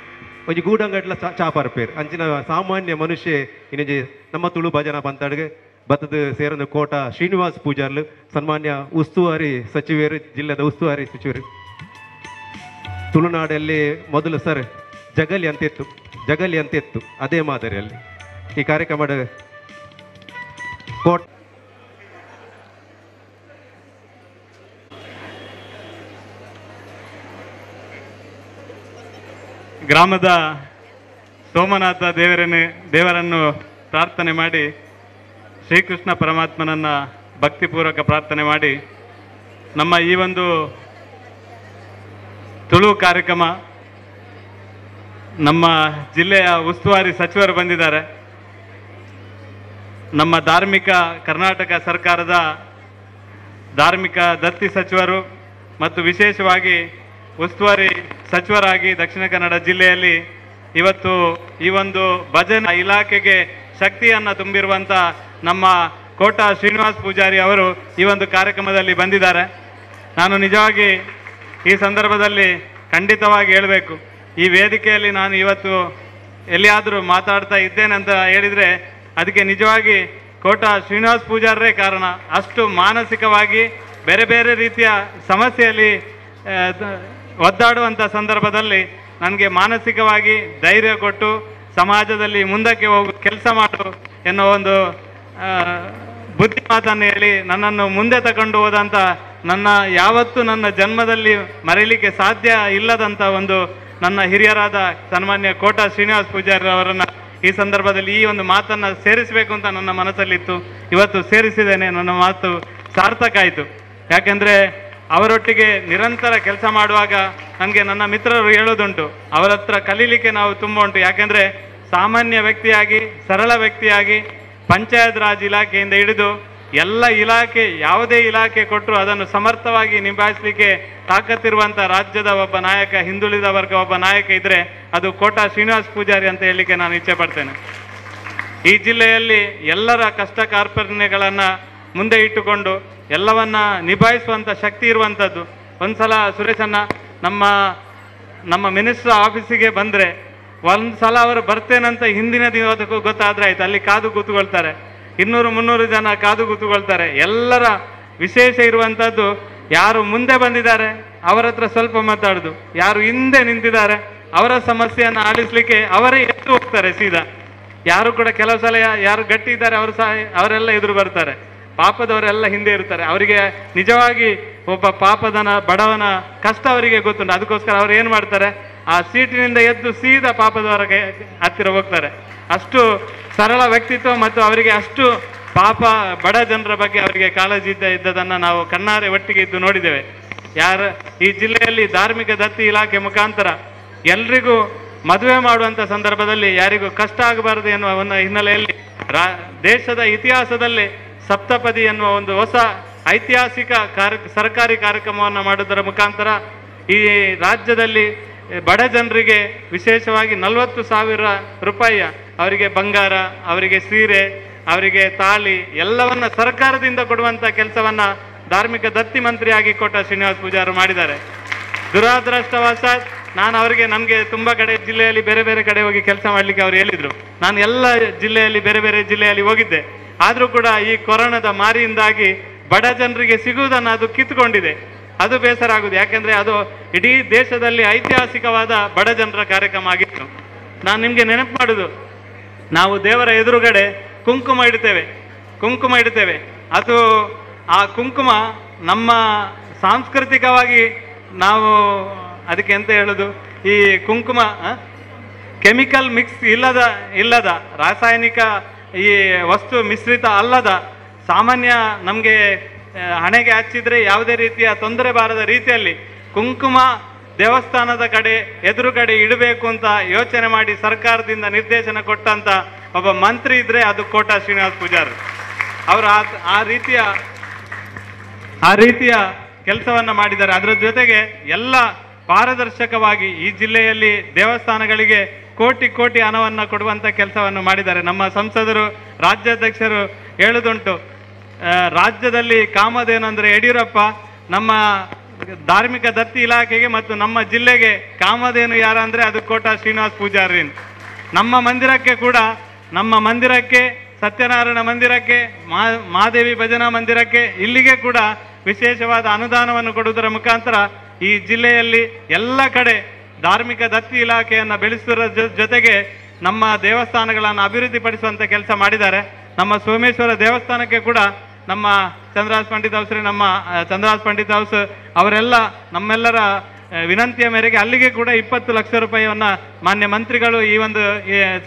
ಒಂಜಿ ಗೂಡಂಗಡ್ಲ ಚಾಪರ್ಪೇರ್ ಅಂಚಿನ ಸಾಮಾನ್ಯ ಮನುಷ್ಯ ಇನ್ನೊಂಜಿ ನಮ್ಮ ತುಳು ಭಜನಾ ಪಂತಾಡ್ಗೆ ಬತ್ತದ ಸೇರೊಂದು ಕೋಟ ಶ್ರೀನಿವಾಸ ಪೂಜಾರ್ಲು ಸನ್ಮಾನ್ಯ ಉಸ್ತುವಾರಿ ಸಚಿವರು ಜಿಲ್ಲೆದ ಉಸ್ತುವಾರಿ ಸಚಿವರು. ತುಳುನಾಡಲ್ಲಿ ಮೊದಲು ಸರ್ ಜಗಲಿ ಅಂತ ಇತ್ತು, ಜಗಲಿ ಅಂತ ಇತ್ತು, ಅದೇ ಮಾದರಿಯಲ್ಲಿ ಈ ಕಾರ್ಯಕ್ರಮದ ಕೋಟ ಗ್ರಾಮದ ಸೋಮನಾಥ ದೇವರನ್ನು ಪ್ರಾರ್ಥನೆ ಮಾಡಿ, ಶ್ರೀಕೃಷ್ಣ ಪರಮಾತ್ಮನನ್ನು ಭಕ್ತಿಪೂರ್ವಕ ಪ್ರಾರ್ಥನೆ ಮಾಡಿ ನಮ್ಮ ಈ ಒಂದು ತುಳು ಕಾರ್ಯಕ್ರಮ ನಮ್ಮ ಜಿಲ್ಲೆಯ ಉಸ್ತುವಾರಿ ಸಚಿವರು ಬಂದಿದ್ದಾರೆ. ನಮ್ಮ ಧಾರ್ಮಿಕ ಕರ್ನಾಟಕ ಸರ್ಕಾರದ ಧಾರ್ಮಿಕ ದತ್ತಿ ಸಚಿವರು ಮತ್ತು ವಿಶೇಷವಾಗಿ ಉಸ್ತುವಾರಿ ಸಚಿವರಾಗಿ ದಕ್ಷಿಣ ಕನ್ನಡ ಜಿಲ್ಲೆಯಲ್ಲಿ ಇವತ್ತು ಈ ಒಂದು ಭಜನಾ ಇಲಾಖೆಗೆ ಶಕ್ತಿಯನ್ನು ತುಂಬಿರುವಂಥ ನಮ್ಮ ಕೋಟ ಶ್ರೀನಿವಾಸ ಪೂಜಾರಿ ಅವರು ಈ ಒಂದು ಕಾರ್ಯಕ್ರಮದಲ್ಲಿ ಬಂದಿದ್ದಾರೆ. ನಾನು ನಿಜವಾಗಿ ಈ ಸಂದರ್ಭದಲ್ಲಿ ಖಂಡಿತವಾಗಿ ಹೇಳಬೇಕು, ಈ ವೇದಿಕೆಯಲ್ಲಿ ನಾನು ಇವತ್ತು ಎಲ್ಲಿಯಾದರೂ ಮಾತಾಡ್ತಾ ಇದ್ದೇನೆ ಅಂತ ಹೇಳಿದರೆ ಅದಕ್ಕೆ ನಿಜವಾಗಿ ಕೋಟ ಶ್ರೀನಿವಾಸ ಪೂಜಾರರೇ ಕಾರಣ. ಅಷ್ಟು ಮಾನಸಿಕವಾಗಿ ಬೇರೆ ಬೇರೆ ರೀತಿಯ ಸಮಸ್ಯೆಯಲ್ಲಿ ಒದ್ದಾಡುವಂಥ ಸಂದರ್ಭದಲ್ಲಿ ನನಗೆ ಮಾನಸಿಕವಾಗಿ ಧೈರ್ಯ ಕೊಟ್ಟು ಸಮಾಜದಲ್ಲಿ ಮುಂದಕ್ಕೆ ಹೋಗು, ಕೆಲಸ ಮಾಡು ಎನ್ನುವ ಒಂದು ಬುದ್ಧಿ ಮಾತನ್ನು ಹೇಳಿ ನನ್ನನ್ನು ಮುಂದೆ ತಗೊಂಡು ಹೋದಂಥ ನನ್ನ ಯಾವತ್ತೂ ನನ್ನ ಜನ್ಮದಲ್ಲಿ ಮರೀಲಿಕ್ಕೆ ಸಾಧ್ಯ ಇಲ್ಲದಂಥ ಒಂದು ನನ್ನ ಹಿರಿಯರಾದ ಸನ್ಮಾನ್ಯ ಕೋಟ ಶ್ರೀನಿವಾಸ ಪೂಜಾರಿ ಅವರನ್ನು ಈ ಸಂದರ್ಭದಲ್ಲಿ ಈ ಒಂದು ಮಾತನ್ನು ಸೇರಿಸಬೇಕು ಅಂತ ನನ್ನ ಮನಸ್ಸಲ್ಲಿತ್ತು. ಇವತ್ತು ಸೇರಿಸಿದ್ದೇನೆ, ನನ್ನ ಮಾತು ಸಾರ್ಥಕ ಆಯಿತು. ಯಾಕೆಂದರೆ ಅವರೊಟ್ಟಿಗೆ ನಿರಂತರ ಕೆಲಸ ಮಾಡುವಾಗ ನನಗೆ ನನ್ನ ಮಿತ್ರರು ಹೇಳೋದುಂಟು, ಅವರ ಹತ್ರ ಕಲೀಲಿಕ್ಕೆ ನಾವು ತುಂಬ ಉಂಟು. ಯಾಕೆಂದರೆ ಸಾಮಾನ್ಯ ವ್ಯಕ್ತಿಯಾಗಿ, ಸರಳ ವ್ಯಕ್ತಿಯಾಗಿ ಪಂಚಾಯತ್ ರಾಜ್ ಇಲಾಖೆಯಿಂದ ಹಿಡಿದು ಎಲ್ಲ ಇಲಾಖೆ, ಯಾವುದೇ ಇಲಾಖೆ ಕೊಟ್ಟರು ಅದನ್ನು ಸಮರ್ಥವಾಗಿ ನಿಭಾಯಿಸಲಿಕ್ಕೆ ತಾಕತ್ತಿರುವಂಥ ರಾಜ್ಯದ ಒಬ್ಬ ನಾಯಕ, ಹಿಂದುಳಿದ ವರ್ಗ ಒಬ್ಬ ನಾಯಕ ಇದ್ದರೆ ಅದು ಕೋಟ ಶ್ರೀನಿವಾಸ ಪೂಜಾರಿ ಅಂತ ಹೇಳಲಿಕ್ಕೆ ನಾನು ಇಚ್ಛೆ ಪಡ್ತೇನೆ. ಈ ಜಿಲ್ಲೆಯಲ್ಲಿ ಎಲ್ಲರ ಕಷ್ಟ ಕಾರ್ಪಣ್ಯಗಳನ್ನು ಮುಂದೆ ಇಟ್ಟುಕೊಂಡು ಎಲ್ಲವನ್ನ ನಿಭಾಯಿಸುವಂಥ ಶಕ್ತಿ ಇರುವಂಥದ್ದು. ಒಂದು ಸಲ ಸುರೇಶಣ್ಣ ನಮ್ಮ ನಮ್ಮ ಮಿನಿಸ್ಟ್ರ್ ಆಫೀಸಿಗೆ ಬಂದರೆ ಒಂದು ಸಲ ಅವರು ಬರ್ತೇನಂತ ಹಿಂದಿನ ದಿನದಕ್ಕೂ ಗೊತ್ತಾದರೆ ಆಯಿತು, ಅಲ್ಲಿ ಕಾದು ಕೂತ್ಕೊಳ್ತಾರೆ. 200-300 ಜನ ಕಾದು ಕೂತ್ಕೊಳ್ತಾರೆ. ಎಲ್ಲರ ವಿಶೇಷ ಇರುವಂಥದ್ದು, ಯಾರು ಮುಂದೆ ಬಂದಿದ್ದಾರೆ ಅವರ ಹತ್ರ ಸ್ವಲ್ಪ ಮಾತಾಡೋದು, ಯಾರು ಹಿಂದೆ ನಿಂತಿದ್ದಾರೆ ಅವರ ಸಮಸ್ಯೆಯನ್ನು ಆಲಿಸಲಿಕ್ಕೆ ಅವರೇ ಎದ್ದು ಹೋಗ್ತಾರೆ ಸೀದಾ. ಯಾರು ಕೂಡ ಕೆಲವು ಸಲ ಯಾರು ಗಟ್ಟಿ ಇದ್ದಾರೆ ಅವರು ಸಹ ಅವರೆಲ್ಲ ಎದುರು ಬರ್ತಾರೆ, ಪಾಪದವರೆಲ್ಲ ಹಿಂದೆ ಇರ್ತಾರೆ. ಅವರಿಗೆ ನಿಜವಾಗಿ ಒಬ್ಬ ಪಾಪದನ ಬಡವನ ಕಷ್ಟ ಅವರಿಗೆ ಗೊತ್ತುಂಟು. ಅದಕ್ಕೋಸ್ಕರ ಅವ್ರು ಏನು ಮಾಡ್ತಾರೆ, ಆ ಸೀಟಿನಿಂದ ಎದ್ದು ಸೀದಾ ಪಾಪದವರ ಹತ್ತಿರ ಹೋಗ್ತಾರೆ. ಅಷ್ಟು ಸರಳ ವ್ಯಕ್ತಿತ್ವ ಮತ್ತು ಅವರಿಗೆ ಅಷ್ಟು ಪಾಪ ಬಡ ಜನರ ಬಗ್ಗೆ ಅವರಿಗೆ ಕಾಳಜಿ ಇದ್ದದನ್ನು ನಾವು ಕಣ್ಣಾರೆ ಒಟ್ಟಿಗೆ ಇದ್ದು ನೋಡಿದ್ದೇವೆ. ಯಾರ ಈ ಜಿಲ್ಲೆಯಲ್ಲಿ ಧಾರ್ಮಿಕ ದತ್ತಿ ಇಲಾಖೆ ಮುಖಾಂತರ ಎಲ್ರಿಗೂ ಮದುವೆ ಮಾಡುವಂಥ ಸಂದರ್ಭದಲ್ಲಿ ಯಾರಿಗೂ ಕಷ್ಟ ಆಗಬಾರದು ಎನ್ನುವ ಒಂದು ಹಿನ್ನೆಲೆಯಲ್ಲಿ ದೇಶದ ಇತಿಹಾಸದಲ್ಲಿ ಸಪ್ತಪದಿ ಎನ್ನುವ ಒಂದು ಹೊಸ ಐತಿಹಾಸಿಕ ಸರ್ಕಾರಿ ಕಾರ್ಯಕ್ರಮವನ್ನು ಮಾಡೋದರ ಮುಖಾಂತರ ಈ ರಾಜ್ಯದಲ್ಲಿ ಬಡ ಜನರಿಗೆ ವಿಶೇಷವಾಗಿ 40,000 ರೂಪಾಯಿಯ ಅವರಿಗೆ ಬಂಗಾರ, ಅವರಿಗೆ ಸೀರೆ, ಅವರಿಗೆ ತಾಳಿ ಎಲ್ಲವನ್ನ ಸರ್ಕಾರದಿಂದ ಕೊಡುವಂಥ ಕೆಲಸವನ್ನು ಧಾರ್ಮಿಕ ದತ್ತಿ ಮಂತ್ರಿಯಾಗಿ ಕೋಟ ಶ್ರೀನಿವಾಸ ಪೂಜಾರಿ ಮಾಡಿದ್ದಾರೆ. ದುರಾದೃಷ್ಟವಶಾತ್ ನಾನು ಅವರಿಗೆ, ನಮಗೆ ತುಂಬ ಕಡೆ ಜಿಲ್ಲೆಯಲ್ಲಿ ಬೇರೆ ಬೇರೆ ಕಡೆ ಹೋಗಿ ಕೆಲಸ ಮಾಡಲಿಕ್ಕೆ ಅವರು ಹೇಳಿದರು. ನಾನು ಎಲ್ಲ ಜಿಲ್ಲೆಯಲ್ಲಿ ಬೇರೆ ಬೇರೆ ಜಿಲ್ಲೆಯಲ್ಲಿ ಹೋಗಿದ್ದೆ. ಆದರೂ ಕೂಡ ಈ ಕೊರೋನಾದ ಮಾರಿಯಿಂದಾಗಿ ಬಡ ಜನರಿಗೆ ಸಿಗುವುದನ್ನು ಅದು ಕಿತ್ತುಕೊಂಡಿದೆ. ಅದು ಬೇಸರ ಆಗುದು. ಯಾಕೆಂದರೆ ಅದು ಇಡೀ ದೇಶದಲ್ಲಿ ಐತಿಹಾಸಿಕವಾದ ಬಡ ಜನರ ಕಾರ್ಯಕ್ರಮ ಆಗಿತ್ತು. ನಾನು ನಿಮಗೆ ನೆನಪು ಮಾಡೋದು, ನಾವು ದೇವರ ಎದುರುಗಡೆ ಕುಂಕುಮ ಇಡ್ತೇವೆ, ಕುಂಕುಮ ಇಡ್ತೇವೆ. ಅದು ಆ ಕುಂಕುಮ ನಮ್ಮ ಸಾಂಸ್ಕೃತಿಕವಾಗಿ ನಾವು ಅದಕ್ಕೆ ಎಂತ ಹೇಳೋದು, ಈ ಕುಂಕುಮ ಕೆಮಿಕಲ್ ಮಿಕ್ಸ್ ಇಲ್ಲದ ರಾಸಾಯನಿಕ ಈ ವಸ್ತು ಮಿಶ್ರಿತ ಅಲ್ಲದ ಸಾಮಾನ್ಯ ನಮಗೆ ಹಣೆಗೆ ಹಚ್ಚಿದರೆ ಯಾವುದೇ ರೀತಿಯ ತೊಂದರೆ ಬಾರದ ರೀತಿಯಲ್ಲಿ ಕುಂಕುಮ ದೇವಸ್ಥಾನದ ಕಡೆ ಎದುರುಗಡೆ ಇಡಬೇಕು ಅಂತ ಯೋಚನೆ ಮಾಡಿ ಸರ್ಕಾರದಿಂದ ನಿರ್ದೇಶನ ಕೊಟ್ಟಂತ ಒಬ್ಬ ಮಂತ್ರಿ ಇದ್ರೆ ಅದು ಕೋಟಾ ಶ್ರೀನಿವಾಸ್ ಪೂಜಾರಿ ಅವರು. ಆ ರೀತಿಯ ಕೆಲಸವನ್ನು ಮಾಡಿದ್ದಾರೆ. ಅದರ ಜೊತೆಗೆ ಎಲ್ಲ ಪಾರದರ್ಶಕವಾಗಿ ಈ ಜಿಲ್ಲೆಯಲ್ಲಿ ದೇವಸ್ಥಾನಗಳಿಗೆ ಕೋಟಿ ಕೋಟಿ ಹಣವನ್ನು ಕೊಡುವಂಥ ಕೆಲಸವನ್ನು ಮಾಡಿದ್ದಾರೆ. ನಮ್ಮ ಸಂಸದರು, ರಾಜ್ಯಾಧ್ಯಕ್ಷರು ಹೇಳುದುಂಟು, ರಾಜ್ಯದಲ್ಲಿ ಕಾಮಧೇನು ಅಂದರೆ ಯಡಿಯೂರಪ್ಪ, ನಮ್ಮ ಧಾರ್ಮಿಕ ದತ್ತಿ ಇಲಾಖೆಗೆ ಮತ್ತು ನಮ್ಮ ಜಿಲ್ಲೆಗೆ ಕಾಮಧೇನು ಯಾರಂದರೆ ಅದು ಕೋಟಾ ಶ್ರೀನಿವಾಸ್ ಪೂಜಾರಿ. ನಮ್ಮ ಮಂದಿರಕ್ಕೆ ಕೂಡ, ನಮ್ಮ ಮಂದಿರಕ್ಕೆ, ಸತ್ಯನಾರಾಯಣ ಮಂದಿರಕ್ಕೆ, ಮಾದೇವಿ ಭಜನಾ ಮಂದಿರಕ್ಕೆ, ಇಲ್ಲಿಗೆ ಕೂಡ ವಿಶೇಷವಾದ ಅನುದಾನವನ್ನು ಕೊಡುವುದರ ಮುಖಾಂತರ ಈ ಜಿಲ್ಲೆಯಲ್ಲಿ ಎಲ್ಲ ಕಡೆ ಧಾರ್ಮಿಕ ದತ್ತಿ ಇಲಾಖೆಯನ್ನು ಬೆಳೆಸುವುದರ ಜೊತೆಗೆ ನಮ್ಮ ದೇವಸ್ಥಾನಗಳನ್ನು ಅಭಿವೃದ್ಧಿಪಡಿಸುವಂಥ ಕೆಲಸ ಮಾಡಿದ್ದಾರೆ. ನಮ್ಮ ಸೋಮೇಶ್ವರ ದೇವಸ್ಥಾನಕ್ಕೆ ಕೂಡ ನಮ್ಮ ಚಂದ್ರಹಾಸ್ ಪಂಡಿತ್ ಹೌಸ್, ನಮ್ಮ ಚಂದ್ರಹಾಸ್ ಪಂಡಿತ್ ಹೌಸ್ ಅವರೆಲ್ಲ ನಮ್ಮೆಲ್ಲರ ವಿನಂತಿಯ ಮೇರೆಗೆ ಅಲ್ಲಿಗೆ ಕೂಡ 20 ಲಕ್ಷ ರೂಪಾಯಿಯನ್ನು ಮಾನ್ಯ ಮಂತ್ರಿಗಳು ಈ ಒಂದು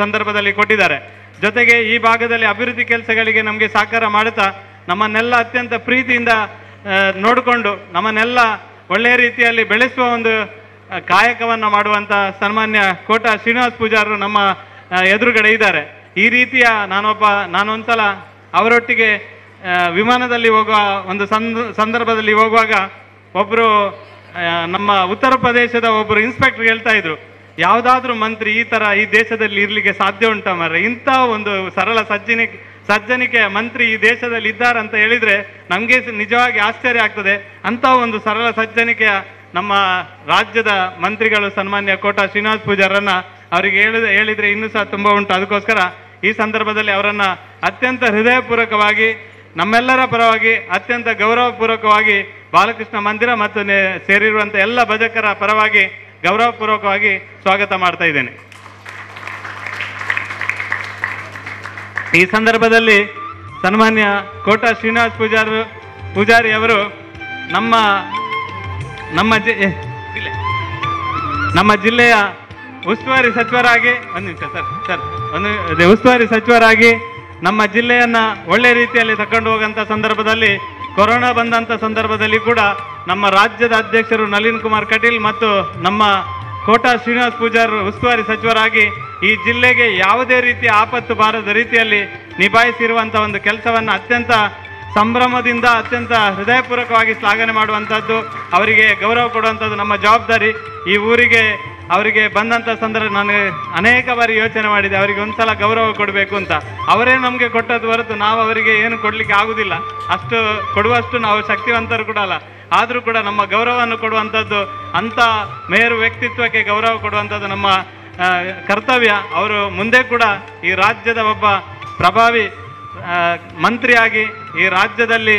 ಸಂದರ್ಭದಲ್ಲಿ ಕೊಟ್ಟಿದ್ದಾರೆ. ಜೊತೆಗೆ ಈ ಭಾಗದಲ್ಲಿ ಅಭಿವೃದ್ಧಿ ಕೆಲಸಗಳಿಗೆ ನಮಗೆ ಸಹಕಾರ ಮಾಡುತ್ತಾ ನಮ್ಮನ್ನೆಲ್ಲ ಅತ್ಯಂತ ಪ್ರೀತಿಯಿಂದ ನೋಡಿಕೊಂಡು ನಮ್ಮನ್ನೆಲ್ಲ ಒಳ್ಳೆಯ ರೀತಿಯಲ್ಲಿ ಬೆಳೆಸುವ ಒಂದು ಕಾಯಕವನ್ನು ಮಾಡುವಂಥ ಸನ್ಮಾನ್ಯ ಕೋಟಾ ಶ್ರೀನಿವಾಸ್ ಪೂಜಾರರು ನಮ್ಮ ಎದುರುಗಡೆ ಇದ್ದಾರೆ. ಈ ರೀತಿಯ ನಾನೊಂದ್ಸಲ ಅವರೊಟ್ಟಿಗೆ ವಿಮಾನದಲ್ಲಿ ಹೋಗುವ ಒಂದು ಸಂದರ್ಭದಲ್ಲಿ ಹೋಗುವಾಗ ಒಬ್ಬರು ನಮ್ಮ ಉತ್ತರ ಪ್ರದೇಶದ ಒಬ್ಬರು ಇನ್ಸ್ಪೆಕ್ಟರ್ ಹೇಳ್ತಾ ಇದ್ರು, ಯಾವುದಾದ್ರೂ ಮಂತ್ರಿ ಈ ಥರ ಈ ದೇಶದಲ್ಲಿ ಇರಲಿಕ್ಕೆ ಸಾಧ್ಯ ಉಂಟಾ ಮಾರ್ರೆ, ಇಂಥ ಒಂದು ಸರಳ ಸಜ್ಜನಿಕೆಯ ಮಂತ್ರಿ ಈ ದೇಶದಲ್ಲಿ ಇದ್ದಾರಂತ ಹೇಳಿದರೆ ನಮಗೆ ನಿಜವಾಗಿ ಆಶ್ಚರ್ಯ ಆಗ್ತದೆ. ಅಂಥ ಒಂದು ಸರಳ ಸಜ್ಜನಿಕೆಯ ನಮ್ಮ ರಾಜ್ಯದ ಮಂತ್ರಿಗಳು ಸನ್ಮಾನ್ಯ ಕೋಟಾ ಶ್ರೀನಿವಾಸ್ ಪೂಜಾರನ್ನ ಅವರಿಗೆ ಹೇಳಿದರೆ ಇನ್ನೂ ಸಹ ತುಂಬ ಉಂಟು. ಅದಕ್ಕೋಸ್ಕರ ಈ ಸಂದರ್ಭದಲ್ಲಿ ಅವರನ್ನು ಅತ್ಯಂತ ಹೃದಯಪೂರ್ವಕವಾಗಿ ನಮ್ಮೆಲ್ಲರ ಪರವಾಗಿ ಅತ್ಯಂತ ಗೌರವಪೂರ್ವಕವಾಗಿ ಬಾಲಕೃಷ್ಣ ಮಂದಿರ ಮತ್ತು ಸೇರಿರುವಂಥ ಎಲ್ಲ ಭಜಕರ ಪರವಾಗಿ ಗೌರವಪೂರ್ವಕವಾಗಿ ಸ್ವಾಗತ ಮಾಡ್ತಾ ಇದ್ದೇನೆ. ಈ ಸಂದರ್ಭದಲ್ಲಿ ಸನ್ಮಾನ್ಯ ಕೋಟಾ ಶ್ರೀನಿವಾಸ್ ಪೂಜಾರಿ ಅವರು ನಮ್ಮ ನಮ್ಮ ನಮ್ಮ ಜಿಲ್ಲೆಯ ಉಸ್ತುವಾರಿ ಸಚಿವರಾಗಿ, ಒಂದು ನಿಮಿಷ ಸರ್ ಸರ್ ಒಂದು ಉಸ್ತುವಾರಿ ಸಚಿವರಾಗಿ ನಮ್ಮ ಜಿಲ್ಲೆಯನ್ನು ಒಳ್ಳೆ ರೀತಿಯಲ್ಲಿ ತಗೊಂಡು ಹೋಗೋಂಥ ಸಂದರ್ಭದಲ್ಲಿ, ಕೊರೋನಾ ಬಂದಂಥ ಸಂದರ್ಭದಲ್ಲಿ ಕೂಡ ನಮ್ಮ ರಾಜ್ಯದ ಅಧ್ಯಕ್ಷರು ನಳಿನ್ ಕುಮಾರ್ ಕಟೀಲ್ ಮತ್ತು ನಮ್ಮ ಕೋಟಾ ಶ್ರೀನಿವಾಸ್ ಪೂಜಾರ್ ಉಸ್ತುವಾರಿ ಸಚಿವರಾಗಿ ಈ ಜಿಲ್ಲೆಗೆ ಯಾವುದೇ ರೀತಿಯ ಆಪತ್ತು ಬಾರದ ರೀತಿಯಲ್ಲಿ ನಿಭಾಯಿಸಿರುವಂಥ ಒಂದು ಕೆಲಸವನ್ನು ಅತ್ಯಂತ ಸಂಭ್ರಮದಿಂದ ಅತ್ಯಂತ ಹೃದಯಪೂರ್ವಕವಾಗಿ ಶ್ಲಾಘನೆ ಮಾಡುವಂಥದ್ದು, ಅವರಿಗೆ ಗೌರವ ಕೊಡುವಂಥದ್ದು ನಮ್ಮ ಜವಾಬ್ದಾರಿ. ಈ ಊರಿಗೆ ಅವರಿಗೆ ಬಂದಂಥ ಸಂದರ್ಭ ನಾನು ಅನೇಕ ಬಾರಿ ಯೋಚನೆ ಮಾಡಿದೆ, ಅವರಿಗೆ ಒಂದ್ಸಲ ಗೌರವ ಕೊಡಬೇಕು ಅಂತ. ಅವರೇ ನಮಗೆ ಕೊಟ್ಟದ್ದು ಹೊರತು ನಾವು ಅವರಿಗೆ ಏನು ಕೊಡಲಿಕ್ಕೆ ಆಗುವುದಿಲ್ಲ, ಅಷ್ಟು ಕೊಡುವಷ್ಟು ನಾವು ಶಕ್ತಿವಂತರು ಕೂಡ ಅಲ್ಲ. ಆದರೂ ಕೂಡ ನಮ್ಮ ಗೌರವವನ್ನು ಕೊಡುವಂಥದ್ದು, ಅಂಥ ಮೇರು ವ್ಯಕ್ತಿತ್ವಕ್ಕೆ ಗೌರವ ಕೊಡುವಂಥದ್ದು ನಮ್ಮ ಕರ್ತವ್ಯ. ಅವರು ಮುಂದೆ ಕೂಡ ಈ ರಾಜ್ಯದ ಒಬ್ಬ ಪ್ರಭಾವಿ ಮಂತ್ರಿಯಾಗಿ ಈ ರಾಜ್ಯದಲ್ಲಿ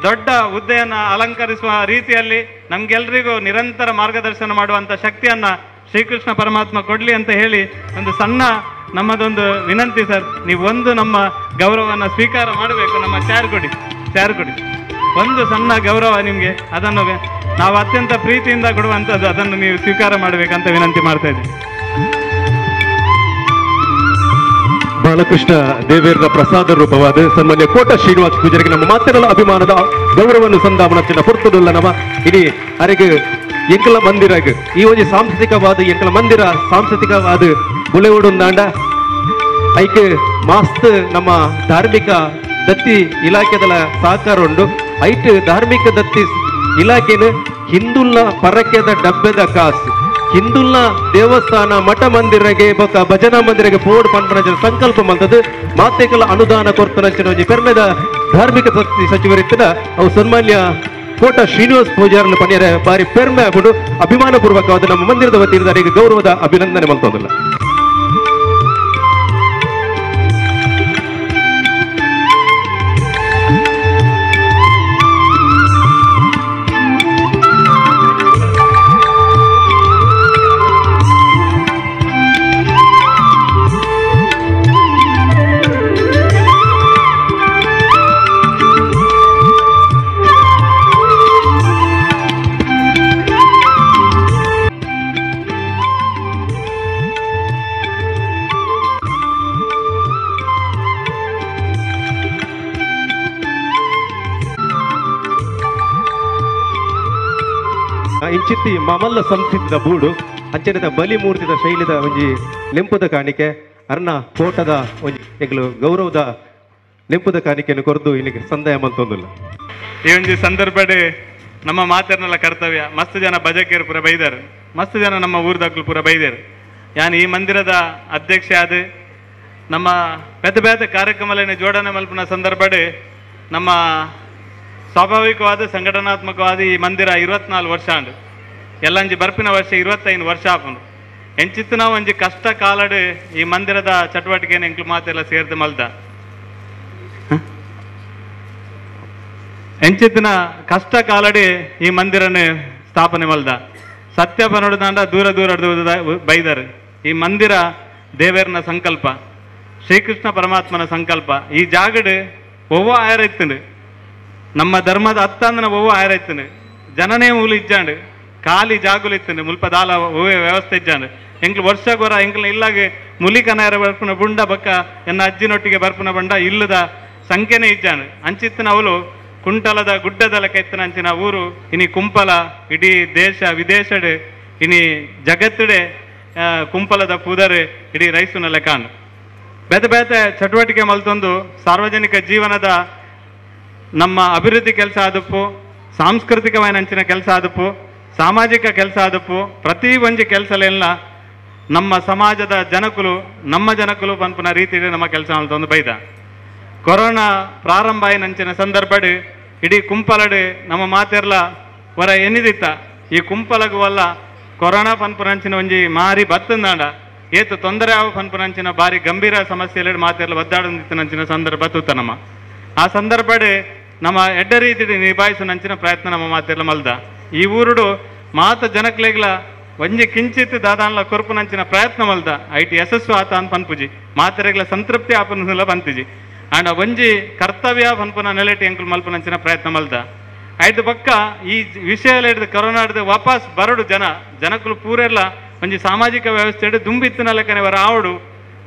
ದೊಡ್ಡ ಹುದ್ದೆಯನ್ನು ಅಲಂಕರಿಸುವ ರೀತಿಯಲ್ಲಿ ನಮಗೆಲ್ಲರಿಗೂ ನಿರಂತರ ಮಾರ್ಗದರ್ಶನ ಮಾಡುವಂಥ ಶಕ್ತಿಯನ್ನು ಶ್ರೀಕೃಷ್ಣ ಪರಮಾತ್ಮ ಕೊಡಲಿ ಅಂತ ಹೇಳಿ ಒಂದು ಸಣ್ಣ ನಮ್ಮದೊಂದು ವಿನಂತಿ ಸರ್. ನೀವು ಒಂದು ನಮ್ಮ ಗೌರವವನ್ನು ಸ್ವೀಕಾರ ಮಾಡಬೇಕು. ನಮ್ಮ ಚಾರ್ ಕೊಡಿ, ಚಾರ್ ಕೊಡಿ, ಒಂದು ಸಣ್ಣ ಗೌರವ ನಿಮಗೆ, ಅದನ್ನು ನಾವು ಅತ್ಯಂತ ಪ್ರೀತಿಯಿಂದ ಕೊಡುವಂಥದ್ದು, ಅದನ್ನು ನೀವು ಸ್ವೀಕಾರ ಮಾಡಬೇಕಂತ ವಿನಂತಿ ಮಾಡ್ತಾ ಇದ್ದೀವಿ. ಬಾಲಕೃಷ್ಣ ದೇವೇರ ಪ್ರಸಾದ ರೂಪವಾದ ಸನ್ಮಾನ್ಯ ಕೋಟ ಶ್ರೀನಿವಾಸ ಪೂಜಾರಿಗೆ ನಮ್ಮ ಮಾತಿನ ಅಭಿಮಾನದ ಗೌರವವನ್ನು ಸಂದಾಮನ ಚಿನ್ನ ಪೊರ್ತುಡುಲ್ಲ ನಮ್ಮ ಇಡೀ ಅರೆಗೆ ಎಂಕಲ ಮಂದಿರಾಗ ಈ ಒಂದು ಸಾಂಸ್ಕೃತಿಕವಾದ ಎಂಕಲ ಮಂದಿರ ಸಾಂಸ್ಕೃತಿಕವಾದ ಬುಲೆವುಡುಂದಾಂಡ ಐಕೆ ಮಾಸ್ತ್ ನಮ್ಮ ಧಾರ್ಮಿಕ ದತ್ತಿ ಇಲಾಖೆದಲ ಸಹಕಾರ ಉಂಡು. ಐಟ್ ಧಾರ್ಮಿಕ ದತ್ತಿ ಇಲಾಖೆನ ಹಿಂದುಲ್ಲ ಪರಕೆದ ಡಬ್ಬೆದ ಕಾಸು ಹಿಂದುಲ್ಲ ದೇವಸ್ಥಾನ ಮಠ ಮಂದಿರಗೆ ಬೊಕ್ಕ ಭಜನಾ ಮಂದಿರಗೆ ಪೋಡ್ ಪನ್ಪನ ಸಂಕಲ್ಪ ಮಲ್ತದ್ದು ಮಾತೆಕಲ ಅನುದಾನ ಕೊರ್ತನಂಚಿನ ಒಂಜಿ ಪೆರ್ಮೆದ ಧಾರ್ಮಿಕ ಸಚಿವರಿತ್ತಿನ ಅವು ಸನ್ಮಾನ್ಯ ಕೋಟ ಶ್ರೀನಿವಾಸ್ ಪೂಜಾರನ್ನು ಪಣಿಯರೆ ಬಾರಿ ಪೆರ್ಮೆ ಆಗ್ಬಿಟ್ಟು ಅಭಿಮಾನ ಪೂರ್ವಕವಾದ ನಮ್ಮ ಮಂದಿರದ ವತಿಯಿಂದ ಈಗ ಗೌರವದ ಅಭಿನಂದನೆ ಮಲ್ತೋದಿಲ್ಲ. ಇಂಚಿತ್ತಿ ಮಮಲ್ಲ ಸಂಸ್ಥಿತದ ಬೂಡು ಅಂಚನೆದ ಬಲಿ ಮೂರ್ತಿದ ಶೈಲಿದ ಒಂಜಿ ನೆಂಪುದ ಕಾಣಿಕೆ ಅರ್ನ ಫೋಟೋದ ಒಂಜಿ ಎಂಕುಲು ಗೌರವದ ನೆಂಪುದ ಕಾಣಿಕೆಯನ್ನು ಕೊರದು ಇನ್ನಿಗೆ ಸಂದಾಯ ಮಂತೊಂದಿಲ್ಲ. ಈ ಒಂಜಿ ಸಂದರ್ಭಡ್ ನಮ್ಮ ಮಾತೆರ್ನೆಲ್ಲ ಕರ್ತವ್ಯ. ಮಸ್ತ್ ಜನ ಭಜಕರು ಪೂರ ಬೈದಾರು, ಮಸ್ತ್ ಜನ ನಮ್ಮ ಊರ್ದಕ್ಲು ಪೂರ ಬೈದಾರು. ಯಾನ್ ಈ ಮಂದಿರದ ಅಧ್ಯಕ್ಷ ಆದ ನಮ್ಮ ಬೇತೆ ಬೇತೆ ಕಾರ್ಯಕ್ರಮಗಳನ್ನು ಜೋಡಣೆ ಮಲ್ಪುನ ಸಂದರ್ಭಡ್ ನಮ್ಮ ಸ್ವಾಭಾವಿಕವಾದ ಸಂಘಟನಾತ್ಮಕವಾದ ಈ ಮಂದಿರ 24 ವರ್ಷ ಆಂಡ್ ಎಲ್ಲಂಜಿ ಬರ್ಪಿನ ವರ್ಷ 25 ವರ್ಷ ಆಪುಂಡು. ಎಂಚಿತ್ತಿನ ಒಂಜಿ ಕಷ್ಟ ಕಾಲಡ್ ಈ ಮಂದಿರದ ಚಟುವಟಿಕೆನ ಎಂಕ್ಲು ಮಾತೆಲ್ಲ ಸೇರ್ದು ಮಲ್ದ. ಎಂಚಿತ್ತಿನ ಕಷ್ಟ ಕಾಲಡಿ ಈ ಮಂದಿರನೇ ಸ್ಥಾಪನೆ ಮಲ್ದ. ಸತ್ಯ ಬನ್ನೋಡ್ದಾಂಡ ದೂರ ದೂರ ಬೈದಾರೆ. ಈ ಮಂದಿರ ದೇವೇರ್ನ ಸಂಕಲ್ಪ, ಶ್ರೀಕೃಷ್ಣ ಪರಮಾತ್ಮನ ಸಂಕಲ್ಪ. ಈ ಜಾಗಡ್ ಒವ್ವ ಆಯರ ಇತ್ತಂಡು, ನಮ್ಮ ಧರ್ಮದ ಅತ್ತಂದನ ಒವ್ವ ಆಯರ ಇತ್ತಂಡು, ಜನನೇ ಮೂಲು ಇಜ್ಜಾಂಡು, ಖಾಲಿ ಜಾಗುಲು ಇತ್ತಂಡು, ಮುಲ್ಪ ದಾಲ ಒವ್ವೇ ವ್ಯವಸ್ಥೆ ಇಜ್ಜಾಂಡು. ಎಂಕ್ಲು ವರ್ಷ ಗೊರ ಎಂಕ್ಲು ಇಲ್ಲಾಗ ಮುಲಿ ಕನಾಯರ ಬರ್ಪುನ ಬುಂಡ ಬಕ್ಕ ಎನ್ನ ಅಜ್ಜಿನೊಟ್ಟಿಗೆ ಬರ್ಪುನ ಬಂಡ ಇಲ್ಲದ ಸಂಖ್ಯೆನೇ ಇಜ್ಜಾಂಡು. ಅಂಚಿತ್ತಿನ ಅವಳು ಕುಂಟಲದ ಗುಡ್ಡದ ಲೆಕ್ಕ ಅಂಚಿನ ಊರು ಇನಿ ಕುಂಪಲ ಇಡೀ ದೇಶ ವಿದೇಶಡ್ ಇನಿ ಜಗತ್ತಡೆ ಕುಂಪಲದ ಪೂದರೆ ಇಡೀ ರೈಸುನ ಲೆಕ್ಕಾಂಡು. ಬೇತೆ ಬೇತೆ ಚಟುವಟಿಕೆ ಮಲ್ತೊಂದು ಸಾರ್ವಜನಿಕ ಜೀವನದ ನಮ್ಮ ಅಭಿವೃದ್ಧಿ ಕೆಲಸ ಆದಪ್ಪು, ಸಾಂಸ್ಕೃತಿಕವಾದ ಅಂಚಿನ ಕೆಲಸ ಆದಪ್ಪು, ಸಾಮಾಜಿಕ ಕೆಲಸ ಆದಪ್ಪು, ಪ್ರತಿ ಒಂಜಿ ಕೆಲಸಲೆಲ್ಲ ನಮ್ಮ ಸಮಾಜದ ಜನಕುಲು ನಮ್ಮ ಜನಕುಲು ಪನ್ಪುನ ರೀತಿಯಲ್ಲಿ ನಮ್ಮ ಕೆಲಸ ಮಲ್ತೊಂದು ಬೈದ. ಕೊರೋನಾ ಪ್ರಾರಂಭ ಆಯಿನಂಚಿನ ಸಂದರ್ಭಡ್ ಇಡೀ ಕುಂಪಲಡ್ ನಮ್ಮ ಮಾತೆರ್ಲ ಹೊರ ಎನ್ನಿದಿತ್ತ ಈ ಕುಂಪಲಗುವಲ್ಲ ಕೊರೋನಾ ಪನ್ಪುನಂಚಿನ ಒಂಜಿ ಮಾರಿ ಬತ್ತಂದಾಂಡ ಏತು ತೊಂದರೆ ಆವ ಪನ್ಪುನಂಚಿನ ಬಾರಿ ಗಂಭೀರ ಸಮಸ್ಯೆಯಲ್ಲಿ ಮಾತೆರ್ಲ ಒದ್ದಾಡಂದಿತ್ತನಂಚಿನ ಸಂದರ್ಭ ತೂತ ನಮ್ಮ. ಆ ಸಂದರ್ಭಡ್ ನಮ್ಮ ಎಡ್ಡ ರೀತಿ ನಿಭಾಯಿಸುನಂಚಿನ ಪ್ರಯತ್ನ ನಮ್ಮ ಮಾತೆರ್ಲ ಮಲ್ದ. ಈ ಊರುಡು ಮಾತ ಜನಕ್ಲೆಗ್ಲ ಒಂಜಿ ಕಿಂಚಿತ್ ದಾದಾನ್ಲ ಕೊರ್ಪುನಂಚಿನ ಪ್ರಯತ್ನ ಮಲ್ದ. ಐಟಿ ಯಶಸ್ಸು ಆತ ಅಂತ ಪನ್ಪುಜಿ, ಮಾತೆರೆಗ್ಲ ಸಂತೃಪ್ತಿ ಆಪನ ಪಂತಿಜಿ. ಆಂಡ ಒಂಜಿ ಕರ್ತವ್ಯ ಪನ್ಪುನ ನೆಲೆಟಿ ಎಂಕುಲು ಮಲ್ಪುನಂಚಿನ ಪ್ರಯತ್ನ ಮಲ್ದ. ಐದು ಪಕ್ಕ ಈ ವಿಷಯ ಹಿಡಿದು ಕೊರೋನಾ ಹಿಡಿದು ವಾಪಸ್ ಬರಡು ಜನ ಜನಕುಲು ಪೂರೆಲ್ಲ ಒಂಜಿ ಸಾಮಾಜಿಕ ವ್ಯವಸ್ಥೆ ಹಿಡಿದು ದುಂಬಿತ್ತಿನ ಲೆಕ್ಕನೆ ವರ ಆವಡು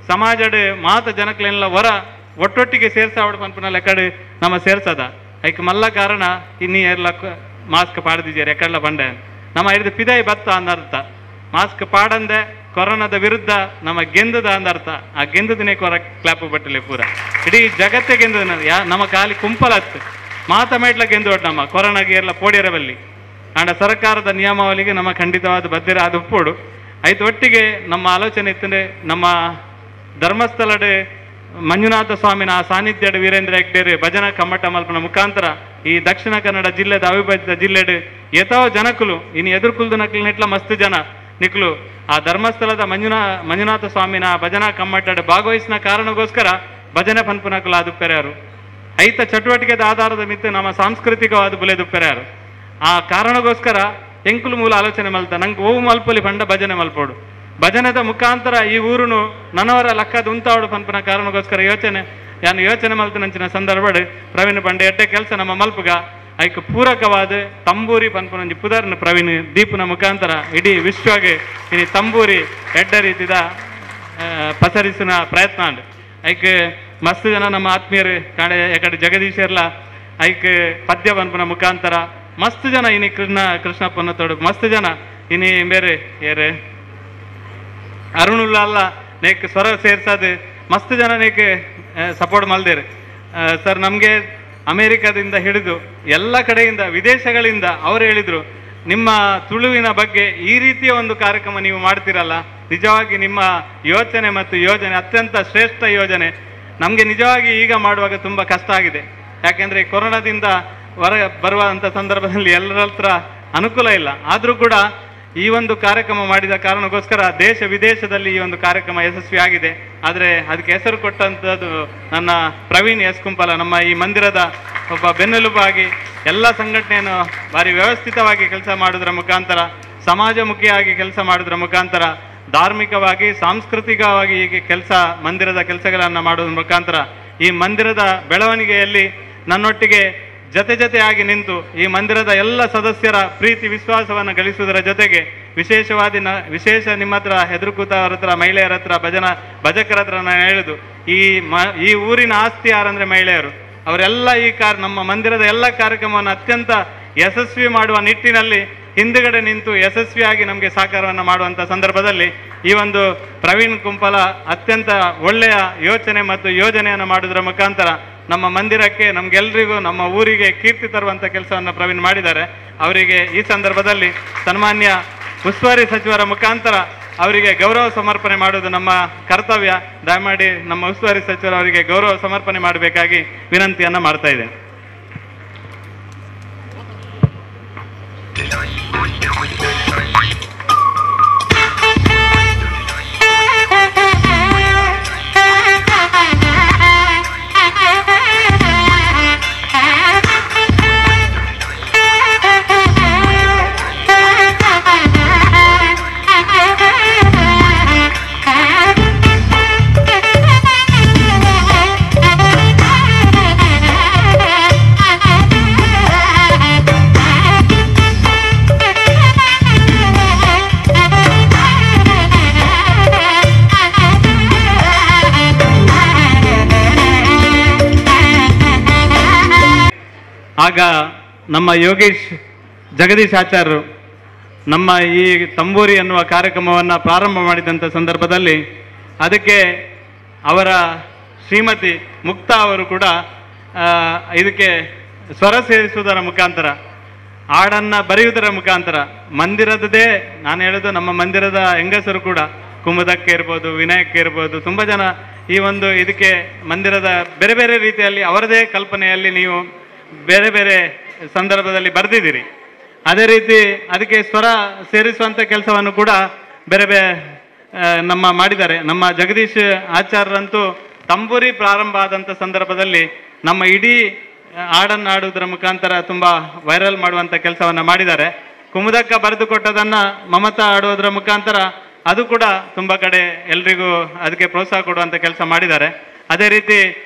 ಸಮಾಜಡ್ ಮಾತ ಜನಕ್ಲೆಲ್ಲ ವರ ಒಟ್ಟೊಟ್ಟಿಗೆ ಸೇರ್ಸಾವಡು ಪನ್ಪುನ ಲೆಕ್ಕಡು ನಮ್ಮ ಸೇರ್ಸದ. ಐಕ್ ಮಲ್ಲ ಕಾರಣ ಇನ್ನಿ ಎಲ್ಲ ಮಾಸ್ಕ್ ಪಾಡ್ದಿದ್ದಾರೆ ಎಕ್ಕಡ್ಲ ಬಂಡೆ ನಮ್ಮ ಹಿಡಿದು ಪಿದಾಯಿ ಬತ್ತ ಅಂದರ್ಥ. ಮಾಸ್ಕ್ ಪಾಡಂದೆ ಕೊರೋನಾದ ವಿರುದ್ಧ ನಮ್ಮ ಗೆಂದದ ಅಂದರ್ಥ. ಆ ಗೆಂದದನೇ ಕೊರ ಕ್ಲಾಪ್ ಬಟ್ಟಲೆ ಪೂರ ಇಡೀ ಜಗತ್ತೇ ಗೆಂದದ. ಯಾ ನಮ್ಮ ಖಾಲಿ ಕುಂಪಲತ್ತು ಮಾತ ಮೇಟ್ಲ ಗೆಂದು ನಮ್ಮ ಕೊರೋನಾಗೆ ಎಲ್ಲ ಪೋಡಿರಬಲ್ಲಿ. ಆಂಡ ಸರ್ಕಾರದ ನಿಯಮಾವಳಿಗೆ ನಮ್ಮ ಖಂಡಿತವಾದ ಬದ್ಧರ ಅದು ಒಪ್ಪೋಡು. ಐತು ಒಟ್ಟಿಗೆ ನಮ್ಮ ಆಲೋಚನೆ ಇತ್ತಂದ್ರೆ ನಮ್ಮ ಧರ್ಮಸ್ಥಳಡೆ ಮಂಜುನಾಥ ಸ್ವಾಮಿನ ಆ ಸಾನ್ನಿಧ್ಯಡ್ ವೀರೇಂದ್ರ ಹೆಗ್ಡೇರು ಭಜನಾ ಕಮ್ಮಟ ಮಲ್ಪನ ಮುಖಾಂತರ ಈ ದಕ್ಷಿಣ ಕನ್ನಡ ಜಿಲ್ಲೆದ ಅವಿಭಜಿತ ಜಿಲ್ಲೆಡ್ ಎತೋ ಜನಕುಲು ಇನ್ನು ಎದುರುಕುಲ್ದು ನಕ್ಲು ನೆಟ್ಲ ಮಸ್ತ್ ಜನ ನಿಕ್ಲು ಆ ಧರ್ಮಸ್ಥಳದ ಮಂಜುನಾಥ ಸ್ವಾಮಿನ ಭಜನಾ ಕಮ್ಮಟಡ್ ಭಾಗವಹಿಸಿನ ಕಾರಣಕ್ಕೋಸ್ಕರ ಭಜನೆ ಪನ್ಪುನಕುಲು ಅದು ಪೆರ್ಯಾರು. ಐತ ಚಟುವಟಿಕೆದ ಆಧಾರದ ಮಿತ್ತು ನಮ್ಮ ಸಾಂಸ್ಕೃತಿಕವಾದ ಬುಲೆದು ಪೆರ್ಯಾರು. ಆ ಕಾರಣಕ್ಕೋಸ್ಕರ ಎಂಕುಲು ಮೂಲ ಆಲೋಚನೆ ಮಲ್ತ ನಂಗೆ ಓವು ಮಲ್ಪೊಲಿ ಪಂಡ ಭಜನೆ ಮಲ್ಪೋಡು, ಭಜನೆದ ಮುಖಾಂತರ ಈ ಊರುನು ನನವರ ಲಕ್ಕದ ಉಂತಾವಡು ಪನ್ಪುನ ಕಾರಣಕ್ಕೋಸ್ಕರ ಯೋಚನೆ ಯಾನು ಯೋಚನೆ ಮಲ್ತನಂಚಿನ ಸಂದರ್ಭಡ್ ಪ್ರವೀಣ್ ಪಂಡೆ ಎಡ್ಡೆ ಕೆಲಸ ನಮ್ಮ ಮಲ್ಪುಗ ಐಕ್ ಪೂರಕವಾದ ತಂಬೂರಿ ಪನ್ಪುನಂಜಿ ಪುದರ್ನ ಪ್ರವೀಣ್ ದೀಪನ ಮುಖಾಂತರ ಇಡೀ ವಿಶ್ವಗೆ ಇನಿ ತಂಬೂರಿ ಎಡ್ಡ ರೀತಿದ ಪಸರಿಸಿನ ಪ್ರಯತ್ನ ಅಂಡ್. ಐಕ್ ಮಸ್ತ್ ಜನ ನಮ್ಮ ಆತ್ಮೀಯರು ಕಾಣೆ ಯಾಕಡೆ ಜಗದೀಶರ್ಲ ಐಕ್ ಪದ್ಯ ಪನ್ಪುನ ಮುಖಾಂತರ ಮಸ್ತ್ ಜನ ಇನಿ ಕೃಷ್ಣಪ್ಪನ ತೋಡು ಮಸ್ತ್ ಜನ ಇನಿ ಬೇರೆ ಏರೆ ಅರುಣುಲ್ಲ ಅಲ್ಲ ನೇಕ್ ಸ್ವರ ಸೇರ್ಸದು ಮಸ್ತ್ ಜನ ನೇಕ್ ಸಪೋರ್ಟ್ ಮಲ್ದೇರು. ಸರ್ ನಮಗೆ ಅಮೇರಿಕಾದಿಂದ ಹಿಡಿದು ಎಲ್ಲ ಕಡೆಯಿಂದ ವಿದೇಶಗಳಿಂದ ಅವರು ಹೇಳಿದರು, ನಿಮ್ಮ ತುಳುವಿನ ಬಗ್ಗೆ ಈ ರೀತಿಯ ಒಂದು ಕಾರ್ಯಕ್ರಮ ನೀವು ಮಾಡ್ತೀರಲ್ಲ, ನಿಜವಾಗಿ ನಿಮ್ಮ ಯೋಚನೆ ಮತ್ತು ಯೋಜನೆ ಅತ್ಯಂತ ಶ್ರೇಷ್ಠ ಯೋಜನೆ. ನಮಗೆ ನಿಜವಾಗಿ ಈಗ ಮಾಡುವಾಗ ತುಂಬ ಕಷ್ಟ ಆಗಿದೆ, ಯಾಕೆಂದರೆ ಕೊರೋನಾದಿಂದ ಹೊರ ಬರುವಂಥ ಸಂದರ್ಭದಲ್ಲಿ ಎಲ್ಲರ ಹತ್ರ ಅನುಕೂಲ ಇಲ್ಲ. ಆದರೂ ಕೂಡ ಈ ಒಂದು ಕಾರ್ಯಕ್ರಮ ಮಾಡಿದ ಕಾರಣಕ್ಕೋಸ್ಕರ ದೇಶ ವಿದೇಶದಲ್ಲಿ ಈ ಒಂದು ಕಾರ್ಯಕ್ರಮ ಯಶಸ್ವಿಯಾಗಿದೆ. ಆದರೆ ಅದಕ್ಕೆ ಹೆಸರು ಕೊಟ್ಟಂಥದ್ದು ನನ್ನ ಪ್ರವೀಣ್ ಎಸ್ ಕುಂಪಲ, ನಮ್ಮ ಈ ಮಂದಿರದ ಒಬ್ಬ ಬೆನ್ನೆಲುಬಾಗಿ ಎಲ್ಲ ಸಂಘಟನೆಯನ್ನು ಭಾರಿ ವ್ಯವಸ್ಥಿತವಾಗಿ ಕೆಲಸ ಮಾಡೋದ್ರ ಮುಖಾಂತರ, ಸಮಾಜಮುಖಿಯಾಗಿ ಕೆಲಸ ಮಾಡೋದ್ರ ಮುಖಾಂತರ, ಧಾರ್ಮಿಕವಾಗಿ ಸಾಂಸ್ಕೃತಿಕವಾಗಿ ಹೀಗೆ ಕೆಲಸ ಮಂದಿರದ ಕೆಲಸಗಳನ್ನು ಮಾಡೋದ್ರ ಮುಖಾಂತರ ಈ ಮಂದಿರದ ಬೆಳವಣಿಗೆಯಲ್ಲಿ ನನ್ನೊಟ್ಟಿಗೆ ಜೊತೆ ಜೊತೆಯಾಗಿ ನಿಂತು ಈ ಮಂದಿರದ ಎಲ್ಲ ಸದಸ್ಯರ ಪ್ರೀತಿ ವಿಶ್ವಾಸವನ್ನು ಗಳಿಸುವುದರ ಜೊತೆಗೆ ವಿಶೇಷವಾದ ವಿಶೇಷ ನಿಮ್ಮ ಹತ್ರ ಹೆದರುಕೂತವರ ಹತ್ರ, ಮಹಿಳೆಯರ ಹತ್ರ, ಭಜಕರ ಹತ್ರ ನಾನು ಹೇಳುದು, ಈ ಊರಿನ ಆಸ್ತಿ ಯಾರಂದರೆ ಮಹಿಳೆಯರು. ಅವರೆಲ್ಲ ಈ ನಮ್ಮ ಮಂದಿರದ ಎಲ್ಲ ಕಾರ್ಯಕ್ರಮವನ್ನು ಅತ್ಯಂತ ಯಶಸ್ವಿ ಮಾಡುವ ನಿಟ್ಟಿನಲ್ಲಿ ಹಿಂದುಗಡೆ ನಿಂತು ಯಶಸ್ವಿಯಾಗಿ ನಮಗೆ ಸಹಕಾರವನ್ನು ಮಾಡುವಂಥ ಸಂದರ್ಭದಲ್ಲಿ ಈ ಒಂದು ಪ್ರವೀಣ್ ಕುಂಪಲ ಅತ್ಯಂತ ಒಳ್ಳೆಯ ಯೋಚನೆ ಮತ್ತು ಯೋಜನೆಯನ್ನು ಮಾಡೋದ್ರ ಮುಖಾಂತರ ನಮ್ಮ ಮಂದಿರಕ್ಕೆ, ನಮಗೆಲ್ಲರಿಗೂ, ನಮ್ಮ ಊರಿಗೆ ಕೀರ್ತಿ ತರುವಂಥ ಕೆಲಸವನ್ನು ಪ್ರವೀಣ್ ಮಾಡಿದ್ದಾರೆ. ಅವರಿಗೆ ಈ ಸಂದರ್ಭದಲ್ಲಿ ಸನ್ಮಾನ್ಯ ಉಸ್ತುವಾರಿ ಸಚಿವರ ಮುಖಾಂತರ ಅವರಿಗೆ ಗೌರವ ಸಮರ್ಪಣೆ ಮಾಡುವುದು ನಮ್ಮ ಕರ್ತವ್ಯ. ದಯಮಾಡಿ ನಮ್ಮ ಉಸ್ತುವಾರಿ ಸಚಿವರು ಅವರಿಗೆ ಗೌರವ ಸಮರ್ಪಣೆ ಮಾಡಬೇಕಾಗಿ ವಿನಂತಿಯನ್ನು ಮಾಡ್ತಾ ಇದ್ದೇನೆ. ಆಗ ನಮ್ಮ ಯೋಗೇಶ್ ಜಗದೀಶ್ ಆಚಾರ್ಯರು ನಮ್ಮ ಈ ತಂಬೂರಿ ಎನ್ನುವ ಕಾರ್ಯಕ್ರಮವನ್ನು ಪ್ರಾರಂಭ ಮಾಡಿದಂಥ ಸಂದರ್ಭದಲ್ಲಿ ಅದಕ್ಕೆ ಅವರ ಶ್ರೀಮತಿ ಮುಕ್ತಾ ಅವರು ಕೂಡ ಇದಕ್ಕೆ ಸ್ವರ ಸೇರಿಸುವುದರ ಮುಖಾಂತರ, ಹಾಡನ್ನು ಬರೆಯುವುದರ ಮುಖಾಂತರ, ಮಂದಿರದೇ ನಾನು ಹೇಳೋದು ನಮ್ಮ ಮಂದಿರದ ಹೆಂಗಸರು ಕೂಡ ಕುಮುದಕ್ಕೆ ಇರ್ಬೋದು, ವಿನಾಯಕ್ಕೆ ಇರ್ಬೋದು, ತುಂಬ ಜನ ಈ ಒಂದು ಇದಕ್ಕೆ ಮಂದಿರದ ಬೇರೆ ಬೇರೆ ರೀತಿಯಲ್ಲಿ ಅವರದೇ ಕಲ್ಪನೆಯಲ್ಲಿ ನೀವು ಬೇರೆ ಬೇರೆ ಸಂದರ್ಭದಲ್ಲಿ ಬರೆದಿದ್ದೀರಿ. ಅದೇ ರೀತಿ ಅದಕ್ಕೆ ಸ್ವರ ಸೇರಿಸುವಂಥ ಕೆಲಸವನ್ನು ಕೂಡ ಬೇರೆ ಬೇರೆ ನಮ್ಮ ಮಾಡಿದ್ದಾರೆ. ನಮ್ಮ ಜಗದೀಶ್ ಆಚಾರ್ಯರಂತೂ ತಂಬೂರಿ ಪ್ರಾರಂಭ ಆದಂಥ ಸಂದರ್ಭದಲ್ಲಿ ನಮ್ಮ ಇಡೀ ಹಾಡನ್ನು ಹಾಡುವುದರ ಮುಖಾಂತರ ತುಂಬ ವೈರಲ್ ಮಾಡುವಂಥ ಕೆಲಸವನ್ನು ಮಾಡಿದ್ದಾರೆ. ಕುಮುದಕ್ಕ ಬರೆದು ಕೊಟ್ಟದನ್ನು ಮಮತಾ ಆಡೋದ್ರ ಮುಖಾಂತರ ಅದು ಕೂಡ ತುಂಬ ಕಡೆ ಎಲ್ರಿಗೂ ಅದಕ್ಕೆ ಪ್ರೋತ್ಸಾಹ ಕೊಡುವಂಥ ಕೆಲಸ ಮಾಡಿದ್ದಾರೆ. ಅದೇ ರೀತಿ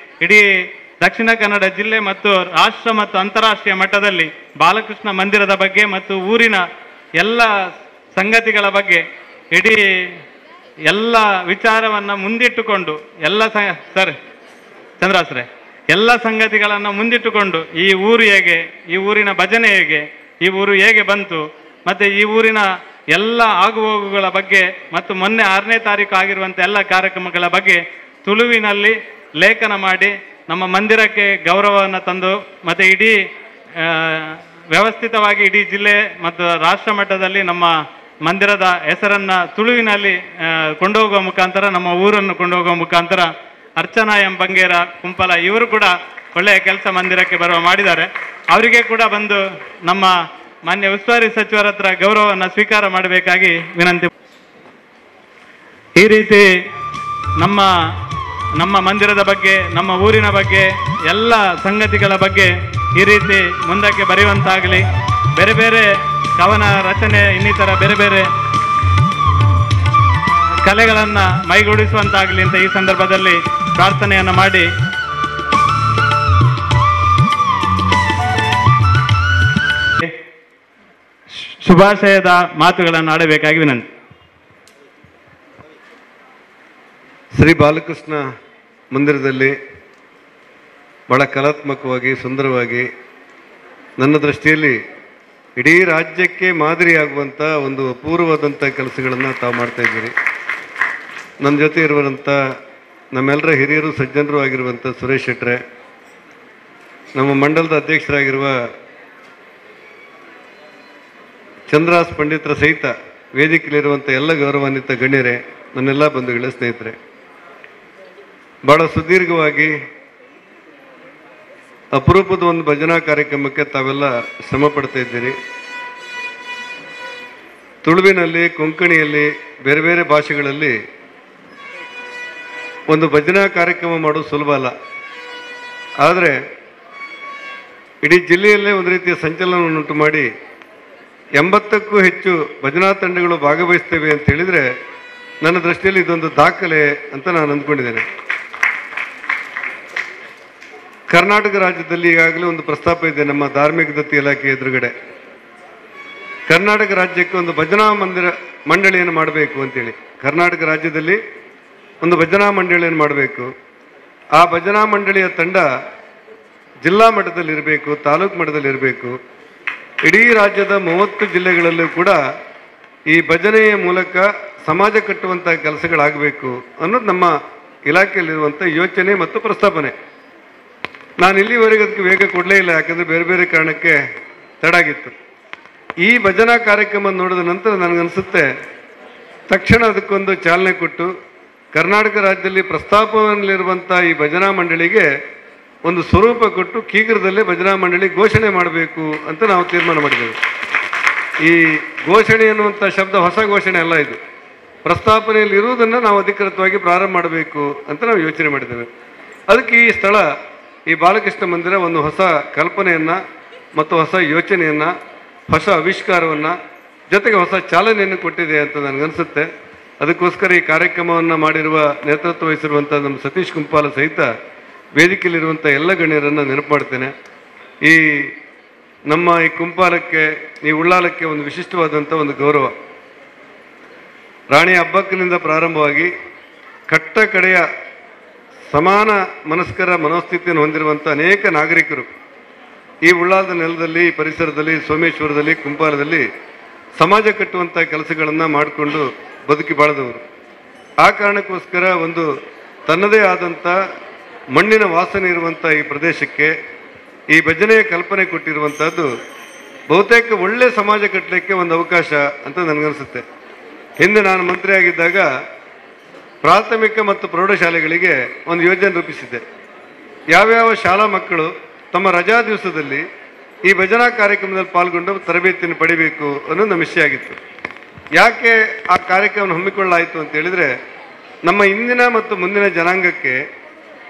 ಇಡೀ ದಕ್ಷಿಣ ಕನ್ನಡ ಜಿಲ್ಲೆ ಮತ್ತು ರಾಷ್ಟ್ರ ಮತ್ತು ಅಂತಾರಾಷ್ಟ್ರೀಯ ಮಟ್ಟದಲ್ಲಿ ಬಾಲಕೃಷ್ಣ ಮಂದಿರದ ಬಗ್ಗೆ ಮತ್ತು ಊರಿನ ಎಲ್ಲ ಸಂಗತಿಗಳ ಬಗ್ಗೆ ಇಡೀ ಎಲ್ಲ ವಿಚಾರವನ್ನು ಮುಂದಿಟ್ಟುಕೊಂಡು ಎಲ್ಲ ಸರ್ ಚಂದ್ರಾಸ್ರೆ ಎಲ್ಲ ಸಂಗತಿಗಳನ್ನು ಮುಂದಿಟ್ಟುಕೊಂಡು ಈ ಊರು ಹೇಗೆ, ಈ ಊರಿನ ಭಜನೆ ಹೇಗೆ, ಈ ಊರು ಹೇಗೆ ಬಂತು ಮತ್ತು ಈ ಊರಿನ ಎಲ್ಲ ಆಗುಹೋಗುಗಳ ಬಗ್ಗೆ ಮತ್ತು ಮೊನ್ನೆ 6ನೇ ತಾರೀಕು ಆಗಿರುವಂಥ ಎಲ್ಲ ಕಾರ್ಯಕ್ರಮಗಳ ಬಗ್ಗೆ ತುಳುವಿನಲ್ಲಿ ಲೇಖನ ಮಾಡಿ ನಮ್ಮ ಮಂದಿರಕ್ಕೆ ಗೌರವವನ್ನು ತಂದು ಮತ್ತು ಇಡೀ ವ್ಯವಸ್ಥಿತವಾಗಿ ಇಡೀ ಜಿಲ್ಲೆ ಮತ್ತು ರಾಷ್ಟ್ರ ಮಟ್ಟದಲ್ಲಿ ನಮ್ಮ ಮಂದಿರದ ಹೆಸರನ್ನು ತುಳುವಿನಲ್ಲಿ ಕೊಂಡೋಗುವ ಮುಖಾಂತರ, ನಮ್ಮ ಊರನ್ನು ಕೊಂಡೋಗುವ ಮುಖಾಂತರ ಅರ್ಚನಾ ಎಂ ಬಂಗೇರ ಕುಂಪಲ ಇವರು ಕೂಡ ಒಳ್ಳೆಯ ಕೆಲಸ ಮಂದಿರಕ್ಕೆ ಬರುವ ಮಾಡಿದ್ದಾರೆ. ಅವರಿಗೆ ಕೂಡ ಬಂದು ನಮ್ಮ ಮಾನ್ಯ ಉಸ್ತುವಾರಿ ಸಚಿವರ ಹತ್ರ ಗೌರವವನ್ನು ಸ್ವೀಕಾರ ಮಾಡಬೇಕಾಗಿ ವಿನಂತಿ. ಈ ರೀತಿ ನಮ್ಮ ನಮ್ಮ ಮಂದಿರದ ಬಗ್ಗೆ, ನಮ್ಮ ಊರಿನ ಬಗ್ಗೆ, ಎಲ್ಲ ಸಂಗತಿಗಳ ಬಗ್ಗೆ ಈ ರೀತಿ ಮುಂದಕ್ಕೆ ಬರೆಯುವಂತಾಗಲಿ, ಬೇರೆ ಬೇರೆ ಕವನ ರಚನೆ ಇನ್ನಿತರ ಬೇರೆ ಬೇರೆ ಕಲೆಗಳನ್ನು ಮೈಗೂಡಿಸುವಂತಾಗಲಿ ಅಂತ ಈ ಸಂದರ್ಭದಲ್ಲಿ ಪ್ರಾರ್ಥನೆಯನ್ನು ಮಾಡಿ ಶುಭಾಶಯದ ಮಾತುಗಳನ್ನು ಆಡಬೇಕಾಗಿ ವಿನಂತಿ. ಶ್ರೀ ಬಾಲಕೃಷ್ಣ ಮಂದಿರದಲ್ಲಿ ಬಹಳ ಕಲಾತ್ಮಕವಾಗಿ ಸುಂದರವಾಗಿ ನನ್ನ ದೃಷ್ಟಿಯಲ್ಲಿ ಇಡೀ ರಾಜ್ಯಕ್ಕೆ ಮಾದರಿಯಾಗುವಂಥ ಒಂದು ಅಪೂರ್ವವಾದಂಥ ಕೆಲಸಗಳನ್ನು ತಾವು ಮಾಡ್ತಾಯಿದ್ದೀರಿ. ನನ್ನ ಜೊತೆ ಇರುವಂಥ ನಮ್ಮೆಲ್ಲರ ಹಿರಿಯರು ಸಜ್ಜನರು ಆಗಿರುವಂಥ ಸುರೇಶ್ ಶೆಟ್ರೆ, ನಮ್ಮ ಮಂಡಲದ ಅಧ್ಯಕ್ಷರಾಗಿರುವ ಚಂದ್ರಾಸ್ ಪಂಡಿತರ ಸಹಿತ ವೇದಿಕೆಯಲ್ಲಿರುವಂಥ ಎಲ್ಲ ಗೌರವಾನ್ವಿತ ಗಣ್ಯರೇ, ನನ್ನೆಲ್ಲ ಬಂಧುಗಳ ಸ್ನೇಹಿತರೆ, ಭಾಳ ಸುದೀರ್ಘವಾಗಿ ಅಪರೂಪದ ಒಂದು ಭಜನಾ ಕಾರ್ಯಕ್ರಮಕ್ಕೆ ತಾವೆಲ್ಲ ಶ್ರಮ ಪಡ್ತಾ ಇದ್ದೀರಿ. ತುಳುವಿನಲ್ಲಿ, ಕೊಂಕಣಿಯಲ್ಲಿ, ಬೇರೆ ಬೇರೆ ಭಾಷೆಗಳಲ್ಲಿ ಒಂದು ಭಜನಾ ಕಾರ್ಯಕ್ರಮ ಮಾಡೋದು ಸುಲಭ ಅಲ್ಲ. ಆದರೆ ಇಡೀ ಜಿಲ್ಲೆಯಲ್ಲೇ ಒಂದು ರೀತಿಯ ಸಂಚಲನವನ್ನುಂಟು ಮಾಡಿ 80ಕ್ಕೂ ಹೆಚ್ಚು ಭಜನಾ ತಂಡಗಳು ಭಾಗವಹಿಸ್ತೇವೆ ಅಂತ ಹೇಳಿದರೆ ನನ್ನ ದೃಷ್ಟಿಯಲ್ಲಿ ಇದೊಂದು ದಾಖಲೆ ಅಂತ ನಾನು ಅಂದ್ಕೊಂಡಿದ್ದೇನೆ. ಕರ್ನಾಟಕ ರಾಜ್ಯದಲ್ಲಿ ಈಗಾಗಲೇ ಒಂದು ಪ್ರಸ್ತಾಪ ಇದೆ ನಮ್ಮ ಧಾರ್ಮಿಕ ದತ್ತಿ ಇಲಾಖೆ ಎದುರುಗಡೆ, ಕರ್ನಾಟಕ ರಾಜ್ಯಕ್ಕೆ ಒಂದು ಭಜನಾ ಮಂದಿರ ಮಂಡಳಿಯನ್ನು ಮಾಡಬೇಕು ಅಂತೇಳಿ. ಕರ್ನಾಟಕ ರಾಜ್ಯದಲ್ಲಿ ಒಂದು ಭಜನಾ ಮಂಡಳಿಯನ್ನು ಮಾಡಬೇಕು. ಆ ಭಜನಾ ಮಂಡಳಿಯ ತಂಡ ಜಿಲ್ಲಾ ಮಟ್ಟದಲ್ಲಿರಬೇಕು, ತಾಲೂಕು ಮಟ್ಟದಲ್ಲಿರಬೇಕು. ಇಡೀ ರಾಜ್ಯದ 30 ಜಿಲ್ಲೆಗಳಲ್ಲೂ ಕೂಡ ಈ ಭಜನೆಯ ಮೂಲಕ ಸಮಾಜ ಕಟ್ಟುವಂಥ ಕೆಲಸಗಳಾಗಬೇಕು ಅನ್ನೋದು ನಮ್ಮ ಇಲಾಖೆಯಲ್ಲಿರುವಂಥ ಯೋಚನೆ ಮತ್ತು ಪ್ರಸ್ತಾಪನೆ. ನಾನು ಇಲ್ಲಿವರೆಗೆ ಅದಕ್ಕೆ ವೇಗ ಕೊಡಲೇ ಇಲ್ಲ, ಯಾಕಂದರೆ ಬೇರೆ ಬೇರೆ ಕಾರಣಕ್ಕೆ ತಡಾಗಿತ್ತು. ಈ ಭಜನಾ ಕಾರ್ಯಕ್ರಮ ನೋಡಿದ ನಂತರ ನನಗನ್ಸುತ್ತೆ ತಕ್ಷಣ ಅದಕ್ಕೊಂದು ಚಾಲನೆ ಕೊಟ್ಟು ಕರ್ನಾಟಕ ರಾಜ್ಯದಲ್ಲಿ ಪ್ರಸ್ತಾಪನಲ್ಲಿರುವಂಥ ಈ ಭಜನಾ ಮಂಡಳಿಗೆ ಒಂದು ಸ್ವರೂಪ ಕೊಟ್ಟು ಶೀಘ್ರದಲ್ಲೇ ಭಜನಾ ಮಂಡಳಿ ಘೋಷಣೆ ಮಾಡಬೇಕು ಅಂತ ನಾವು ತೀರ್ಮಾನ ಮಾಡಿದ್ದೇವೆ. ಈ ಘೋಷಣೆ ಅನ್ನುವಂಥ ಶಬ್ದ ಹೊಸ ಘೋಷಣೆ ಅಲ್ಲ, ಇದು ಪ್ರಸ್ತಾಪನೆಯಲ್ಲಿ ಇರುವುದನ್ನು ನಾವು ಅಧಿಕೃತವಾಗಿ ಪ್ರಾರಂಭ ಮಾಡಬೇಕು ಅಂತ ನಾವು ಯೋಚನೆ ಮಾಡಿದ್ದೇವೆ. ಅದಕ್ಕೆ ಈ ಸ್ಥಳ, ಈ ಬಾಲಕೃಷ್ಣ ಮಂದಿರ ಒಂದು ಹೊಸ ಕಲ್ಪನೆಯನ್ನು ಮತ್ತು ಹೊಸ ಯೋಚನೆಯನ್ನು, ಹೊಸ ಆವಿಷ್ಕಾರವನ್ನು, ಜೊತೆಗೆ ಹೊಸ ಚಾಲನೆಯನ್ನು ಕೊಟ್ಟಿದೆ ಅಂತ ನನಗನ್ಸುತ್ತೆ. ಅದಕ್ಕೋಸ್ಕರ ಈ ಕಾರ್ಯಕ್ರಮವನ್ನು ಮಾಡಿರುವ, ನೇತೃತ್ವ ವಹಿಸಿರುವಂಥ ನಮ್ಮ ಸತೀಶ್ ಕುಂಪಾಲ ಸಹಿತ ವೇದಿಕೆಯಲ್ಲಿರುವಂಥ ಎಲ್ಲ ಗಣ್ಯರನ್ನು ನೆನಪು ಮಾಡ್ತೇನೆ. ಈ ನಮ್ಮ ಈ ಕುಂಪಾಲಕ್ಕೆ, ಈ ಉಳ್ಳಾಲಕ್ಕೆ ಒಂದು ವಿಶಿಷ್ಟವಾದಂಥ ಒಂದು ಗೌರವ. ರಾಣಿ ಹಬ್ಬಕ್ಕಿನಿಂದ ಪ್ರಾರಂಭವಾಗಿ ಕಟ್ಟ ಕಡೆಯ ಸಮಾನ ಮನಸ್ಕರ ಮನೋಸ್ಥಿತಿಯನ್ನು ಹೊಂದಿರುವಂಥ ಅನೇಕ ನಾಗರಿಕರು ಈ ಉಳ್ಳಾಲದ ನೆಲದಲ್ಲಿ, ಈ ಪರಿಸರದಲ್ಲಿ, ಸೋಮೇಶ್ವರದಲ್ಲಿ, ಕುಂಪಾಲದಲ್ಲಿ ಸಮಾಜ ಕಟ್ಟುವಂಥ ಕೆಲಸಗಳನ್ನು ಮಾಡಿಕೊಂಡು ಬದುಕಿ ಬಾಳಿದವರು. ಆ ಕಾರಣಕ್ಕೋಸ್ಕರ ಒಂದು ತನ್ನದೇ ಆದಂಥ ಮಣ್ಣಿನ ವಾಸನೆ ಇರುವಂಥ ಈ ಪ್ರದೇಶಕ್ಕೆ ಈ ಭಜನೆಯ ಕಲ್ಪನೆ ಕೊಟ್ಟಿರುವಂಥದ್ದು ಬಹುತೇಕ ಒಳ್ಳೆಯ ಸಮಾಜ ಕಟ್ಟಲಿಕ್ಕೆ ಒಂದು ಅವಕಾಶ ಅಂತ ನನಗನ್ಸುತ್ತೆ. ಹಿಂದೆ ನಾನು ಮಂತ್ರಿಯಾಗಿದ್ದಾಗ ಪ್ರಾಥಮಿಕ ಮತ್ತು ಪ್ರೌಢಶಾಲೆಗಳಿಗೆ ಒಂದು ಯೋಜನೆ ರೂಪಿಸಿದ್ದೆ. ಯಾವ್ಯಾವ ಶಾಲಾ ಮಕ್ಕಳು ತಮ್ಮ ರಜಾ ದಿವಸದಲ್ಲಿ ಈ ಭಜನಾ ಕಾರ್ಯಕ್ರಮದಲ್ಲಿ ಪಾಲ್ಗೊಂಡು ತರಬೇತಿಯನ್ನು ಪಡಿಬೇಕು ಅನ್ನೋದು ನಮ್ಮ ವಿಷಯ ಆಗಿತ್ತು. ಯಾಕೆ ಆ ಕಾರ್ಯಕ್ರಮ ಹಮ್ಮಿಕೊಳ್ಳಲಾಯಿತು ಅಂತ ಹೇಳಿದರೆ, ನಮ್ಮ ಇಂದಿನ ಮತ್ತು ಮುಂದಿನ ಜನಾಂಗಕ್ಕೆ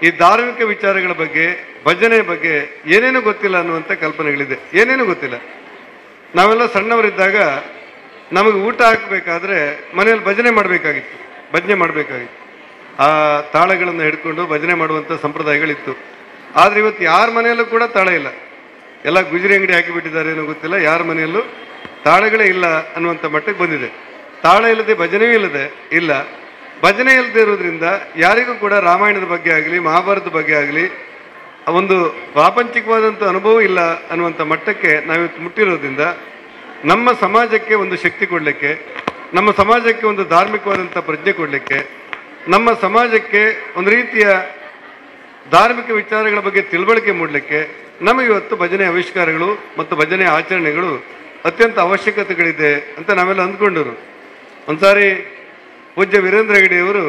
ಈ ಧಾರ್ಮಿಕ ವಿಚಾರಗಳ ಬಗ್ಗೆ, ಭಜನೆ ಬಗ್ಗೆ ಏನೇನೂ ಗೊತ್ತಿಲ್ಲ ಅನ್ನುವಂಥ ಕಲ್ಪನೆಗಳಿದೆ. ಏನೇನೂ ಗೊತ್ತಿಲ್ಲ. ನಾವೆಲ್ಲ ಸಣ್ಣವರಿದ್ದಾಗ ನಮಗೆ ಊಟ ಹಾಕಬೇಕಾದ್ರೆ ಮನೆಯಲ್ಲಿ ಭಜನೆ ಮಾಡಬೇಕಾಗಿತ್ತು, ಭಜನೆ ಮಾಡಬೇಕಾಗಿತ್ತು. ಆ ತಾಳಗಳನ್ನು ಹಿಡ್ಕೊಂಡು ಭಜನೆ ಮಾಡುವಂಥ ಸಂಪ್ರದಾಯಗಳಿತ್ತು. ಆದರೆ ಇವತ್ತು ಯಾರ ಮನೆಯಲ್ಲೂ ಕೂಡ ತಾಳ ಇಲ್ಲ. ಎಲ್ಲ ಗುಜರಿ ಅಂಗಡಿ ಹಾಕಿಬಿಟ್ಟಿದ್ದಾರೆ ಏನೋ ಗೊತ್ತಿಲ್ಲ, ಯಾರ ಮನೆಯಲ್ಲೂ ತಾಳಗಳೇ ಇಲ್ಲ ಅನ್ನುವಂಥ ಮಟ್ಟಕ್ಕೆ ಬಂದಿದೆ. ತಾಳ ಇಲ್ಲದೆ ಭಜನೆಯೂ ಇಲ್ಲದೆ ಇಲ್ಲ. ಭಜನೆ ಇಲ್ಲದೆ ಇರೋದ್ರಿಂದ ಯಾರಿಗೂ ಕೂಡ ರಾಮಾಯಣದ ಬಗ್ಗೆ ಆಗಲಿ, ಮಹಾಭಾರತದ ಬಗ್ಗೆ ಆಗಲಿ ಒಂದು ಪ್ರಾಪಂಚಿಕವಾದಂಥ ಅನುಭವ ಇಲ್ಲ ಅನ್ನುವಂಥ ಮಟ್ಟಕ್ಕೆ ನಾವಿವತ್ತು ಮುಟ್ಟಿರೋದ್ರಿಂದ ನಮ್ಮ ಸಮಾಜಕ್ಕೆ ಒಂದು ಶಕ್ತಿ ಕೊಡಲಿಕ್ಕೆ, ನಮ್ಮ ಸಮಾಜಕ್ಕೆ ಒಂದು ಧಾರ್ಮಿಕವಾದಂಥ ಪ್ರಜ್ಞೆ ಕೊಡಲಿಕ್ಕೆ, ನಮ್ಮ ಸಮಾಜಕ್ಕೆ ಒಂದು ರೀತಿಯ ಧಾರ್ಮಿಕ ವಿಚಾರಗಳ ಬಗ್ಗೆ ತಿಳುವಳಿಕೆ ಮೂಡಲಿಕ್ಕೆ ನಮಗಿವತ್ತು ಭಜನೆ ಆವಿಷ್ಕಾರಗಳು ಮತ್ತು ಭಜನೆ ಆಚರಣೆಗಳು ಅತ್ಯಂತ ಅವಶ್ಯಕತೆಗಳಿದೆ ಅಂತ ನಾವೆಲ್ಲ ಅಂದ್ಕೊಂಡರು. ಒಂದ್ಸಾರಿ ಪೂಜ್ಯ ವೀರೇಂದ್ರ ಹೆಗಡೆಯವರು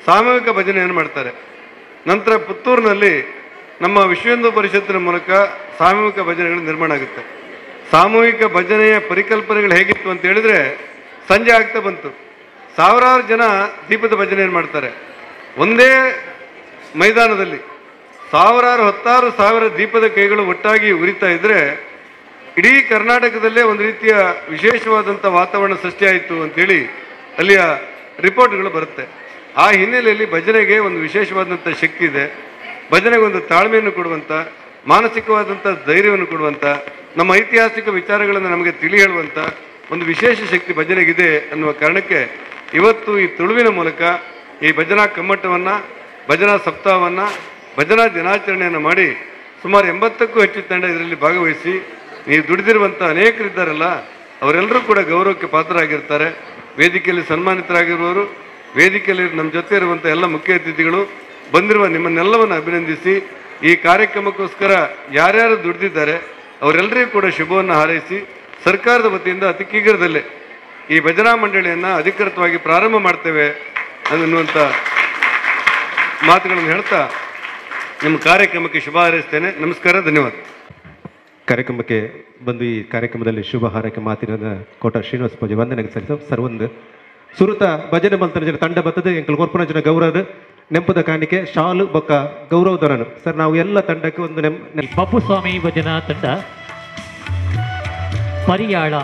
ಸಾಮೂಹಿಕ ಭಜನೆಯನ್ನು ಮಾಡ್ತಾರೆ. ನಂತರ ಪುತ್ತೂರಿನಲ್ಲಿ ನಮ್ಮ ವಿಶ್ವ ಹಿಂದೂ ಪರಿಷತ್ತಿನ ಮೂಲಕ ಸಾಮೂಹಿಕ ಭಜನೆಗಳು ನಿರ್ಮಾಣ ಆಗುತ್ತೆ. ಸಾಮೂಹಿಕ ಭಜನೆಯ ಪರಿಕಲ್ಪನೆಗಳು ಹೇಗಿತ್ತು ಅಂತ ಹೇಳಿದರೆ, ಸಂಜೆ ಆಗ್ತಾ ಬಂತು, ಸಾವಿರಾರು ಜನ ದೀಪದ ಭಜನೆಯನ್ನು ಮಾಡ್ತಾರೆ. ಒಂದೇ ಮೈದಾನದಲ್ಲಿ ಸಾವಿರಾರು ಹತ್ತಾರು ಸಾವಿರ ದೀಪದ ಕೈಗಳು ಒಟ್ಟಾಗಿ ಉರಿತಾ ಇದ್ದರೆ ಇಡೀ ಕರ್ನಾಟಕದಲ್ಲೇ ಒಂದು ರೀತಿಯ ವಿಶೇಷವಾದಂಥ ವಾತಾವರಣ ಸೃಷ್ಟಿಯಾಯಿತು ಅಂಥೇಳಿ ಅಲ್ಲಿಯ ರಿಪೋರ್ಟ್ಗಳು ಬರುತ್ತೆ. ಆ ಹಿನ್ನೆಲೆಯಲ್ಲಿ ಭಜನೆಗೆ ಒಂದು ವಿಶೇಷವಾದಂಥ ಶಕ್ತಿ ಇದೆ. ಭಜನೆಗೆ ಒಂದು ತಾಳ್ಮೆಯನ್ನು ಕೊಡುವಂಥ, ಮಾನಸಿಕವಾದಂಥ ಧೈರ್ಯವನ್ನು ಕೊಡುವಂಥ, ನಮ್ಮ ಐತಿಹಾಸಿಕ ವಿಚಾರಗಳನ್ನು ನಮಗೆ ತಿಳಿ ಹೇಳುವಂಥ ಒಂದು ವಿಶೇಷ ಶಕ್ತಿ ಭಜನೆಗಿದೆ ಅನ್ನುವ ಕಾರಣಕ್ಕೆ ಇವತ್ತು ಈ ತುಳುವಿನ ಮೂಲಕ ಈ ಭಜನಾ ಕಮ್ಮಟವನ್ನು, ಭಜನಾ ಸಪ್ತಾಹವನ್ನು, ಭಜನಾ ದಿನಾಚರಣೆಯನ್ನು ಮಾಡಿ ಸುಮಾರು 80ಕ್ಕೂ ಹೆಚ್ಚು ತಂಡ ಇದರಲ್ಲಿ ಭಾಗವಹಿಸಿ ನೀವು ದುಡಿದಿರುವಂಥ ಅನೇಕರಿದ್ದಾರಲ್ಲ, ಅವರೆಲ್ಲರೂ ಕೂಡ ಗೌರವಕ್ಕೆ ಪಾತ್ರರಾಗಿರ್ತಾರೆ. ವೇದಿಕೆಯಲ್ಲಿ ಸನ್ಮಾನಿತರಾಗಿರುವವರು, ವೇದಿಕೆಯಲ್ಲಿ ನಮ್ಮ ಜೊತೆ ಇರುವಂಥ ಎಲ್ಲ ಮುಖ್ಯ ಅತಿಥಿಗಳು, ಬಂದಿರುವ ನಿಮ್ಮನ್ನೆಲ್ಲವನ್ನು ಅಭಿನಂದಿಸಿ ಈ ಕಾರ್ಯಕ್ರಮಕ್ಕೋಸ್ಕರ ಯಾರ್ಯಾರು ದುಡಿದಿದ್ದಾರೆ ಅವರೆಲ್ಲರಿಗೂ ಕೂಡ ಶುಭವನ್ನು ಹಾರೈಸಿ ಸರ್ಕಾರದ ವತಿಯಿಂದ ಅತಿ ಶೀಘ್ರದಲ್ಲೇ ಈ ಭಜನಾ ಮಂಡಳಿಯನ್ನು ಅಧಿಕೃತವಾಗಿ ಪ್ರಾರಂಭ ಮಾಡ್ತೇವೆ ಅನ್ನುವಂಥ ಮಾತುಗಳನ್ನು ಹೇಳ್ತಾ ನಿಮ್ಮ ಕಾರ್ಯಕ್ರಮಕ್ಕೆ ಶುಭ ಹಾರೈಸ್ತೇನೆ. ನಮಸ್ಕಾರ, ಧನ್ಯವಾದ. ಕಾರ್ಯಕ್ರಮಕ್ಕೆ ಬಂದು ಈ ಕಾರ್ಯಕ್ರಮದಲ್ಲಿ ಶುಭ ಹಾರೈಕೆ ಮಾತಿನ ಕೋಟ ಶ್ರೀನಿವಾಸ ಪೂಜೆ ವಂದನೆಗೆ ಸಲ್ಲಿಸ ಸರ್. ಒಂದು ಸುರುತ ಭಜನೆ ಮಲ್ತನ ಜನ ತಂಡ ಬರ್ತದೆ ಎಂಕಲ್ ಕೊರ್ಪುನ ಜನ ಗೌರವ ನೆಂಪದ ಕಾಣಿಕೆ ಶಾಲು ಬೊಕ್ಕ ಗೌರವಧನನು ಸರ್. ನಾವು ಎಲ್ಲ ತಂಡಕ್ಕೆ ಒಂದು ಬಪ್ಪುಸ್ವಾಮಿ ಭಜನಾ ತಂಡ ಪರಿಯಾಳ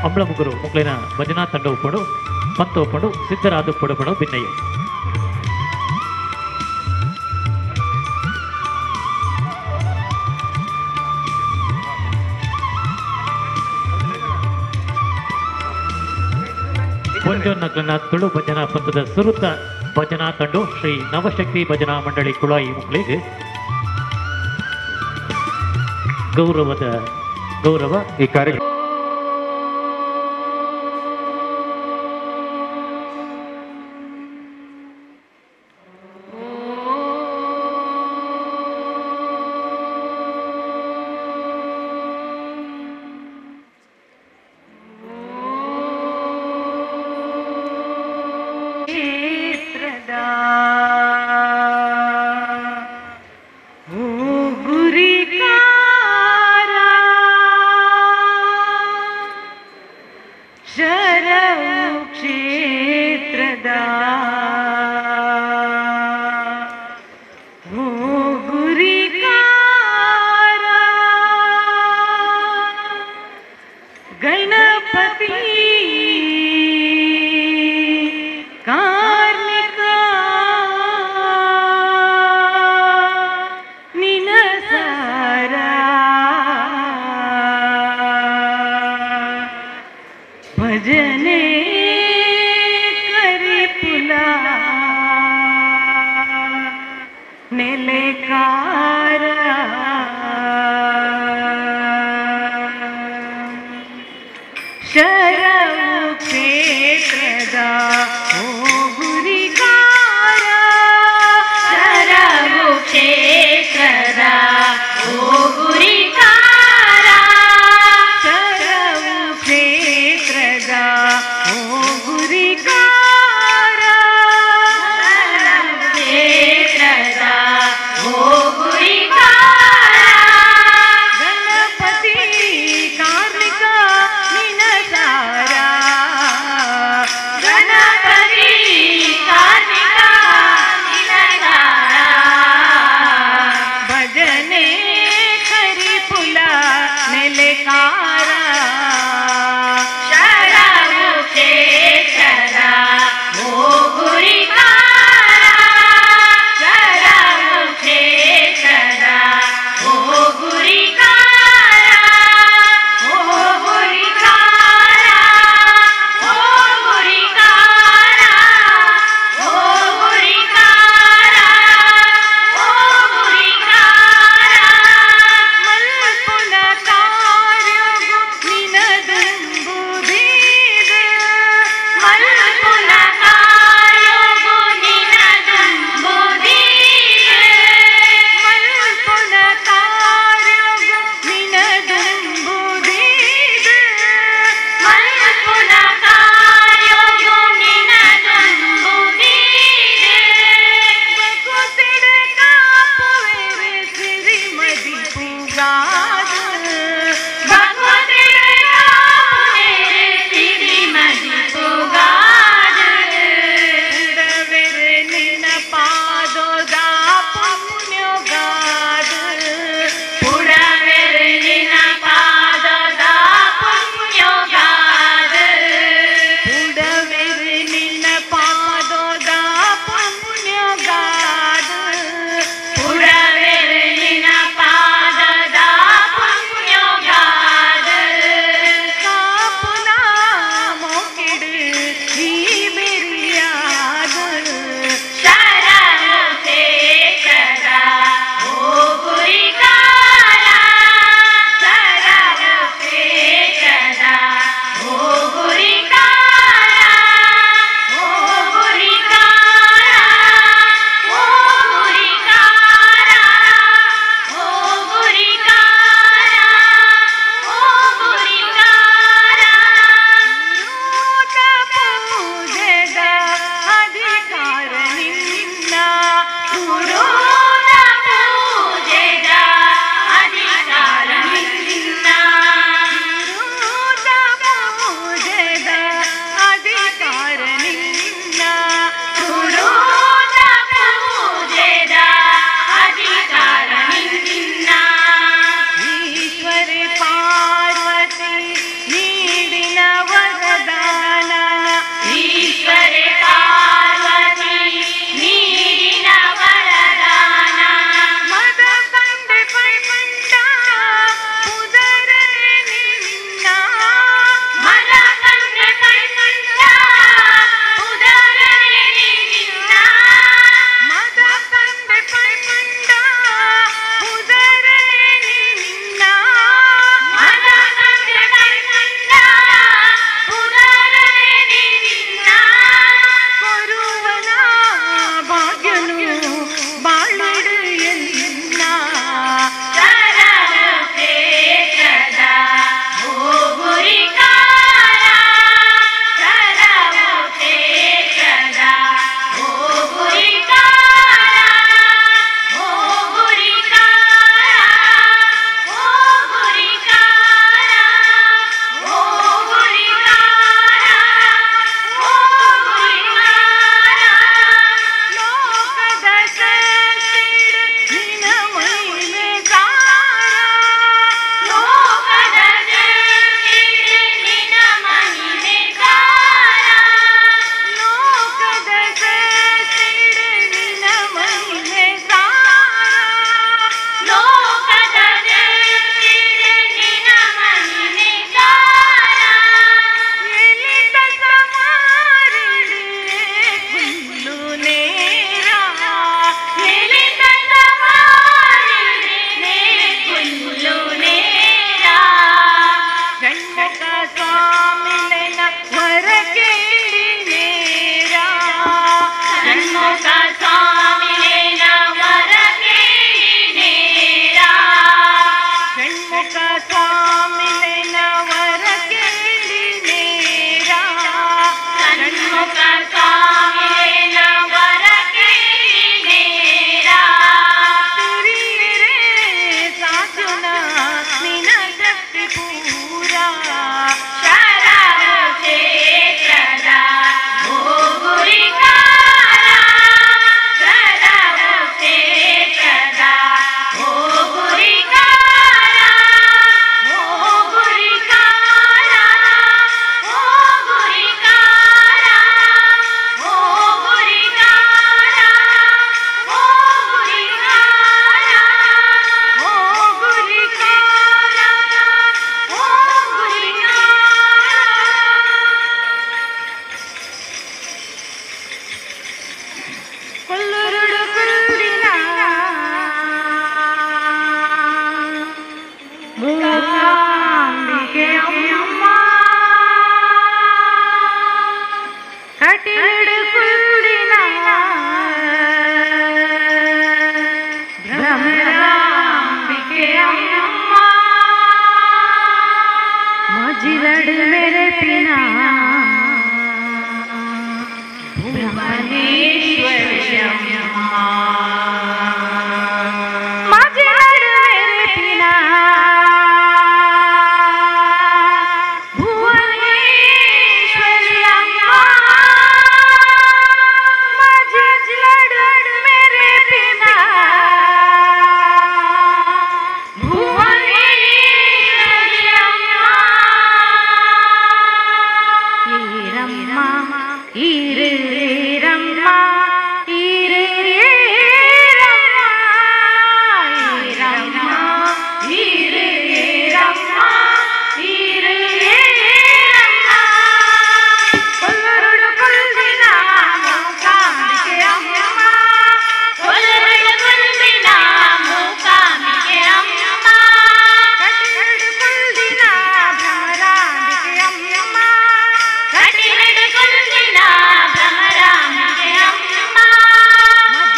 ಅಂಬ್ಳಮುಗುರು ಮುಕ್ಳಿನ ಭಜನಾ ತಂಡ ಒಪ್ಪಡು ಪಂತ ಒಪ್ಪಡು ಸಿದ್ಧರಾದ ಪೊಡಪಡು ಭಿನ್ನಯ್ಯ. ಪೊಂಜೊನ್ನಕ್ಲನ ತುಳು ಭಜನಾ ಪಂಥದ ಸುರುತ ಭಜನಾ ತಂಡು ಶ್ರೀ ನವಶಕ್ತಿ ಭಜನಾ ಮಂಡಳಿ ಕುಳಾಯಿ ಮುಕ್ಳಿಗೆ ಗೌರವದ ಗೌರವ ಈ ಕಾರ್ಯಕ್ರಮ. ಶರವು ಕ್ಷೇತ್ರದ ಓ ಗುರಿಕಾರ ಗಣಪತಿ ಕಾರ್ಮಿಕ ನಿನಸಾರ ಭಜನೆ ಕರಿಪುಲ ನೆಲೆಕಾರ ಶರವು ಕ್ಷೇತ್ರದ ಓ ಗುರಿಕಾರ ಶರವು ಕ್ಷೇತ್ರದ ಓ ಗುರಿಕಾರ ಶರವು ಕ್ಷೇತ್ರದ ಓ ಗುರಿಕಾರ ಕ್ಷೇತ್ರದ ಓ ಗುರಿಕಾರ ಗಣಪತಿ ಕಾರ್ಮಿಕ ನಿನಸಾರ ಗಣಪತಿ ಕಾರ್ಮಿಕ ನಿನಸಾರ ಭಜನೆ ಕರಿಪುಲ ನೆಲೆಕಾರ ಶರವು ಕ್ಷೇತ್ರದ ಓ ಗುರಿಕಾರ ಶರವು ಕ್ಷೇತ್ರದ ಓ ಗುರಿಕಾರ ಓ ಗುರಿಕಾರ ಓ ಗುರಿಕಾರ ಓ ಗುರಿಕಾರ ಓ ಗುರಿಕಾರ ಮಲ್ಪುನ ಕಾರ್ಯವು ನಿನದಂಬುದೀದ ಮಲ್ಪುನ ಕಾರ್ಯವು ನಿನದಂಬುದೀದ ಮಲ್ಪುನ ಕಾರ್ಯವು ನಿನದಂಬುದೀದ ಮಲ್ಪುನ ಕಾರ್ಯವು ನಿನದಂಬುದೀದ ಕುಸಿಡ ಕಾಪುವೆರೆ ಸಿರಿಮದಿ ಪೂಗಾದ ಭಗವತಿರ ಕಾಪುವೆರೆ ಸಿರಿಮದಿ ಪುಗಾದ ಪುಡವೆರೆ ನಿನ್ನ ಪಾದೋದ ಪುಣ್ಯೋಗಾದ ಪುಡವೆರೆ ನಿನ್ನ ಪಾದದ ಪುಣ್ಯೋಗಾದ ಪುಡವೆರೆ ನಿನ್ನ ಪಾದೋದ ಪುಣ್ಯೋಗಾದ ಪುಡವೆರೆ ನಿನ್ನ ಪಾದದ ಪುಣ್ಯೋಗಾದ ಕಾಪುನ ಮೋಕಿಡು ಈ ಬೆರಿಯಾದ ಶರಣು ಕ್ಷೇತ್ರದ ಓ ಗುರಿಕಾರ ಶರಣು ಕ್ಷೇತ್ರದ ಓ ಗುರಿಕಾರ ಓ ಗುರಿಕಾರ ಓ ಗುರಿಕಾರ ಓ ಗುರಿಕಾರ ಓ ಗುರಿಕಾರ ರೂತ ಪೂಜೆದ ಅಧಿಕಾರ ನಿನ್ನ ಗುರುನ ಪೂಜೆದ ಅಧಿಕಾರ ನಿನ್ನ ರೂತ ಪೂಜೆದ ಅಧಿಕಾರ ನಿನ್ನ ಗುರುನ ಪೂಜೆದ ಅಧಿಕಾರ ನಿನ್ನ ಈಶ್ವರಿ ಪಾರ್ವತಿ ನೀಡಿನ ವರದಾನ ಈಶ್ವರಿ ಪಾರ್ವತಿ ನೀಡಿನ ವರದಾನ ಮದ ಕಂಡೆ ಪಂಡ ಪುದರನೆ ನಿನ್ನ ಮದ ಕಂಡೆ ಪಂಡ ಉದರನೆ ನಿನ್ನ ಮದ ಕಂಡೆ ಪಂಡ ಪುದರನೆ ನಿನ್ನ ಮದ ಕಂಡೆ ಪಂಡ ಉದರನೆ ನಿನ್ನ ಕೊರುವನ ಭಾಗ್ಯನು ಬಾಳಿಡು ಎನ್ನ ಶರಣು ಕ್ಷೇತ್ರದ ಓ ಗುರಿಕಾರ ಈರಮ್ಮ ಈರಮ್ಮ ಈರಮ್ಮ ಈರಮ್ಮ ಈರಮ್ಮ ಕೊಲ್ಲರುಡು ಕೊಲ್ದಿನ ಮೂಕಾಂಬಿಕೆ ಅಮ್ಮ ಕೊಲ್ಲರುಡು ಕೊಲ್ದಿನ ಮೂಕಾಂಬಿಕೆ ಅಮ್ಮ ಕಟಿಲಡು ಕೊಲ್ದಿನ ಭ್ರಮರಾಂಬಿಕೆ ಅಮ್ಮ ಕಟಿಲಡು ಕೊಲ್ದಿನ ಭ್ರಮರಾಂಬಿಕೆ ಅಮ್ಮ ಮಜಿಲಡು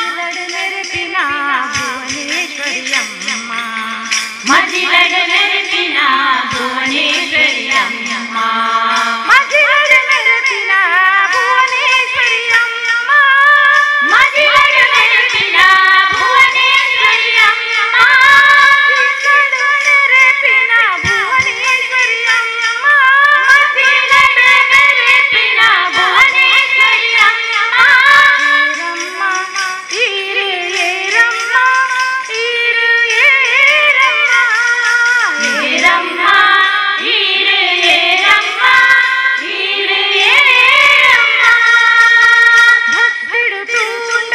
ನೆರಪಿನ ಭುವನೇಶ್ವರಿ ಅಮ್ಮ ಮಜಿಲಡು ನೆರಪಿನ ಭುವನೇಶ್ವರಿ ಅಮ್ಮ ಮಜಿಲಡು ನೆರಪಿನ ಭುವನೇಶ್ವರಿ ಅಮ್ಮ ಮಜಿಲಡು ನೆರಪಿನ ಭುವನೇಶ್ವರಿ ಅಮ್ಮ ಮಜಿಲಡು ನೆರಪಿನ ಭುವನೇಶ್ವರಿ ಅಮ್ಮ ಮಜಿಲಡು ನೆರಪಿನ ಭುವನೇಶ್ವರಿ ಅಮ್ಮ ಈರಮ್ಮ ಈರಮ್ಮ ಈರಮ್ಮ ಈರಮ್ಮ ಈರಮ್ಮ ಈರಮ್ಮ ಭಕ್ತಿಡು ತೂಂಡ